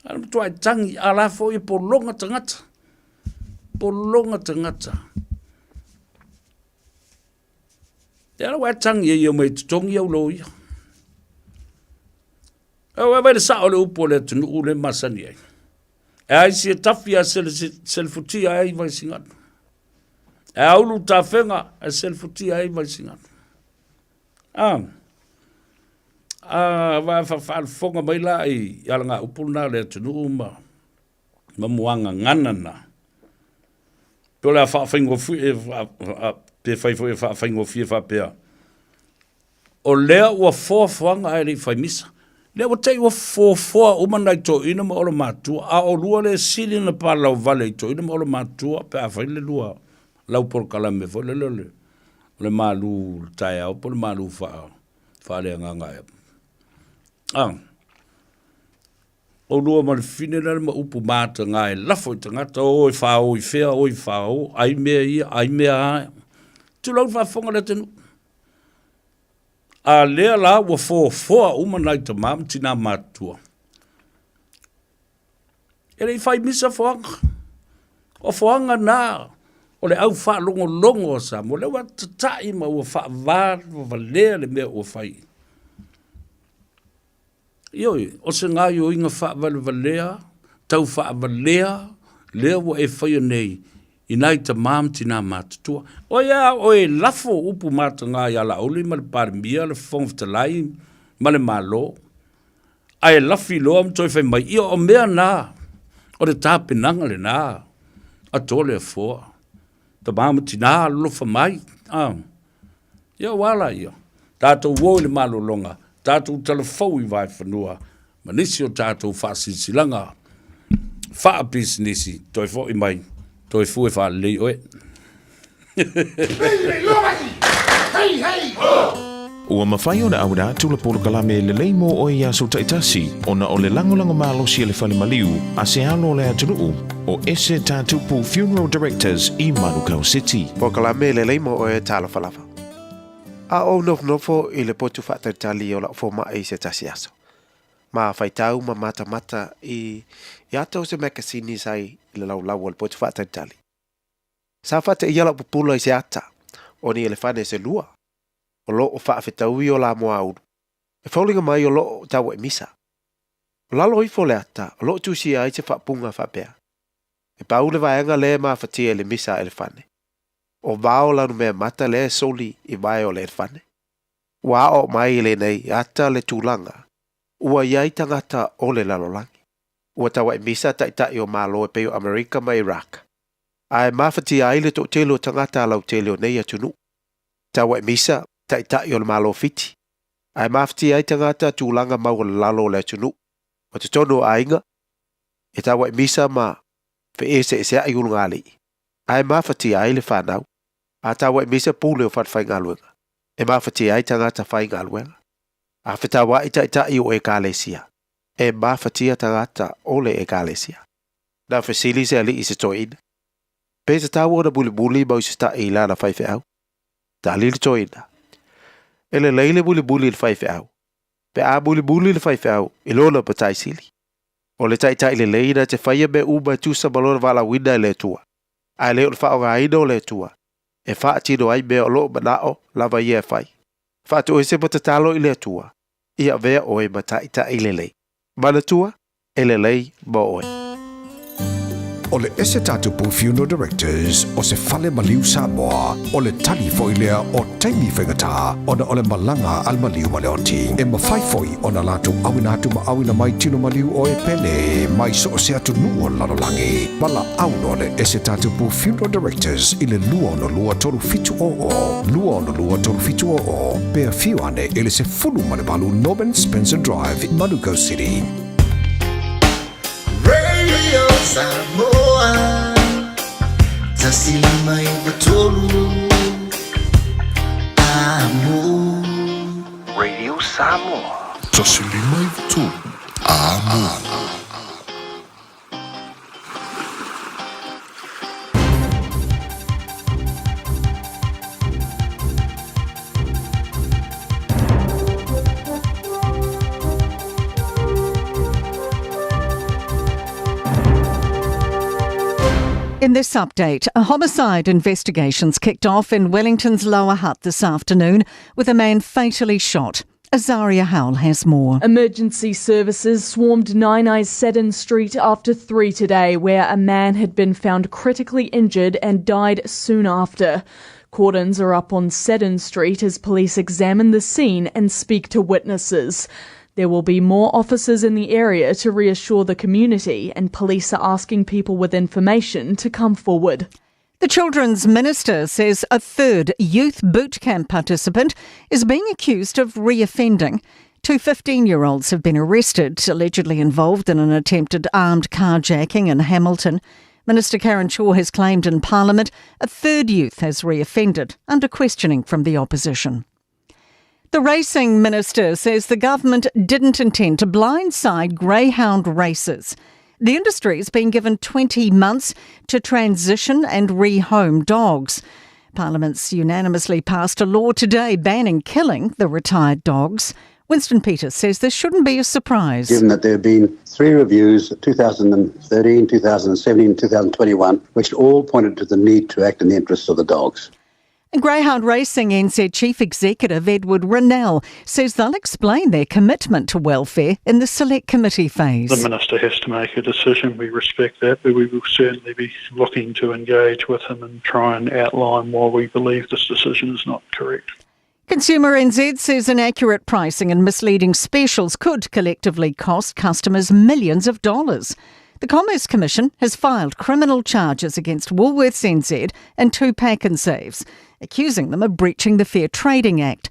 A na matuai tagi, a la foi e pologa tagata. Pologa tagata. E ala ua e tagi ai e omai e totogi au loia. E ua vai le sao o le upu o le atunuu le masani ai. E ai si e tafi a selefutia ai Vaisigano. E aulu tafega e selefutia ai Vaisigano. A, a va faafofoga mai la i alagaupu lena a le atunuu ma ma muagagana na. Pe o le a faafaigofie, pe fai foi e faafaigofie faapea, o lea ua foafoaga ae le i fai misa. Lea ua te i ua foafoa uma nai toeaina ma olo matua, a o lua le sili na palauvale i toeaina ma olo matua pe a fai le lua lau polokalame foi lele o le o le malu i le taeao po o le malu faaleagaga ea. A, oulua ma le fine lea ma upu mataga e lafo i tagata, o e fāō i fea, o e fāō, ai mea ia, ai mea a. Tulou le faafofoga a le atunuu. A lea la ua foafoa uma nai tamā ma tinā matutua. E le i fai misa foaga. O foaga na o le au faalogologo a Samoa. Lea ua tatai ma ua faavalevalea le mea ua fai. Ioe, o se gaoioiga faavalevalea, tau faavalea, lea ua e faia nei i nai tamā ma tinā matutua. O ai a oe e lafo upu mataga ia Laauli ma le Palemia, le Fofoga Fetalai ma le Malo, ae lafi loa ma toe fai mai, ia o mea na, o le tapenaga lena a Toleafoa, tama ma tina alolofa mai. Ah. Ia ua ala ia, tatou o i le malologa, tatou talafou i vaefanua, ma nisi o tatou faasilasilaga faapisinisi, toe foi mai, toe fue faalelei oe. Ua mafai ona auina atu le polokalame lelei mo oe i aso taitasi ona o le lagolago malosi a le Fale Maliu a se alo o le atunuu o Ese Tatupu Funeral Directors i Manukau City. Polokalame lelei mo oe talofa lava. A ou nofonofo i le potu faatalitali o lau fomai i se tasi aso, ma faitau ma matamata i i ata o se makasini sa i le laulau o le potu faatalitali. Sa faateia lau pupula i se ata o ni elefane se lua o lo o faafetaui o la moaulu. E foliga mai o lo o tau e misa. O lalo ifo le ata o lo o tusia ai se faapuga faapea. E pau le vaega lea e mafatia i le misa a elefane. O vao lanumea mata lea e soli i vae o le elefane. Ua aoao mai i lenei ata le tulaga ua i ai tagata o le lalolagi. Ua tauai misa taitai o Malo e pei o Amerika ma Iraq. Ae mafatia ai le toatele o tagata lautele o nei atunuu. Tauai misa taitai o le Malo Fiti. Ae mafatia ai tagata tulaga maualalalo o le atunuu. O totonu o aiga, e tauai misa ma feeseeseai ulugalii, ae mafatia ai le fanau. A tauai misa pule o falefaigaluega, e mafatia ai tagata faigaluega. A fetauai taitai o ekalesia, e mafatia tagata o le ekalesia. Na fesili se alii i se toeaina, Pe tatau ona mulimuli ma usitai i lana faifeau? Tali le toeaina, E lelei le mulimuli i le faifeau, pe a mulimuli le faifeau i lona matai sili. O le taitai lelei na te faia mea uma e tusa ma lona valaauina e le Atua, ae le o le faaaogaina o le Atua e faatino ai mea o lo o manao lava ia e fai. Faatoese ma tatalo i le Atua ia avea oe ma taitai lelei. Manatua, e lelei mo oe. O le Ese Tatupu Funeral Directors o se fale maliu Samoa, o le tali foi lea o taimi faigata ona o le malaga a le maliu ma le oti. E mafai foi ona latou auina atu ma auina mai tino maliu o e pele mai so o se atunuu o le lalolagi. Valaau loa le Ese Tatupu Funeral Directors i le 262 3700, 262 3700, pe afio ane i le 18 Norman Spencer Drive, Manukau City. Radio Samoa 153 Amo. Radio Samoa. 153 Amo. In this update, a homicide investigation's kicked off in Wellington's Lower Hutt this afternoon with a man fatally shot. Azaria Howell has more. Emergency services swarmed Naenae Seddon Street after 3 today, where a man had been found critically injured and died soon after. Cordons are up on Seddon Street as police examine the scene and speak to witnesses. There will be more officers in the area to reassure the community, and police are asking people with information to come forward. The Children's Minister says a third youth boot camp participant is being accused of reoffending. Two 15 year olds have been arrested, allegedly involved in an attempted armed carjacking in Hamilton. Minister Karen Chhour has claimed in Parliament a third youth has reoffended under questioning from the opposition. The racing minister says the government didn't intend to blindside greyhound races. The industry has been given 20 months to transition and rehome dogs. Parliament's unanimously passed a law today banning killing the retired dogs. Winston Peters says this shouldn't be a surprise. Given that there have been three reviews, 2013, 2017, 2021, which all pointed to the need to act in the interests of the dogs. And Greyhound Racing NZ Chief Executive Edward Rennell says they'll explain their commitment to welfare in the Select Committee phase. The Minister has to make a decision. We respect that, but we will certainly be looking to engage with him and try and outline why we believe this decision is not correct. Consumer NZ says inaccurate pricing and misleading specials could collectively cost customers millions of dollars. The Commerce Commission has filed criminal charges against Woolworths NZ and two Pak'nSaves, accusing them of breaching the Fair Trading Act.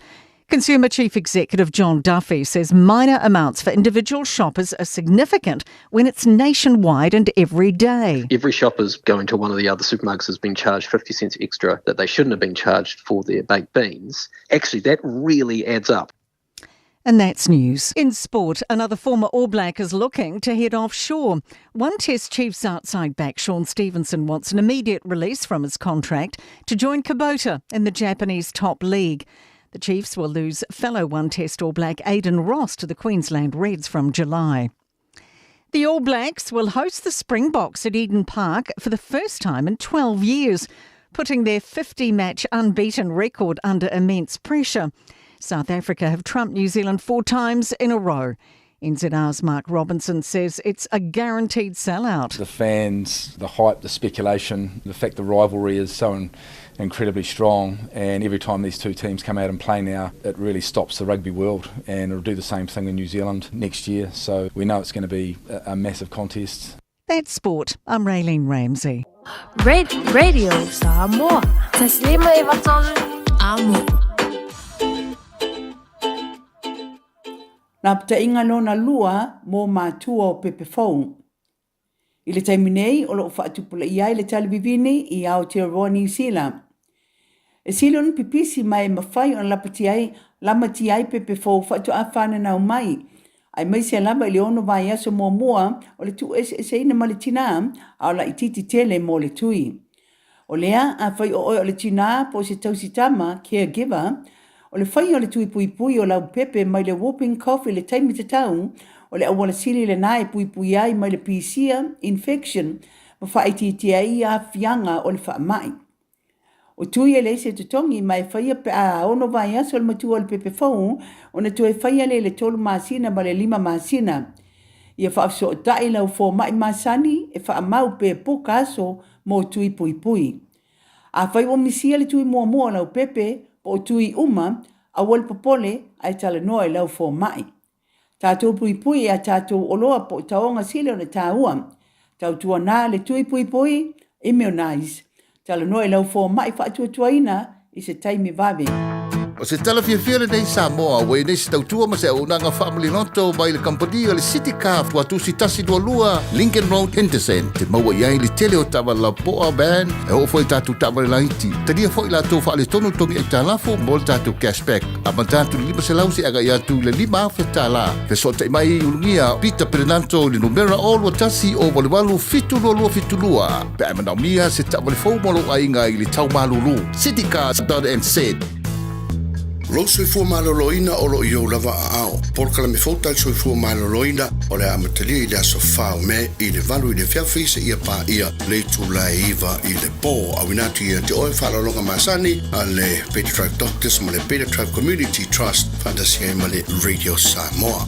Consumer Chief Executive John Duffy says minor amounts for individual shoppers are significant when it's nationwide and every day. Every shopper's going to one of the other supermarkets has been charged 50 cents extra that they shouldn't have been charged for their baked beans. Actually, that really adds up. And that's news. In sport, another former All Black is looking to head offshore. One Test Chiefs outside back Shaun Stevenson wants an immediate release from his contract to join Kubota in the Japanese top league. The Chiefs will lose fellow One Test All Black Aidan Ross to the Queensland Reds from July. The All Blacks will host the Springboks at Eden Park for the first time in 12 years, putting their 50 match unbeaten record under immense pressure. South Africa have trumped New Zealand four times in a row. NZR's Mark Robinson says it's a guaranteed sellout. The fans, the hype, the speculation, the fact the rivalry is so in incredibly strong, and every time these two teams come out and play now, it really stops the rugby world, and it'll do the same thing in New Zealand next year. So we know it's going to be a, a massive contest. That's sport. I'm Raylene Ramsey. Red Radio Samoa. Taslima Amo. Lapataʻiga lona lua mo matua o pepe fou. I le taimi nei, o loo faatupulaia ai le talivivini i Aotearoa Niu Sila. E sili ona pipisi ma e mafai ona lapatia ai, lamatia ai pepe fou faatoa fananau mai, aemaise lava i le ono vaiaso muamua o le tuueseeseina ma le tinā, a o laitiiti tele mo le tui. O lea, afai o oe o le tinā po o se tausi tama, caregiver, o le faia o le tui puipui o lau pepe mai le whooping cough i le taimi tatau, o le auala sili lenā e puipui ai mai le pisia, infection, ma faaitiitia ai aafiaga o le faamai. O tui e leai se totogi ma e faia pe a ono vaiaso le matua o le pepe fou ona toe faia lea i le tolu masina ma le lima masina. Ia faafesootai lau fomai masani e faamau pe puka aso mo tui puipui. Afai ua misia le tui muamua o lau pepe po o tui uma, aua le popole ae talanoa i lau fomai. Tatou puipui i a tatou oloa po o taoga sili ona taua. Tautuanā le tui puipui, immunize. Talanoa i lau fomai faatuatuaina i se taimi vave. O se tala fiafia lenei Samoa ua i nei se tautua ma se auaunaga faamaliloto mai le kamupani o le City Car Tuatusi 122 Lincoln Road Henderson te maua i ai le tele o taavale lapoa van e oo foi i tatou taavale laiti. Talia foi latou faaletonu togi aitalafu mo le tatou cashback. Amata atu i le 500 seia agai atu i le 5,000 tala. Fesootai mai i Ulugia Peter Perenanto i le numera 021 088 7272 pe a e manaomia se taavale fou mo lou aiga i le tau malulu. Citycars.nz. Lou soifua maloloina o lo o i ou lava aao. Polokalame fou tali soifua maloloina o le a amatalia i le aso 4 o Me i le 8 i le afiafi seia paia le itula e 9 i le po. Auina atu ia te oe faaaloaloga masani a le Beta Tribe Doctors ma le Beta Tribe Community Trust faatasi ai ma le Radio Samoa.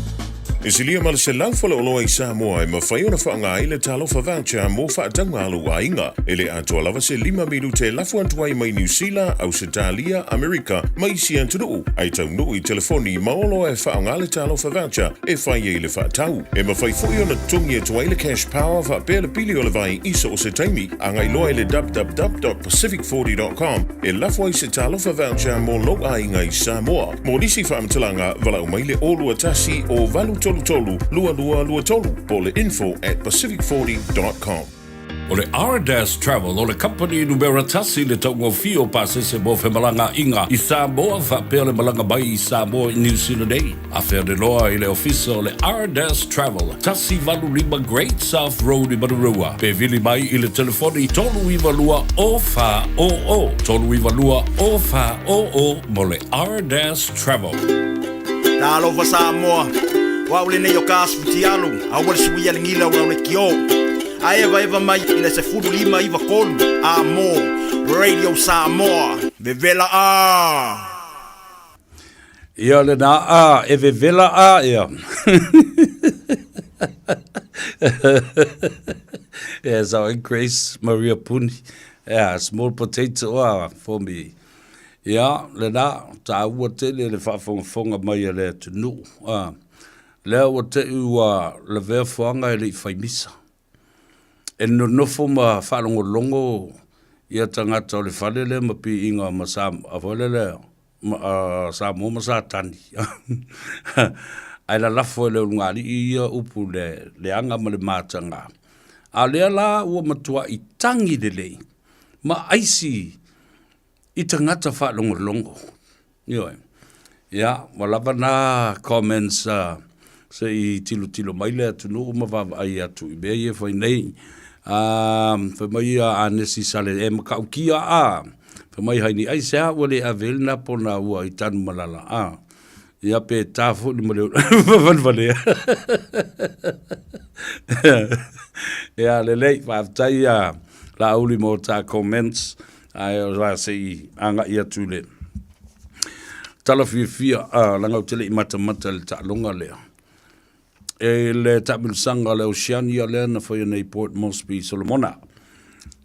E silia ma le 100 faleoloa i Samoa e mafai ona faaaoga ai le Talofa Voucher mo faatauga a lou aiga. E le atoa lava se lima minute e lafo atu ai mai Niu Sila, Ausetalia, Amerika ma isi atunuu, ae taunuu i telefoni ma oloa e faaaoga le Talofa Voucher e fai ai le faatau. E mafai foi ona totogi atu ai le Cash Power faapea le pili o le vai i so o se taimi. Agai loa i le www.pacific40.com e lafo ai se Talofa Voucher mo lou aiga i Samoa. Mo nisi faamatalaga, valaau mai le 021 0833 2223 po o le info at pacific40.com. O le Ardas Travel o le kamupani numera tasi i le taugofie o pasese mo femalagaaiga i Samoa faapea le malaga mai i Samoa i Niu Sila nei. Afe ane loa i le ofisa o le Ardas Travel, 185 Great South Road i Manurewa, pe vili mai i le telefoni 392 0400, 392 0400 mo le Ardas Travel. Talofa Samoa, o au lenei o ka asu fitialu, aua le suia le gila o lau lekiō. A evaeva mai i le 15 93 a mo Radio Samoa, vevela a! Ia lena a, e vevela a ia. Yes, our Grace Maria Puni. Yeah, small potato ah, for me. Ia, lena, tāua tele le faafogafoga mai a le atunuu. Ah, lea ua te i ua lavea fuaga e le i fai misa. E nonofo ma faalogologo ia tagata o le fale lea ma piiga ma sa, a foi lea lea, ma, a Samoa ma Satani. Ae lalafo e le ulugalii ia upu le leaga ma le mataga. A o lea la ua matuai tagi lelei ma aisi i tagata faalogologo. Ioe. Ia, ua lava na comments uh, se i tilotilo mai le atunuu ma vaavaai atu i mea ia e fai nei. Uh, fai mai ia Anesi Sale, e makaukia a. Fai mai haini ai se a ua le ave ai lena pona ua i Tanumalala a. Ia pe tā foi le ma le valevale. Ia lelei, faafetai ia Laauli mo tā comments. Ae o la se i agai atu le tala fiafia, a, leaga ou te le i matamata i le taaloga lea. E le taamilosaga o le Oceania lea na faia nei i Port Moresby i Solomona.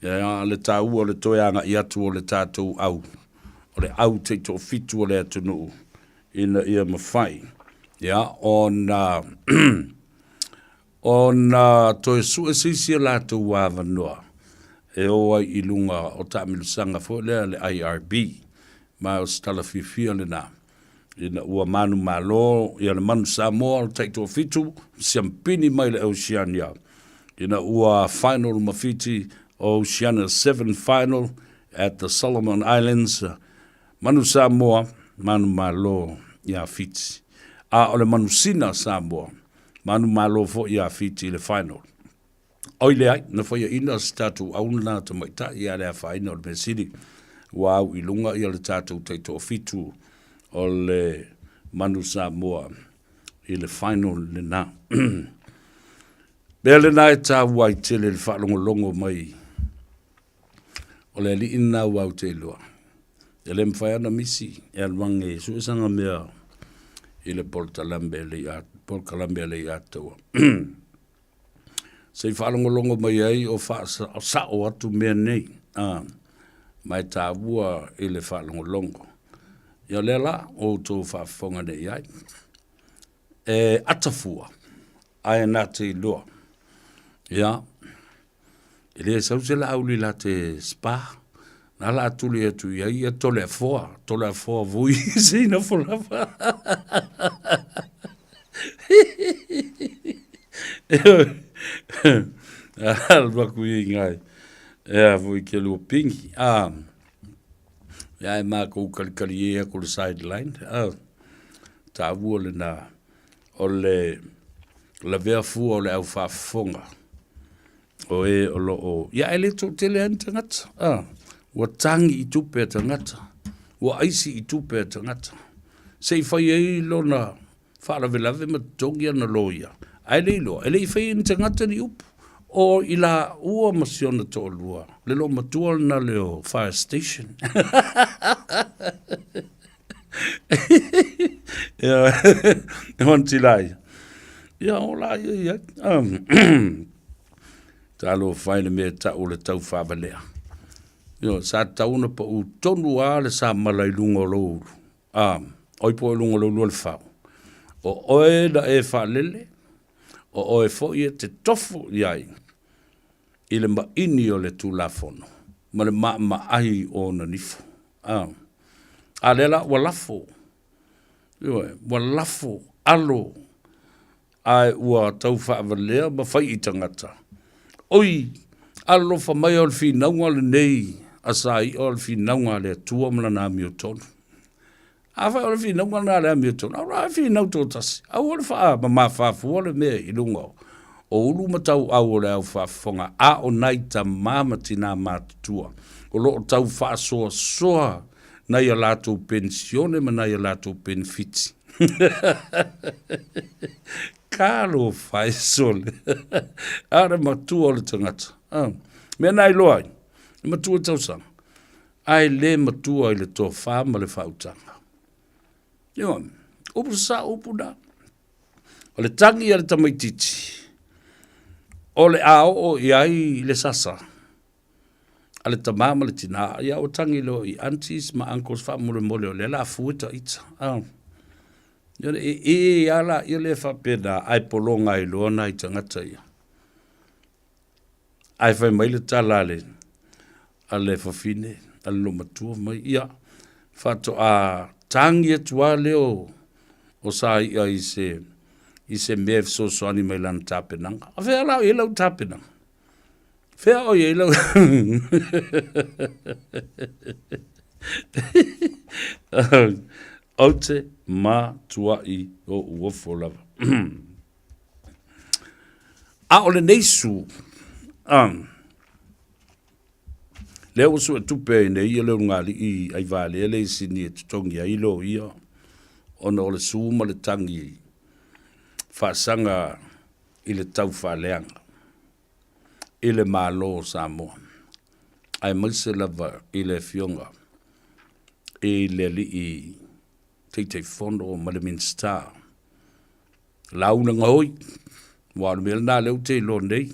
Ia, le taua o le toe agai atu o le tatou au, o le au taitoafitu o le atunuu, ina ia mafai, ia, ona, ona toe sue se isi o latou avanoa e o ai i luga o taamilosaga foi lea le IRB. Ma o se tala fiafia lena ina ua manumalo ia le Manu Samoa o le taitoafitu siampini mai le Oceania ina ua final ma Fiti Oceania 7 final at the Solomon Islands. Manu Samoa manumalo ia Fiti. A o le Manusina Samoa manumalo foi ia Fiti i le final. Oi leai, na faiaina se tatou au lena tamaitai ia le afaina o le mea sili ua au i luga ia le tatou taitoafitu o le Manu Samoa i le final lena. Mea lena e taua ai tele le faalogologo mai o le alii lena ua au te iloa. E le mafai ona misi e alu age e suesaga mea i le polokalame a le iataua. Se i faalogologo mai ai o faasao atu mea nei, a, ma e taua i le faalogologo. Ia lea la, o outou faafofoga nei i ai. E atafua, ae na te iloa. Ia, e le sau se laauli la te spa, na la tuli atu i ai ia tole afoa, tole afoa vui se ina folava. Alu aku i ngai. Ea vui ke lua pingi. Ah, ia e mākou kalikali e aku le sideline. Ah, tāua le nā. O le lavea fua o le au faafofoga o e o lo o, ia e le toatele lava ni tagata, a, ua tagi i tupe a tagata, ua aisi i tupe a tagata, se i fai ai lona faalavelave ma totogi ana loia, ae le iloa, e le i faia e ni tagata ni upu, o i laua ma si ona toalua, le loomatua lena le o Fire Station. Ia, e wanti la ia. Ia, o la ia ia. Talofa e le mea tau o le tau faavalea. Ioe, sa tatau ona pau tonu lava le samala i luga o lou ulu. A, oi po o luga o lou ulu o le fau. O oe na e faalele, o oe foi e te tofu i ai i le maini o le Tulafono ma le maamaai o ona nifo. A, a lea la ua lafo, ioe, ua lafo alo ae ua tau faavalea ma fai i tagata. Oi, alofa mai o le finauga lenei a Sai'a o le finauga a le Atua ma Lana amiotonu. Afai o le finauga lena a le amiotonu, aua e finau toatasi, aua le faamamafa fua le mea i luga o ulu ma tauau o le au faafofoga, a o nai tama ma tinā matutua o lo o tau faasoasoa nai a latou penisione ma nai a latou penefiti. Talofa e sole. A o le matua o le tagata. Ah, mea na iloa ai, e matua i tausaga, ae le matua i le tofa ma le faautaga. Ioe, upu sasao upu na. O le tagi a le tamaitiiti, o le a oo i ai le sasa a le tamā ma le tinā, ia ua tagi loa i aunties ma uncles faamolemole o lea o le a fue ta ita. Ah. Ia e e a la ia le faapena ae pologa ai loa nai tagata ia. Ae fai mai le tala a le, a le fafine, a le loomatua mai, ia, faatoa tagi atu lava lea o, o Sai'a i se, i se mea e fesoasoani mai i lana tapenaga. A fea la o i ai lau tapenaga? Fea o i ai lau... Ou te matua'i ou ofo lava. A o lenei su, lea ua suetupe ai nei le ulugalii Aivalea le isini e totogi ai loia ona o le su ma le tagi faasaga i le taufaaleaga i le Malo o Samoa, aemaise lava i le Afioga i le Alii Taitaifono ma le Minisita. Launa gaoi, ua o le mea lena lea ou te iloa nei.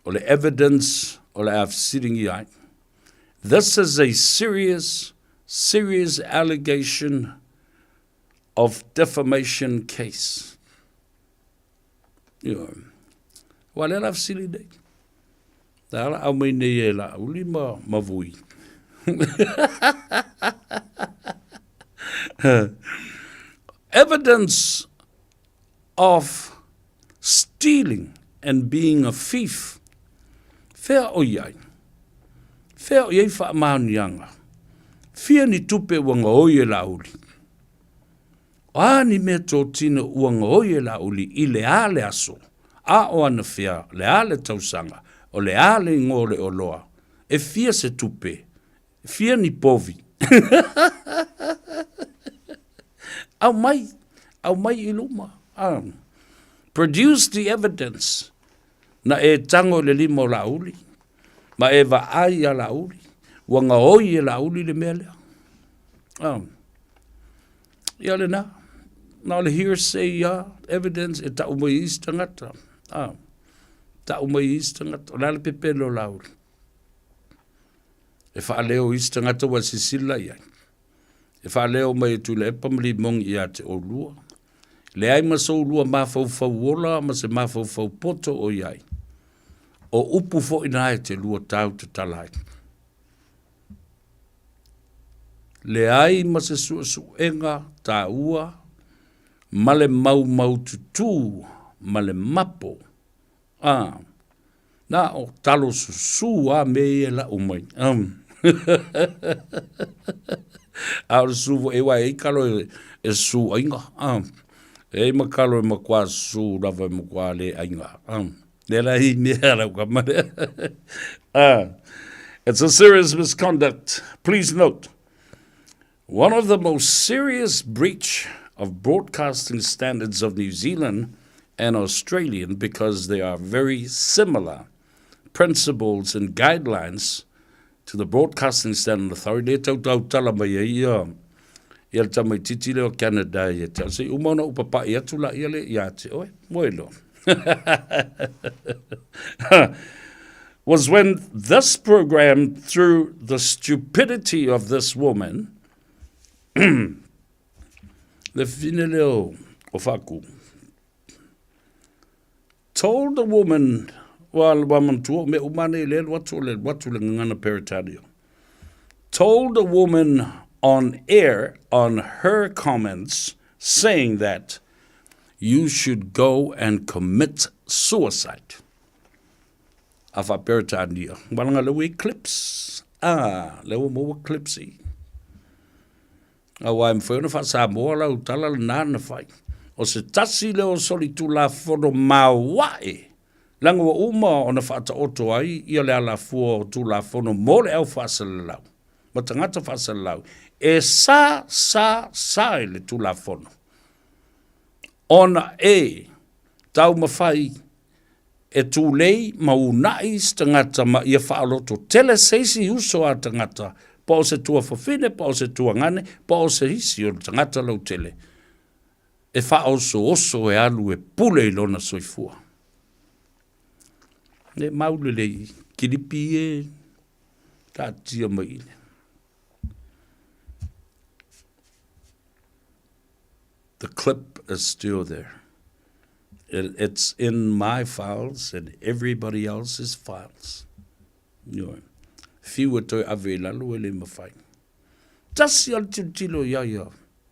O le evidence o le a fesiligia ai. This is a serious, serious allegation of defamation case. Ioe. Ua lea la fesili nei. La la au mai nei e la uli ma, ma vui. Evidence of stealing and being a thief. Whea o iai? Whea o iai whaamaonianga? Whia ni tupe ua ngaoi e la uli? O a ni mea tōtino ua gaoi e Laauli i le a le aso, a o ana fea, le a le tausaga, o le a le igoa o le oloa, e fia se tupe, e fia ni povi. Aumai, aumai i luma. Produce the evidence. Na e tango i le lima o Laauli, ma e vaai iā Laauli, ua gaoi e Laauli le mea lea. Ia lena, na o le hearsay ia, evidence e tau mai isi tagata. Ah, tau mai isi tagata. O le a le pepelo o Laauli? E faaleo isi tagata ua sisila i ai. E faaleo mai e Tuilaepa ma Limogi ia te oulua. Leai ma so ulua mafaufau ola ma se mafaufau poto o i ai. O upu foi na e te lua tau tatala ai. Leai ma se suesuega taua ma le maumaututū ma le mapo, a, na o talo susū a me ia e lau mai. A o le susū foi e uae ai kalo e, e susū aiga. A, e ai ma kalo e makuā susū lava e makuā le aiga. A, lea la i mea lau kama lea. It's a serious misconduct. Please note, one of the most serious breach of broadcasting standards of New Zealand and Australian because they are very similar principles and guidelines to the Broadcasting Standard Authority. Le tau tau tala mai ai ia ia le tamaititi lea o Canada ia te au. Se i uma ona ou papaʻi atu la ia le ia te oe. Moe loa. Was when this program, through the stupidity of this woman, le fine lea o Faku, told the woman, ua ua manatua o mea uma nei le alu atu o le alu atu le gagana Peretania, told the woman on air on her comments saying that you should go and commit suicide. A faa-Peretania, wala nga lea ua i clips. Ah, lea ua maua clips i. Aua e mafai ona faa-Samoa lau tala lena na fai. O se tasi lea o solitulafono maoae, leaga ua uma ona faataoto ai ia le alafua o Tulafono mo le au faasalalau ma tagata faasalalau e sa sa sa i le Tulafono ona e taumafai e tulei ma uunai se tagata ma ia faaloto tele se isi uso a tagata, po o se tuafafine, po o se tuagane, po o se isi o le tagata lautele, e faaosooso e alu e pule i lona soifua. E mau lelei, kilipi e taatia mai i le. The clip is still there. It, it's in my files and everybody else's files. Ioe. Whiu e toe ave i lalo e le mawhai. Tasi a le tilotilo ia ia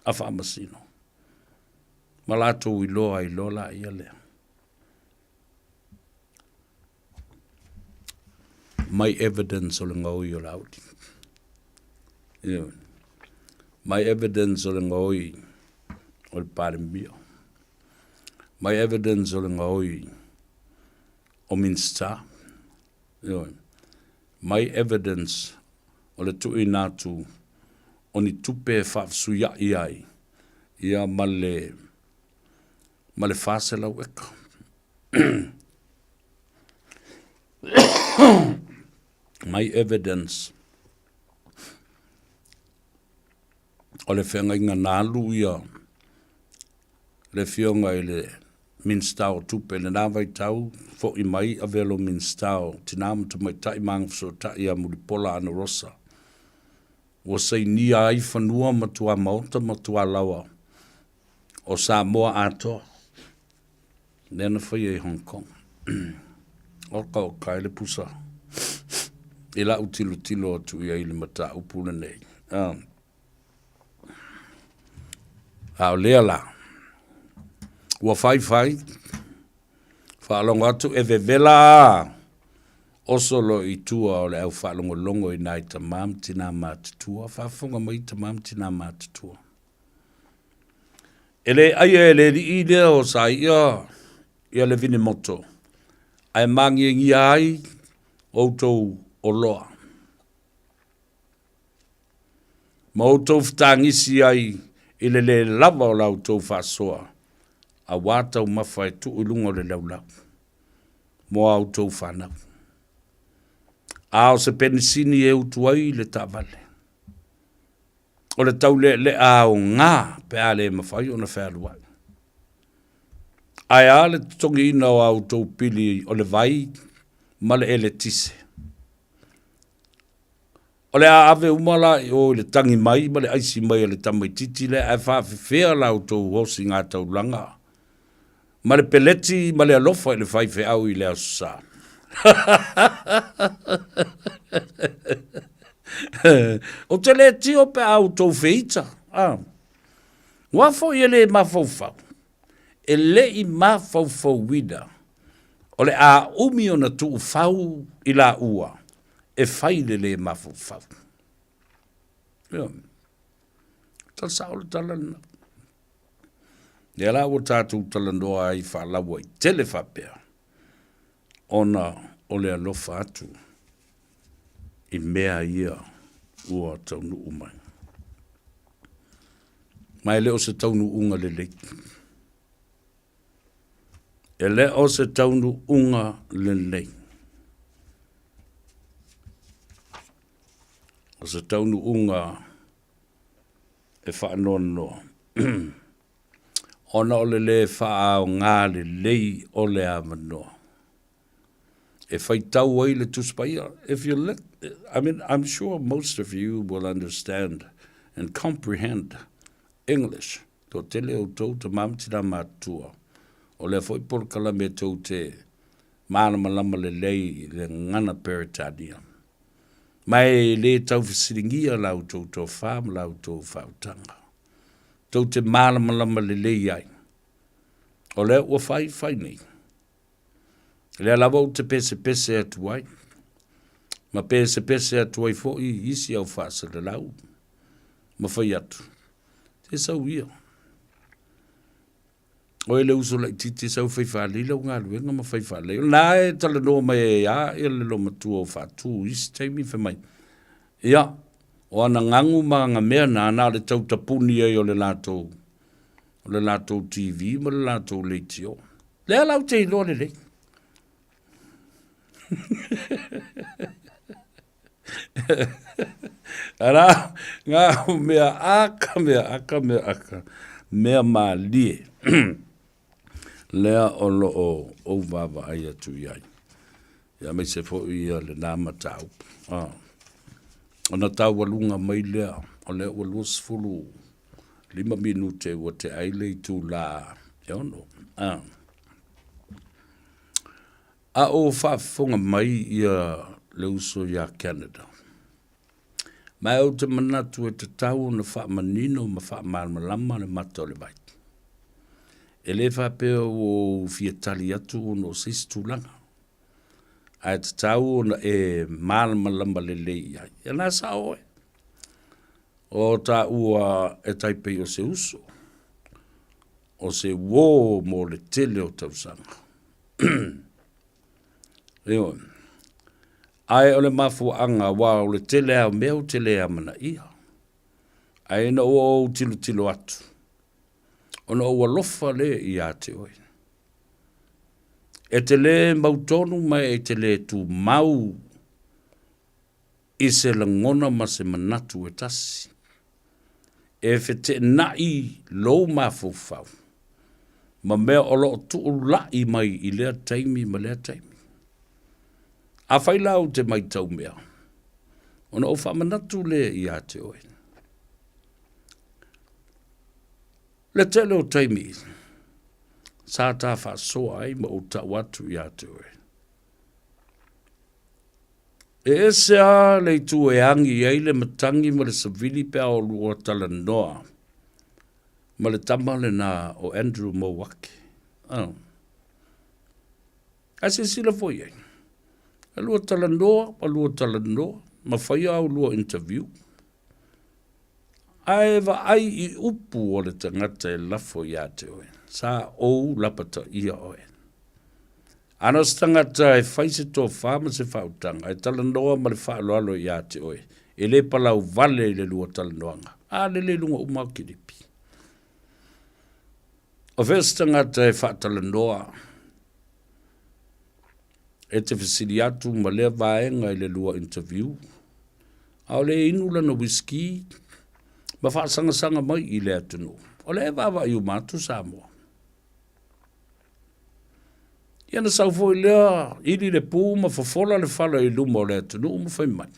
a whaamasino. Ma lātou i loa i loa la ia lea. Mai evidence o le gaoi o Laauli. Ioe. Mai evidence o le gaoi o le Palemia. Mai evidence o le gaoi o Minista. Ioe. Mai evidence o le tuuina atu o ni tupe e faafesuiaʻi ai ia ma le ma le 400 eka. Mai evidence o le feagaiga na alu ia Le Afioga i le Minisita o Tupe i lena vaitau, fo'i mai avea lou Minisita o Tinā ma Tamaitai ma Agafesootai ia Mulipola Anarosa, ua sainia ai fanua ma tuamaota ma tualaoa o Samoa atoa, lea na faia i Hong Kong. Oka oka e le pusa i la'u tilotilo atu i ai i le mataupu lenei. A o lea la, ua faifai, faalogo atu e vevela a oso loa i tua o le au faalogologo i nai tama ma tinā matutua, faafofoga mai tama ma tinā matutua. E le aia e le alii lea o Saia ia le vinemoto, ae māgiagia ai outou oloa. Ma outou fetagisi ai i le lē lava o la outou faasoa, auā taumafa e tuu i luga o le laulau mo a outou fanau. A o se penisini e utu ai le taavale, o le taulealea aoga pe a le mafai ona fealuai. Ae a le totogiina o a outou pili o le vai ma le eletise? O le a ave uma la i o i le tagi mai ma le aisi mai a le tamaititi lea ae faafefea la outou osigataulaga ma le peleti ma le alofa i le faifeau i le Aso Sa. Ou te le tio pe a outou feita. Ah. Ua foi e le mafaufau, e le i mafaufauina o le a umi ona tuufau i laua e fai le lē mafaufau. Ioe. Tala sao le tala lena. Lea la ua tatou talanoa ai faalauaitele faapea, ona o le alofa atu i mea ia ua taunuu mai. Ma e le o se taunuuga lelei. E le o se taunuuga lelei. O se taunuuga e faanoanoa ona o le lē faaaoga lelei o le avanoa e faitau ai le Tusi Paia. If you let, I mean, I'm sure most of you will understand and comprehend English. Toatele outou tama ma tina matutua, o lea foi polokalame tou te malamalama lelei i le gagana Peretania. Ma e lē tau fesiligia la outou tofa ma la outou faautaga. Tou te malamalama lelei ai. O lea ua fai, fai nei. Lea lava ou te pesepese atu ai, ma pesepese atu ai foi i isi au faasalalau, ma fai atu, Se sau ia. Oe le uso laitiiti e sau fai faalelei lau galuega ma fai faalelei. O lena e talanoa mai ai lava ia le loomatua o Faatu i isi taimi fai mai, ia, o ana gagu ma ana mea na, na o le tau tapuni ai o le latou, o le latou TV ma le latou leitio. Lea la ou te iloa lelei. Arā, ngā mea aka, mea aka, mea aka, mea mālie. Lea o lo o ou vaavaai atu i ai. Ia aemaise foi ia lena mataupu. Ah. Ona taualuga mai lea, o lea ua 25 minute ua tea ai le itulā e ono. Ah. A o faafofoga mai ia le uso ia Canada, ma ou te manatu e tatau ona faamanino ma faamalamalama le mata o le vai. E le faapea ua ou fia tali atu ona o se isi tulaga, ae tatau ona e malamalama lelei i ai. Ia na sao oe. O taua e tai pei o se uso, o se uō mo le tele o tausaga. Ioe. Ae o le mafuaaga aua o le tele lava o mea ou te le amanaia. Ae ina ua ou tilotilo atu, ona ou alofa lea ia te oe. E te le mautonu ma e te le tumau i se lagona ma se manatu e tasi. E feteenai lou mafaufau. ma mea o lo o tuula'i mai i lea taimi ma lea taimi. Afai la ou te matau mea, ona ou faamanatu lea ia te oe. Le tele o taimi sa ta faasoa ai ma ou tau atu ia te oe. E ese lava le itu e agi ai le matagi ma le savili pe a oulua talanoa ma le tama lena o Andrew Mouake. Oh. Ae silasila foi i ai, e lua talanoa ma lua talanoa ma fai a ulua interview. Ae vaai i upu o le tagata e lafo ia te oe, sa ou lapataia oe. Ana o se tagata e fai se tofa ma se faautaga, e talanoa ma le faaaloalo ia te oe, e le palau vale i le lua talanoaga, a lele i luga uma o kilipi. O fea se tagata e faatalanoa e te fesili atu ma lea vaega i le lua interview, a o le inu lana whisky ma faasagasaga mai i le atunuu. O lea e vaavaai uma atu Samoa. Ia na sau foi lea, ili le pu ma fofola le fala i luma o le atunuu ma fai mai,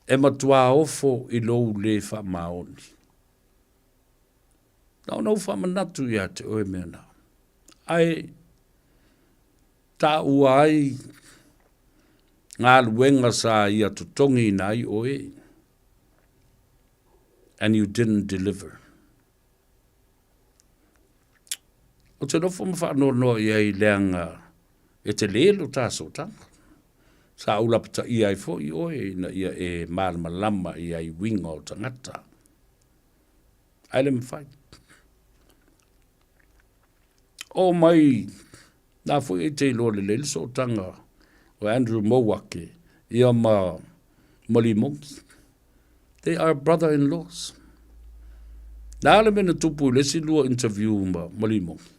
E matuā ofo i lou lē faamaoni. Na ona ou faamanatu ia te oe mea na, ae taua ai galuega sa ia totogiina ai oe, and you didn't deliver. Ou te nofo ma faanoanoa i ai leaga e tele lo ta sootaga. Sa ou lapataia ai foi oe ina ia e malamalama i ai uiga o tagata. Ae le mafai. Oo mai na foi e te iloa lelei le sootaga o Andrew Mouake ia ma ma Limogi. They are brother-in-laws. Na le mea na tupu i le isi lua interview ma, ma Limoni.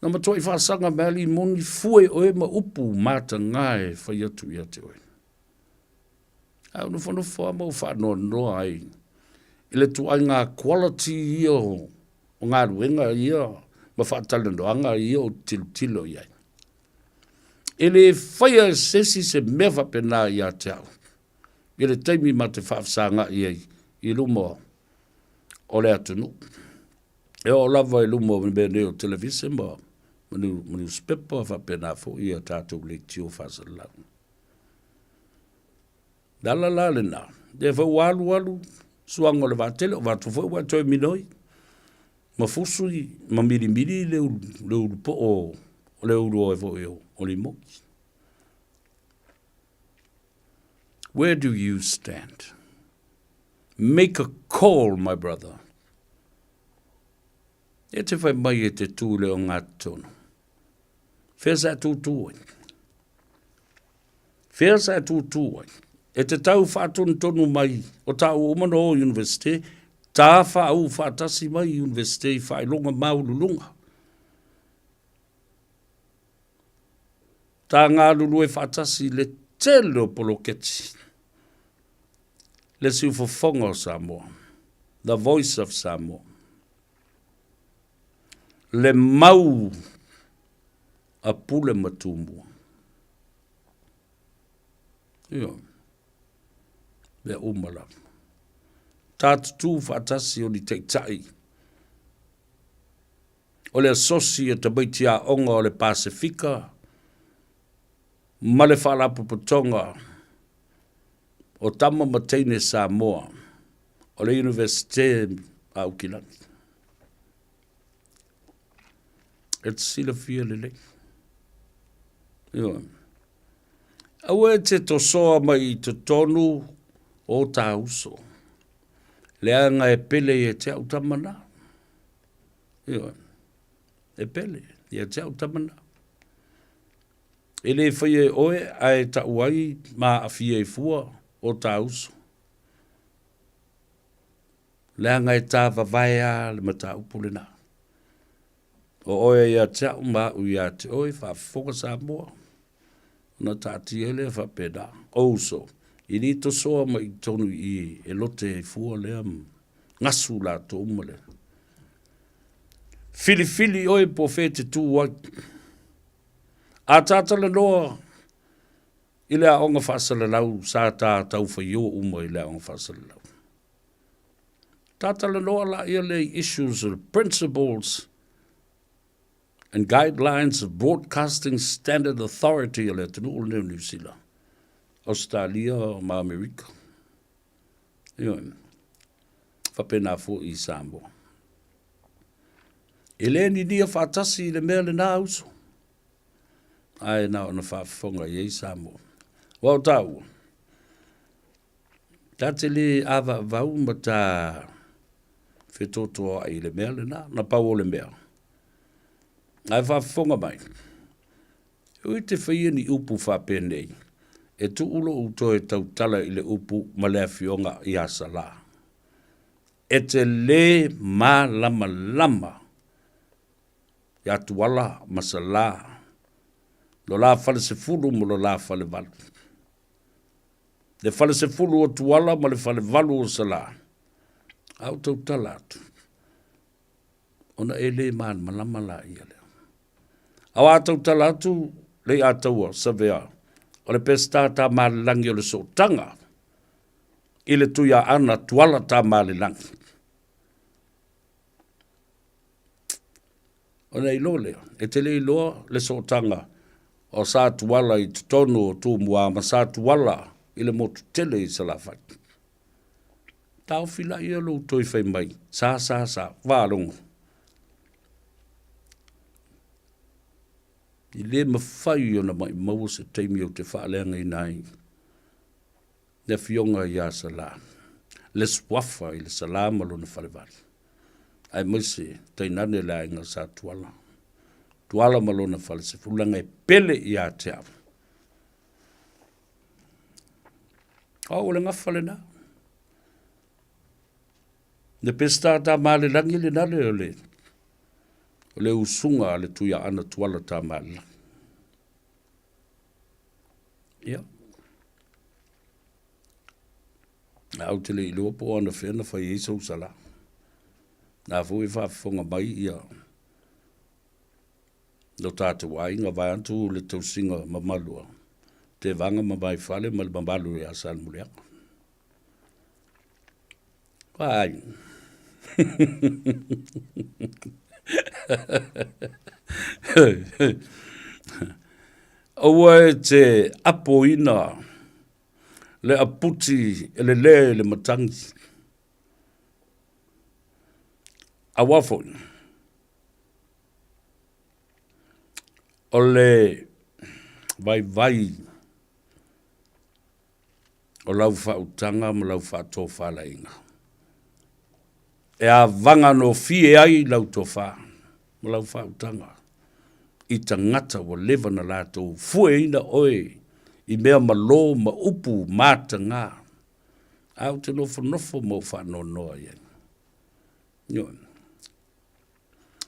Na matuai faasaga mai a Limoni fue oe ma upu matagā e fai atu ia te oe. Ae ou nofonofo lava ma ou faanoanoa ai i le tuaiga quality ia o, o galuega ia ma faatalanoaga ia ou te tilotilo i ai. E le faia e se isi se mea faapena ia te au i le taimi ma te faafesaga'i ai i luma o le atunuu. E oo lava i luma o mea nei o televise ma, ma, ma newspaper faapena foi ia tatou leitio faasalalau. Le ala la lena, lea foi ua alualu suaga o le vaatele, o vatu foi ua e toe minoi, ma fusu i, ma milimili le ulu, le ulu po'o o le ulu oe foi o, o Limoki. Where do you stand? Make a call, my brother. E te whai mai e te tū le o Ngāti Tono. Whea sa e tūtū ai? Whea sa e tūtū ai? E te tau whaatonutonu mai o tāua uma no o universite, tā whaau whaatasi mai i universite i whailonga māululunga. Tā ngālulue whaatasi le tele o poloketi. Le siufofoga o Samoa. The voice of Samoa. Le mau a Pule ma Tumua. Ioe. Mea uma lava. Tā tutū whaatasi o ni taitai o le asosi o tamaiti aoga o le Pasefika ma le Faalapotopotoga o Tama ma Teine Samoa o le Iunivesite a Aukilani. E te silafia lelei. Ioe. Aua e te tosoa mai i totonu o tā uso. Leaga e pele ia te au tama nā. Ioe. E pele ia te au tama nā. E le whai e oe ae tau ai ma aafia i fua o tā uso. Leaga e tāvavae a le mataupu lenā. O oe ia te au ma au ia te oe, faafofoga Samoa, ona taatia ai lea faapena. O uso, i li tosoa mai i tonu i i e lote ai fua lea gasu latou ma le. Filifili oe po o fea e te tū ai. A tā talanoa i le aoga faasalalau, sa tā tauwhaiō uma i le aoga faasalalau. Tā talanoa laia lea i issues o principles and guidelines of Broadcasting Standard Authority o le atunuu lenei o Niu Sila, Ausetalia ma Amerika. Ioe. Faapena foi i Samoa. E le ninia faatasi i le mea lena uso. Ae na ona faafofoga i ai Samoa. Ua o tāua, ta te le avaavau ma ta fetotoai i le mea lena, na pau o le mea. Ae faafofoga mai, e ui te whaia ni upu faapenei, e tuu lou toe tautala i le upu ma le afioga ia Salā. E te lē malamalama ia Tuala ma Salā, lo la falesefulu ma lo la falevalu. Le falesefulu o Tuala ma le falevalu o Salā, a ou tautala atu, ona e lē malamalama laia lea. A o a tautala atu le i ataua Savea, o le Peseta Tamalelagi o le Sootaga i le Tuiaana Tuala Tamalelagi. Ona iloa lea, e te le iloa le sootaga o Sa Tuala i totonu o Tumua ma Sa Tuala i le motu tele i Salafai. Taofi laia lou toe fai mai, sa, sa, sa, faalogo. I le mafai ona maʻimau se taimi ou te faaleagaina ai le afioga ia Salā, le suafa i le Salā ma lona falevali, aemaise tainane le aiga Sa Tuala, Tuala ma lona falesefulu, leaga e pele ia te au. O, o le gafa lena. Le Peseta Tamalelagi lena le o le, o le usuga a le Tuiaana Tuala Tamalelagi. Ia. A ou te le iloa po o anafea na fai ai sou sala. Na foi e faafofoga mai ia lo tatou aiga vaeatu le tausiga mamalu a Tevaga ma Vaifale ma le mamalu ia Salemuliaga. Ai. Aua e te apoina le aputi e lelē i le matagi. Aua foi, o le vaivai o lau faautaga ma lau faatofalaiga. E avaga nofie ai lau tofa ma lau faautaga i tagata ua leva na latou fueina oe i mea malo ma upu mataga, ae ou te nofonofo ma ou faanoanoa i ai. Ioe.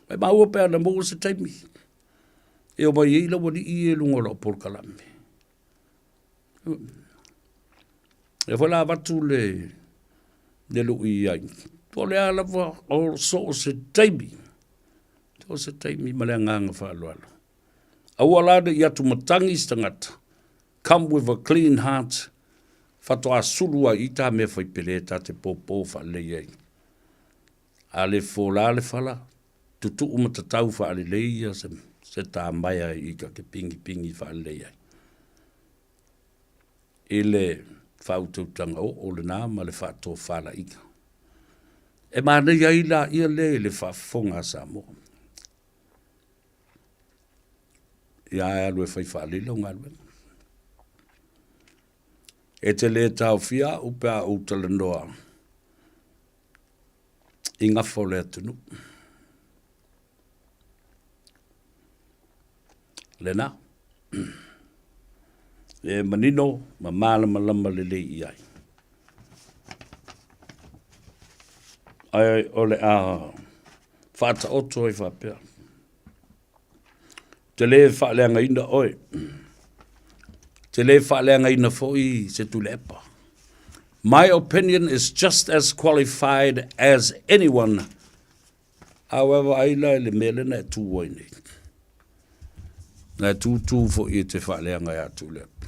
Maumau pe ana maua se taimi e omai ai lau alii e luga o lau polokalame. E foi la avatu le le lui i ai. Po o le a lava o so o se taimi, so o se taimi ma le agaga faaaloalo. Aua la ne i atumatagi se tagata, come with a clean heart, faatoa sulu ai i tā mea fai pele ta te pōpō faalelei ai. A le fola le fala, tutuu ma tatau faalelei ia se, se tāmaea i ka ke pingipingi faalelei ai. I le faautautaga oo lenā ma le faatofalaiga. E manaia ai laia lea i le faafofoga a Samoa. Ia ae alu e fai faalelei lau galuega. E te le taofia au pe a ou talanoa i gafa o le atunuu. Lena. E manino ma malamalama lelei i ai. Ae o le a faataoto ai faapea. Te lē faaleagaina oe. Te lē faaleagaina foi se Tuilaepa. My opinion is just as qualified as anyone. A ua e vaai la i le mea lea na e tu ai nei, na e tūtū foi e te faaleaga ia Tuilaepa.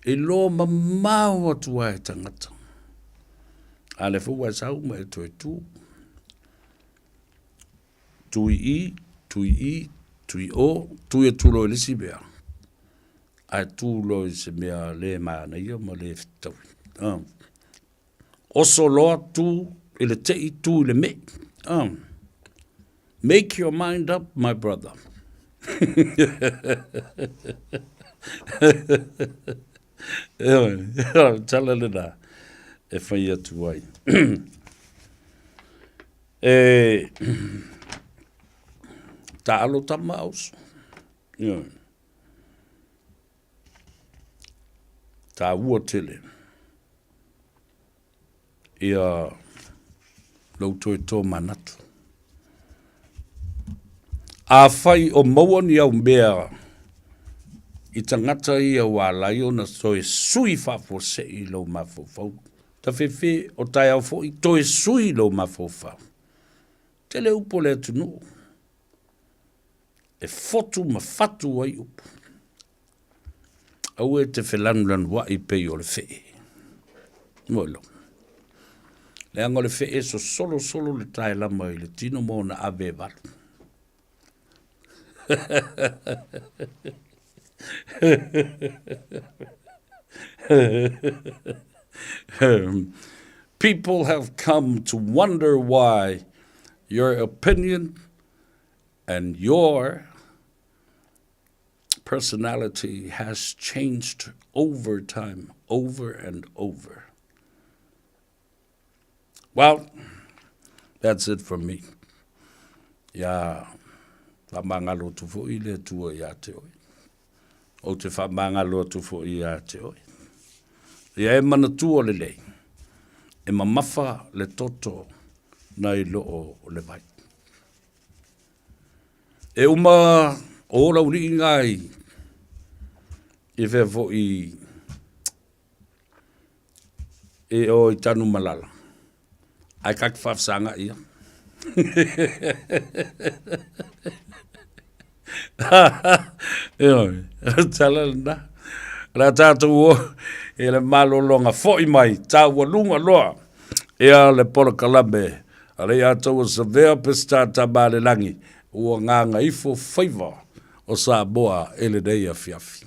E loa mamao atu ai tagata. A lea foi ua e sau ma e toe tu. Tu i i, tu i i, tu i o, tu atu loa i le isi mea. Ae tu loa i se mea le manaia ma le fetaui. Oso loa tu i le tei, tu i le mei. Make your mind up, my brother. Ioe, tala lena e fai atu ai. E taalo tama a uso. Ioe. Taua tele ia lou toe tōmanatu. Afai o maua ni au mea i tagata ia ua ala ai ona toe sui faafuasei i lou mafaufau, tafefe o taeao foi toe sui lou mafaufau. Tele upu o le atunuu e fotu ma fatu ai upu. Aua e te felanulanuai pei o le fee. Mo lo. Leaga o le fee e sosolosolo le taelama i le tino ma ona ave e valu. People have come to wonder why your opinion and your personality has changed over time, over and over. Well, that's it from me. Ia faamagalo atu foi le Atua ia te oe. Ou te faamagalo atu foi ia te oe. Ia e manatua lelei, e mamafa le toto nai loo o le vai. E uma o laulii ngai i fea foi e o i Tanumalala. Ae kake whaafsanga ia. Ioe, tala lena. La tātou o e le malologa foi mai, taualuga loa ia le polokalame a le ia taua Savea Peseta Tamalelagi ua gagaifo faiva o Samoa i lenei afiafi.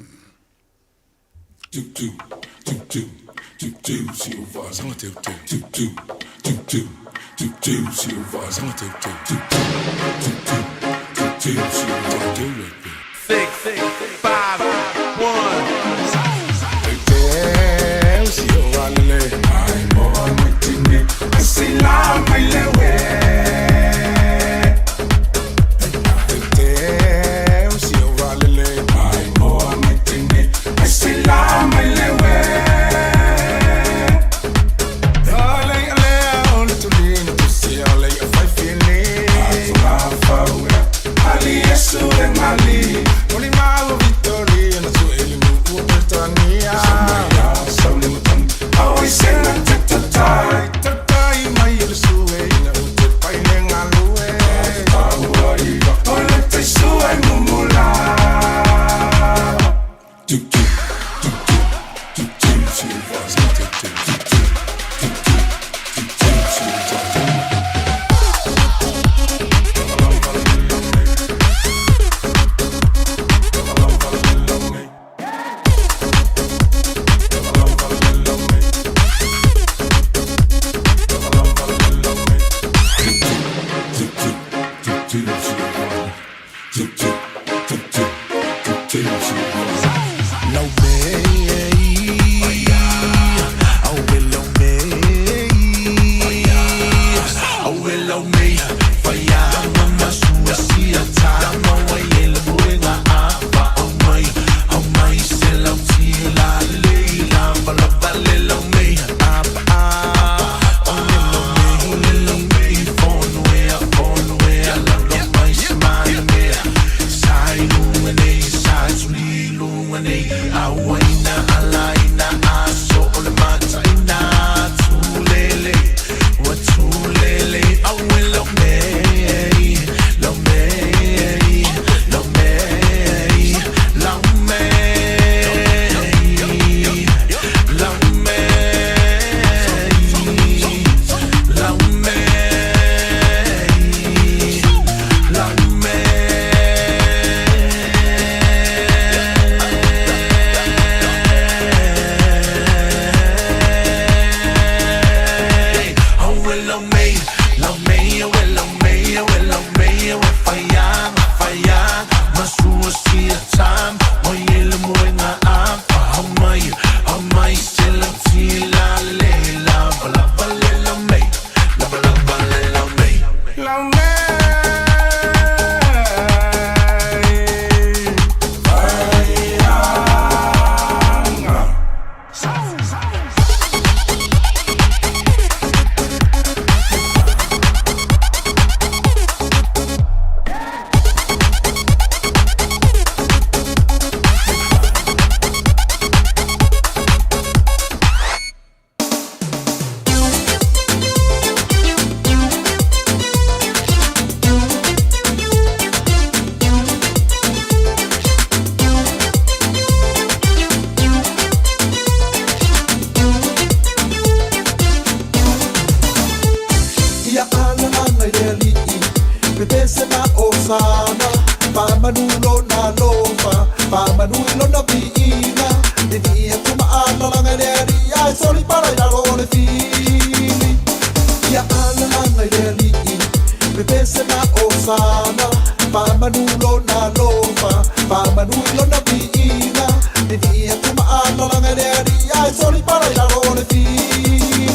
atu maalalaga i le alii ae soli pala i lalo o le fili.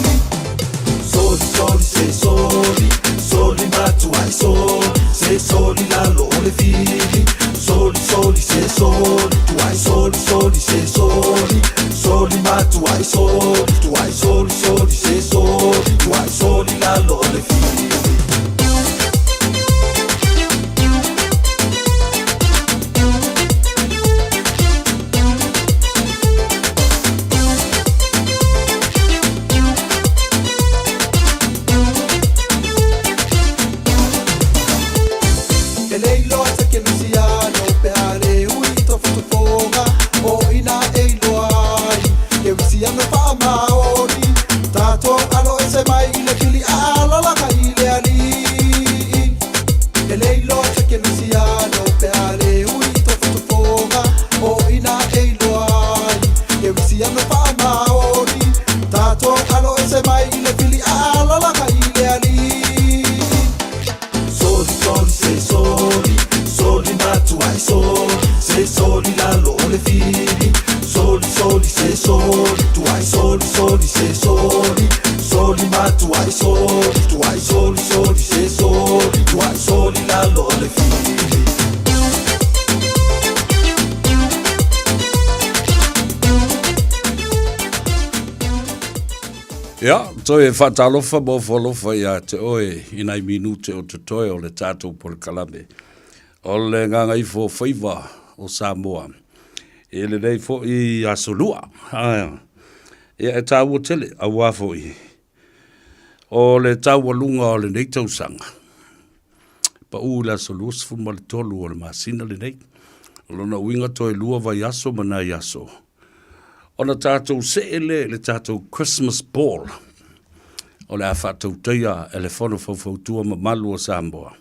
Soli soli se soli, soli matuai soli, se soli lalo o le fili. Soli soli se soli, tuai soli soli se soli, soli matuai soli, tuai soli soli se soli, tuai soli lalo o le fili. E le iloa se kerisiano pe a le ui i tofotofoga o ina e iloa ai kerisiano faamaoni tatou alo ese mai i le fili aalalaga i le alii. E le iloa se kerisiano pe a le ui i tofotofoga o ina e iloa ai kerisiano faamaoni tatou alo ese mai i le fili aalalaga i le alii. Soli soli se soli, soli matuai soli, se soli lalo o le fili. Soli soli se soli, tuai soli soli se soli, soli matuai soli, tuai soli soli se soli, tuai soli lalo o le fili. Ia, toe faatalofa ma ofo alofa ia te oe i nai minute o totoe o le tatou polokalame. O le gagaifo faiva o Samoa i lenei foi aso lua. Ia, e taua tele, auā foi o le taualuga o lenei tausaga, paʻu i le aso 23 o le masina lenei. O lona uiga toe lua vaiaso ma nai aso ona tatou see lea i le tatou Christmas Ball o le a faatautaia e le Fono Faufautua Mamalu o Samoa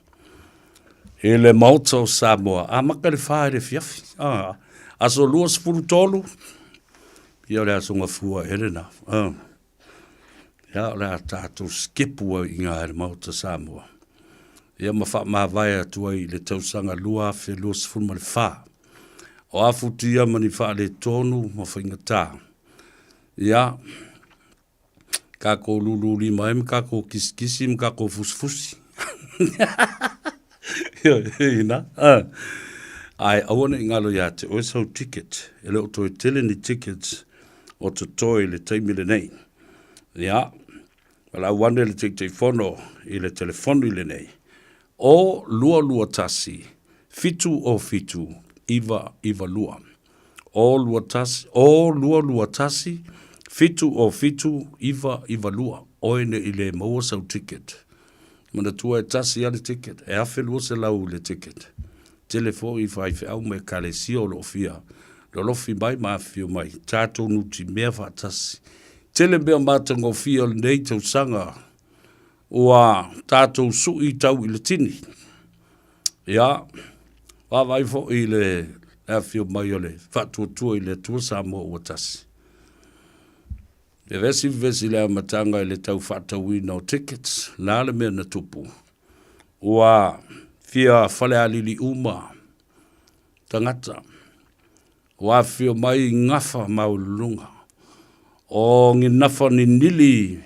i le Maota o Samoa, amata i le 4 i le afiafi. Ah, aso 23, ia o le aso gafua ea lena. Ah. Ia, o le a tatou sikepu ai i ina i le Maota Samoa. Ia ma faamavae atu ai i le tausaga 2024. O a futia ma ni faaletonu ma faigata. Ia, tatou lululima ai ma tatou kisikisi ma tatou fusifusi. Ina, ae aua ne i galo ia te oe sau ticket. E le o toe tele ni tickets o totoe i le taimi lenei. Ia, valaau ane le Taitaifono i le telefoni lenei, o 221 707 992. O 21, o 221 707 992. Oe ne i le maua sau ticket. Manatua e tasi lava le ticket, e $1,200 le ticket. Tele foi faifeau ma ekalesia o lo o fia lolofi mai ma afifio mai, tatou nutimea faatasi. Tele mea matagofie o lenei tausaga ua tatou sui tau i le tini. Ia, vaavaai foi i le afifio mai o le Faatuatua i le Atua Samoa ua tasi. Vevesi vevesi i le amataga i le tau faatauina o tickets, la le mea na tupu. Ua fia falealili uma tagata. Ua afifio mai i gafa maualuluga. O ni nafa ninili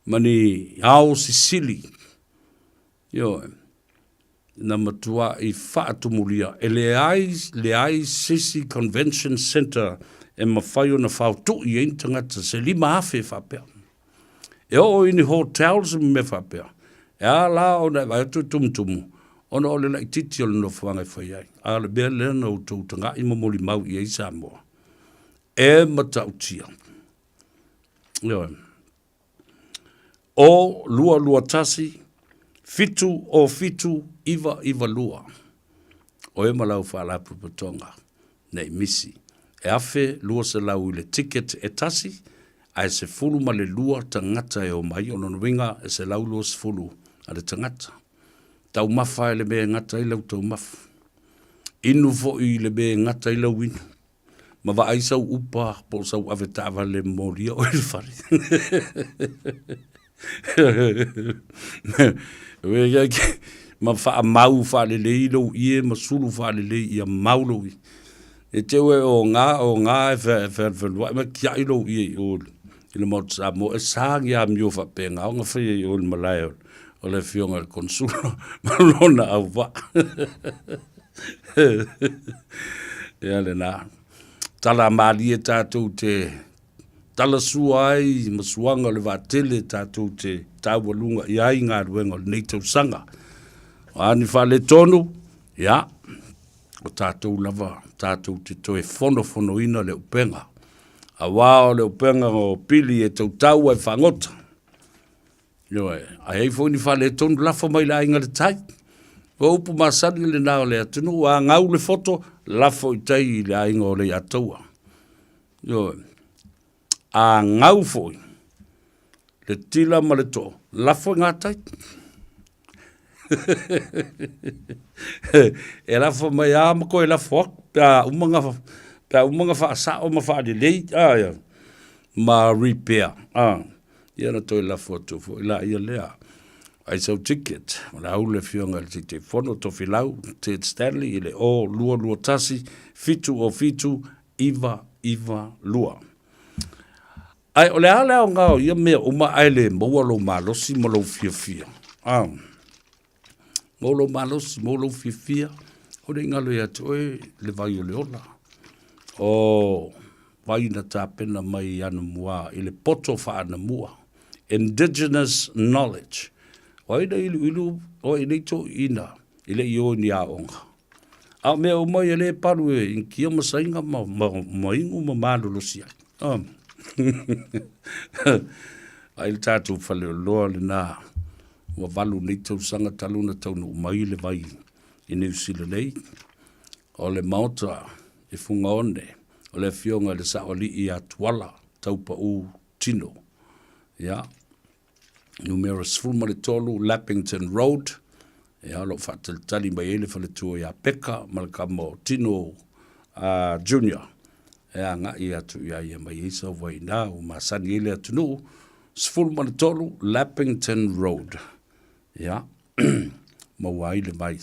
ma ni ao sisili. Ioe. Na matua'i faatumulia e leai, leai se isi convention centre e mafai ona faotu'i ai ni tagata se 5,000 faapea. E oo i ni hotels ma mea faapea, e a la ona e vaai atu e tumutumu, ona o le laitiiti o le nofoaga e fai ai. A o le mea lea na outou taga'i ma molimau i ai Samoa, e matautia. Ioe. O 221 707 992. Oe ma lau faalapotopotoga nei misi. E $1,200 i le ticket e tasi, ae 12 tagata e omai, o lona uiga e 120 a le tagata. Taumafa i le mea e gata ai lau taumafa. Inu foi i le mea e gata ai lau inu. Ma vaai sau upa po o sau avetaavale molia oe i le fale. Ma faamau faalelei lou ie ma sulu faalelei ia mau lou ie. E te ue o ngā, o ngā e whealwheluai ma kiaʻi lou ie i o i le Maota Samoa e sa ni amio faapena ona faia i o i le malae o le afioga i le Konsula ma lona auvaa. Ia lena. Tala malie tatou te talasua ai ma suaga o le vaatele tatou te taualuga i ai galuega o lenei tausaga. O a ni faaletonu, ia, o tatou lava tatou te toe fonofonoina le upega. Auā o le upega o pili e tautau ai fagota. Ioe, a i ai foi ni faaletonu, lafo mai i le aiga i le tai. O upu masani lena o le atunuu, a gau le foto, lafo i tai i le aiga o Leiataua. Ioe. A gau foi le tila ma le too, lafo i gatai. E lafo mai a ma koe lafo aku pe a uma na, pe a uma na faasao ma faalelei a ia, ma repair a. Ia na toe lafo atu foi la ia lea. Ai sau ticket, o le au le afioga i le Taitaifono Tofilau Ted Stanley i le 0 2 2 1 7 0 7 9 9 2. Ae o le a le aoga o ia mea uma ae le maua lou malosi ma lou fiafia? A. Maua lou malosi, maua lou fiafia, o le galo ia te oe le vai o le ola. O vai na tapena mai i Anamua i le poto faanamua. Indigenous knowledge. O ai na iluilu, o ai nei toeaiina i le i o i ni aoga. A o mea uma ia lea e palu e Inikia ma Saina ma, ma, ma inu ma malolosi ai. Oh. Ai le tatou faleoloa lena ua valu nei tausaga talu ona taunuu mai le vai i Niu Sila nei. O le maota i Fugaone, o le afioga i le Saoalii ia Tuala Taupaū Tino. Ia, numera 13 Lappington Road, ia, o lo o faatalitali mai ai le faletua ia Peka ma le kama o Tino Junior e agai atu iā ia mai ai sau vai inā ua masani ai le atunuu, 13 Lappington Road. Ia, maua ai le vai,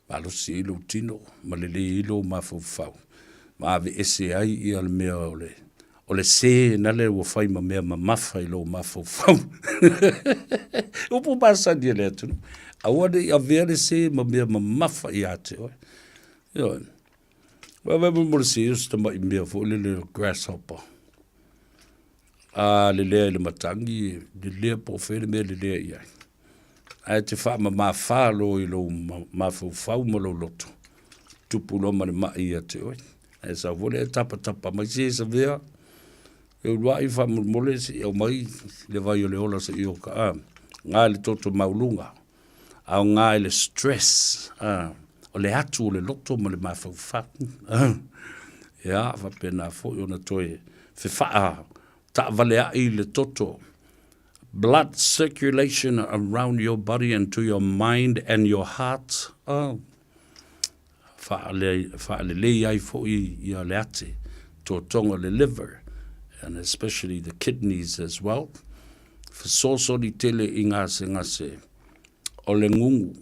malosi ai lou tino ma lelei ai lou mafaufau, ma aveese ai ia le mea o le o le sē nale ua fai ma mea mamafa i lou mafaufau. Upu masani a le atunuu, aua ne i avea le sē ma mea mamafa ia te oe. Ioe. Ua mo le sē o se tamai mea foi lele o grasshopper. A lelea i le matagi, lelea po o fea le mea lelea i ai. Ae te faamamāfā loa i lou mafaufau ma lou loto, tupu loa ma le mai ia te oe. Ae sau foi lea e tapatapa mai se savea, e uluai faamolemole se i aumai le vai o le ola se i o ka, a, gā i le toto mauluga, aoga i le stress, a, o le atu o le loto ma le mafaufau. Ia, faapena foi ona toe fefaa taavaleaʻi le toto blood circulation around your body and to your mind and your heart. Oh. Faalelei ai foi ia le ate, totoga le liver and especially the kidneys as well. Fesoasoani tele i gasegase o le gugu.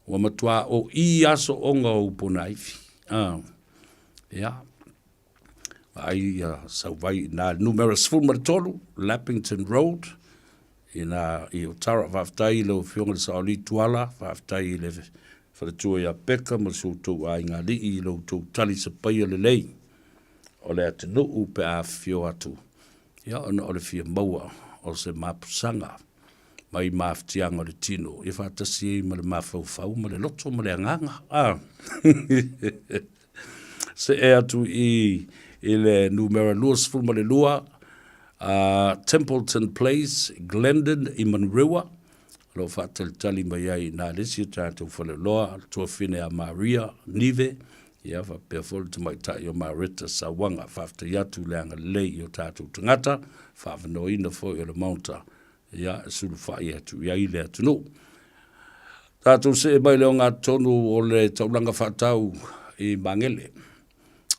Ua matua oʻī aso oga o Uponaivi. Ah. Ia. Vaai ia sau vai inā i le numera 13 Lappington Road inā i Otara. Faafetai i lau Afioga i le Saoalii Tuala, faafetai i le faletua ia Peka ma si outou aiga alii i lo outou talisapaia lelei o le atunuu pe a afifio atu, ia ona o le fia maua o se mapusaga mai mafatiaga o le tino ia faatasi ai ma le mafaufau ma le loto ma le agaga. Ah. See atu i i le numera 22, Templeton Place, Glendon i Manurewa, o lo o faatalitali mai ai inā le isi o tatou faleoloa, le tuafine a Maria Nive, ia faapea foi le tamaitai o Mareta Sauaga. Faafetai atu le agalelei i o tatou tagata, faavanoaina foi o le Maota, ia e sulufai atu i ai le atunuu. Tatou see mai le ogatotonu o le taulaga faatau i Magele.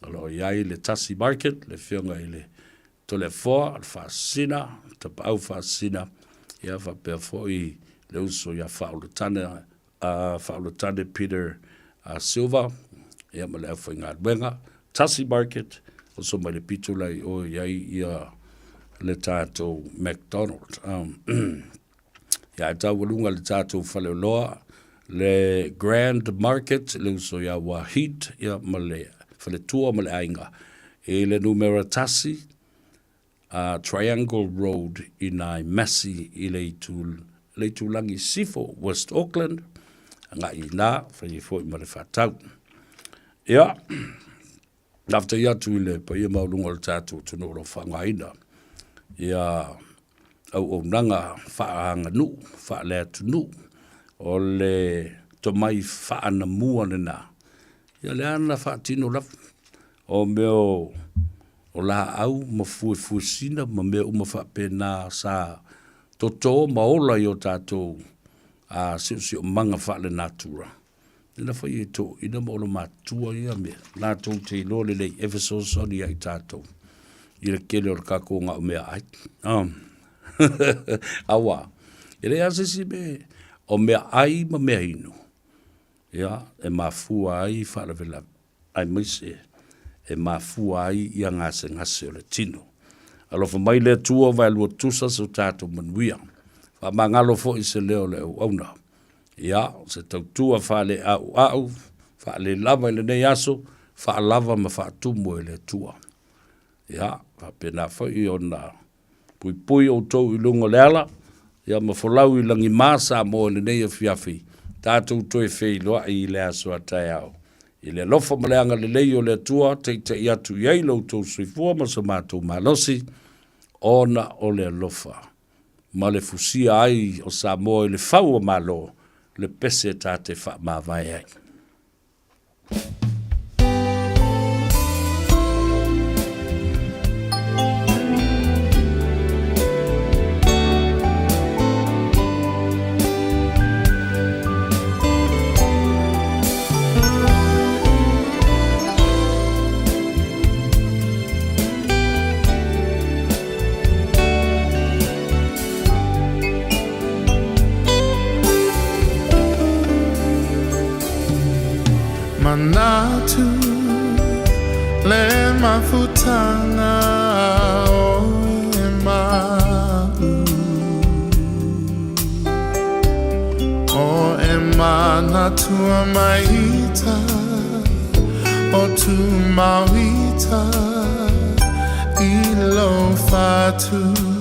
O lo o i ai le Tasi Market, le afioga i le Toleafoa, le Faasisina, le Tapaau Faasisina, ia faapea foi le uso ia Faaulutane, Faaulutane Peter Silva, ia ma le aufaigaluega. Tasi Market, oso mai le pito la i o i ai ia le tātou McDonald. Um, ia e taualuga le tātou faleoloa, le Grand Market, le uso ia Wahid, ia ma le faletua ma le aiga. I le numera tasi, uh, Triangle Road i nai Massey i le itu, le itulagi sifo West Auckland, agai i nā, whai foi ma le whātau. Ia, Faafetai atu i le paia maualuga o le tatou atunuu o lo o faaaogaina ia auaunaga faaaganuu faale-atunuu. O le tomai faanamua lena, ia lea na faatino lava o mea o laau ma fuefuesina ma mea uma faapena sa toto ma ola i o tatou siosiomaga faale-natura. Lena foi e toeaiina ma olomatua ia mea, latou te iloa lelei e fesoasoani ia i tatou i le tele o le tatou gao meaai. Um, auā, e leai lava se isi mea, o meaai ma meainu, ia, e mafua ai faalavelave, aemaise e mafua ai ia gasegase o le tino. Alofa mai le Atua vaelua tusa so tatou manuia. Faamagalo foi se leo o le auauna. Ia, se tautua faaleauau, faalelava i lenei aso, faalava ma faatumu e le Atua. Ia, faapena foi ona puipui outou i luga o le ala, ia ma folau i lagima Samoa i lenei afiafi, tatou toe feiloai i le aso a taeao. I le alofa ma le agalelei o le Atua, teitei atu i ai lo outou soifua ma so matou malosi, ona o le alofa ma le fusia ai o Samoa i le fau o Malo, le pese ta te faamavae ai. Manatu le mafutanga o e mau O e manatua maita O tu mauita I lo fatu.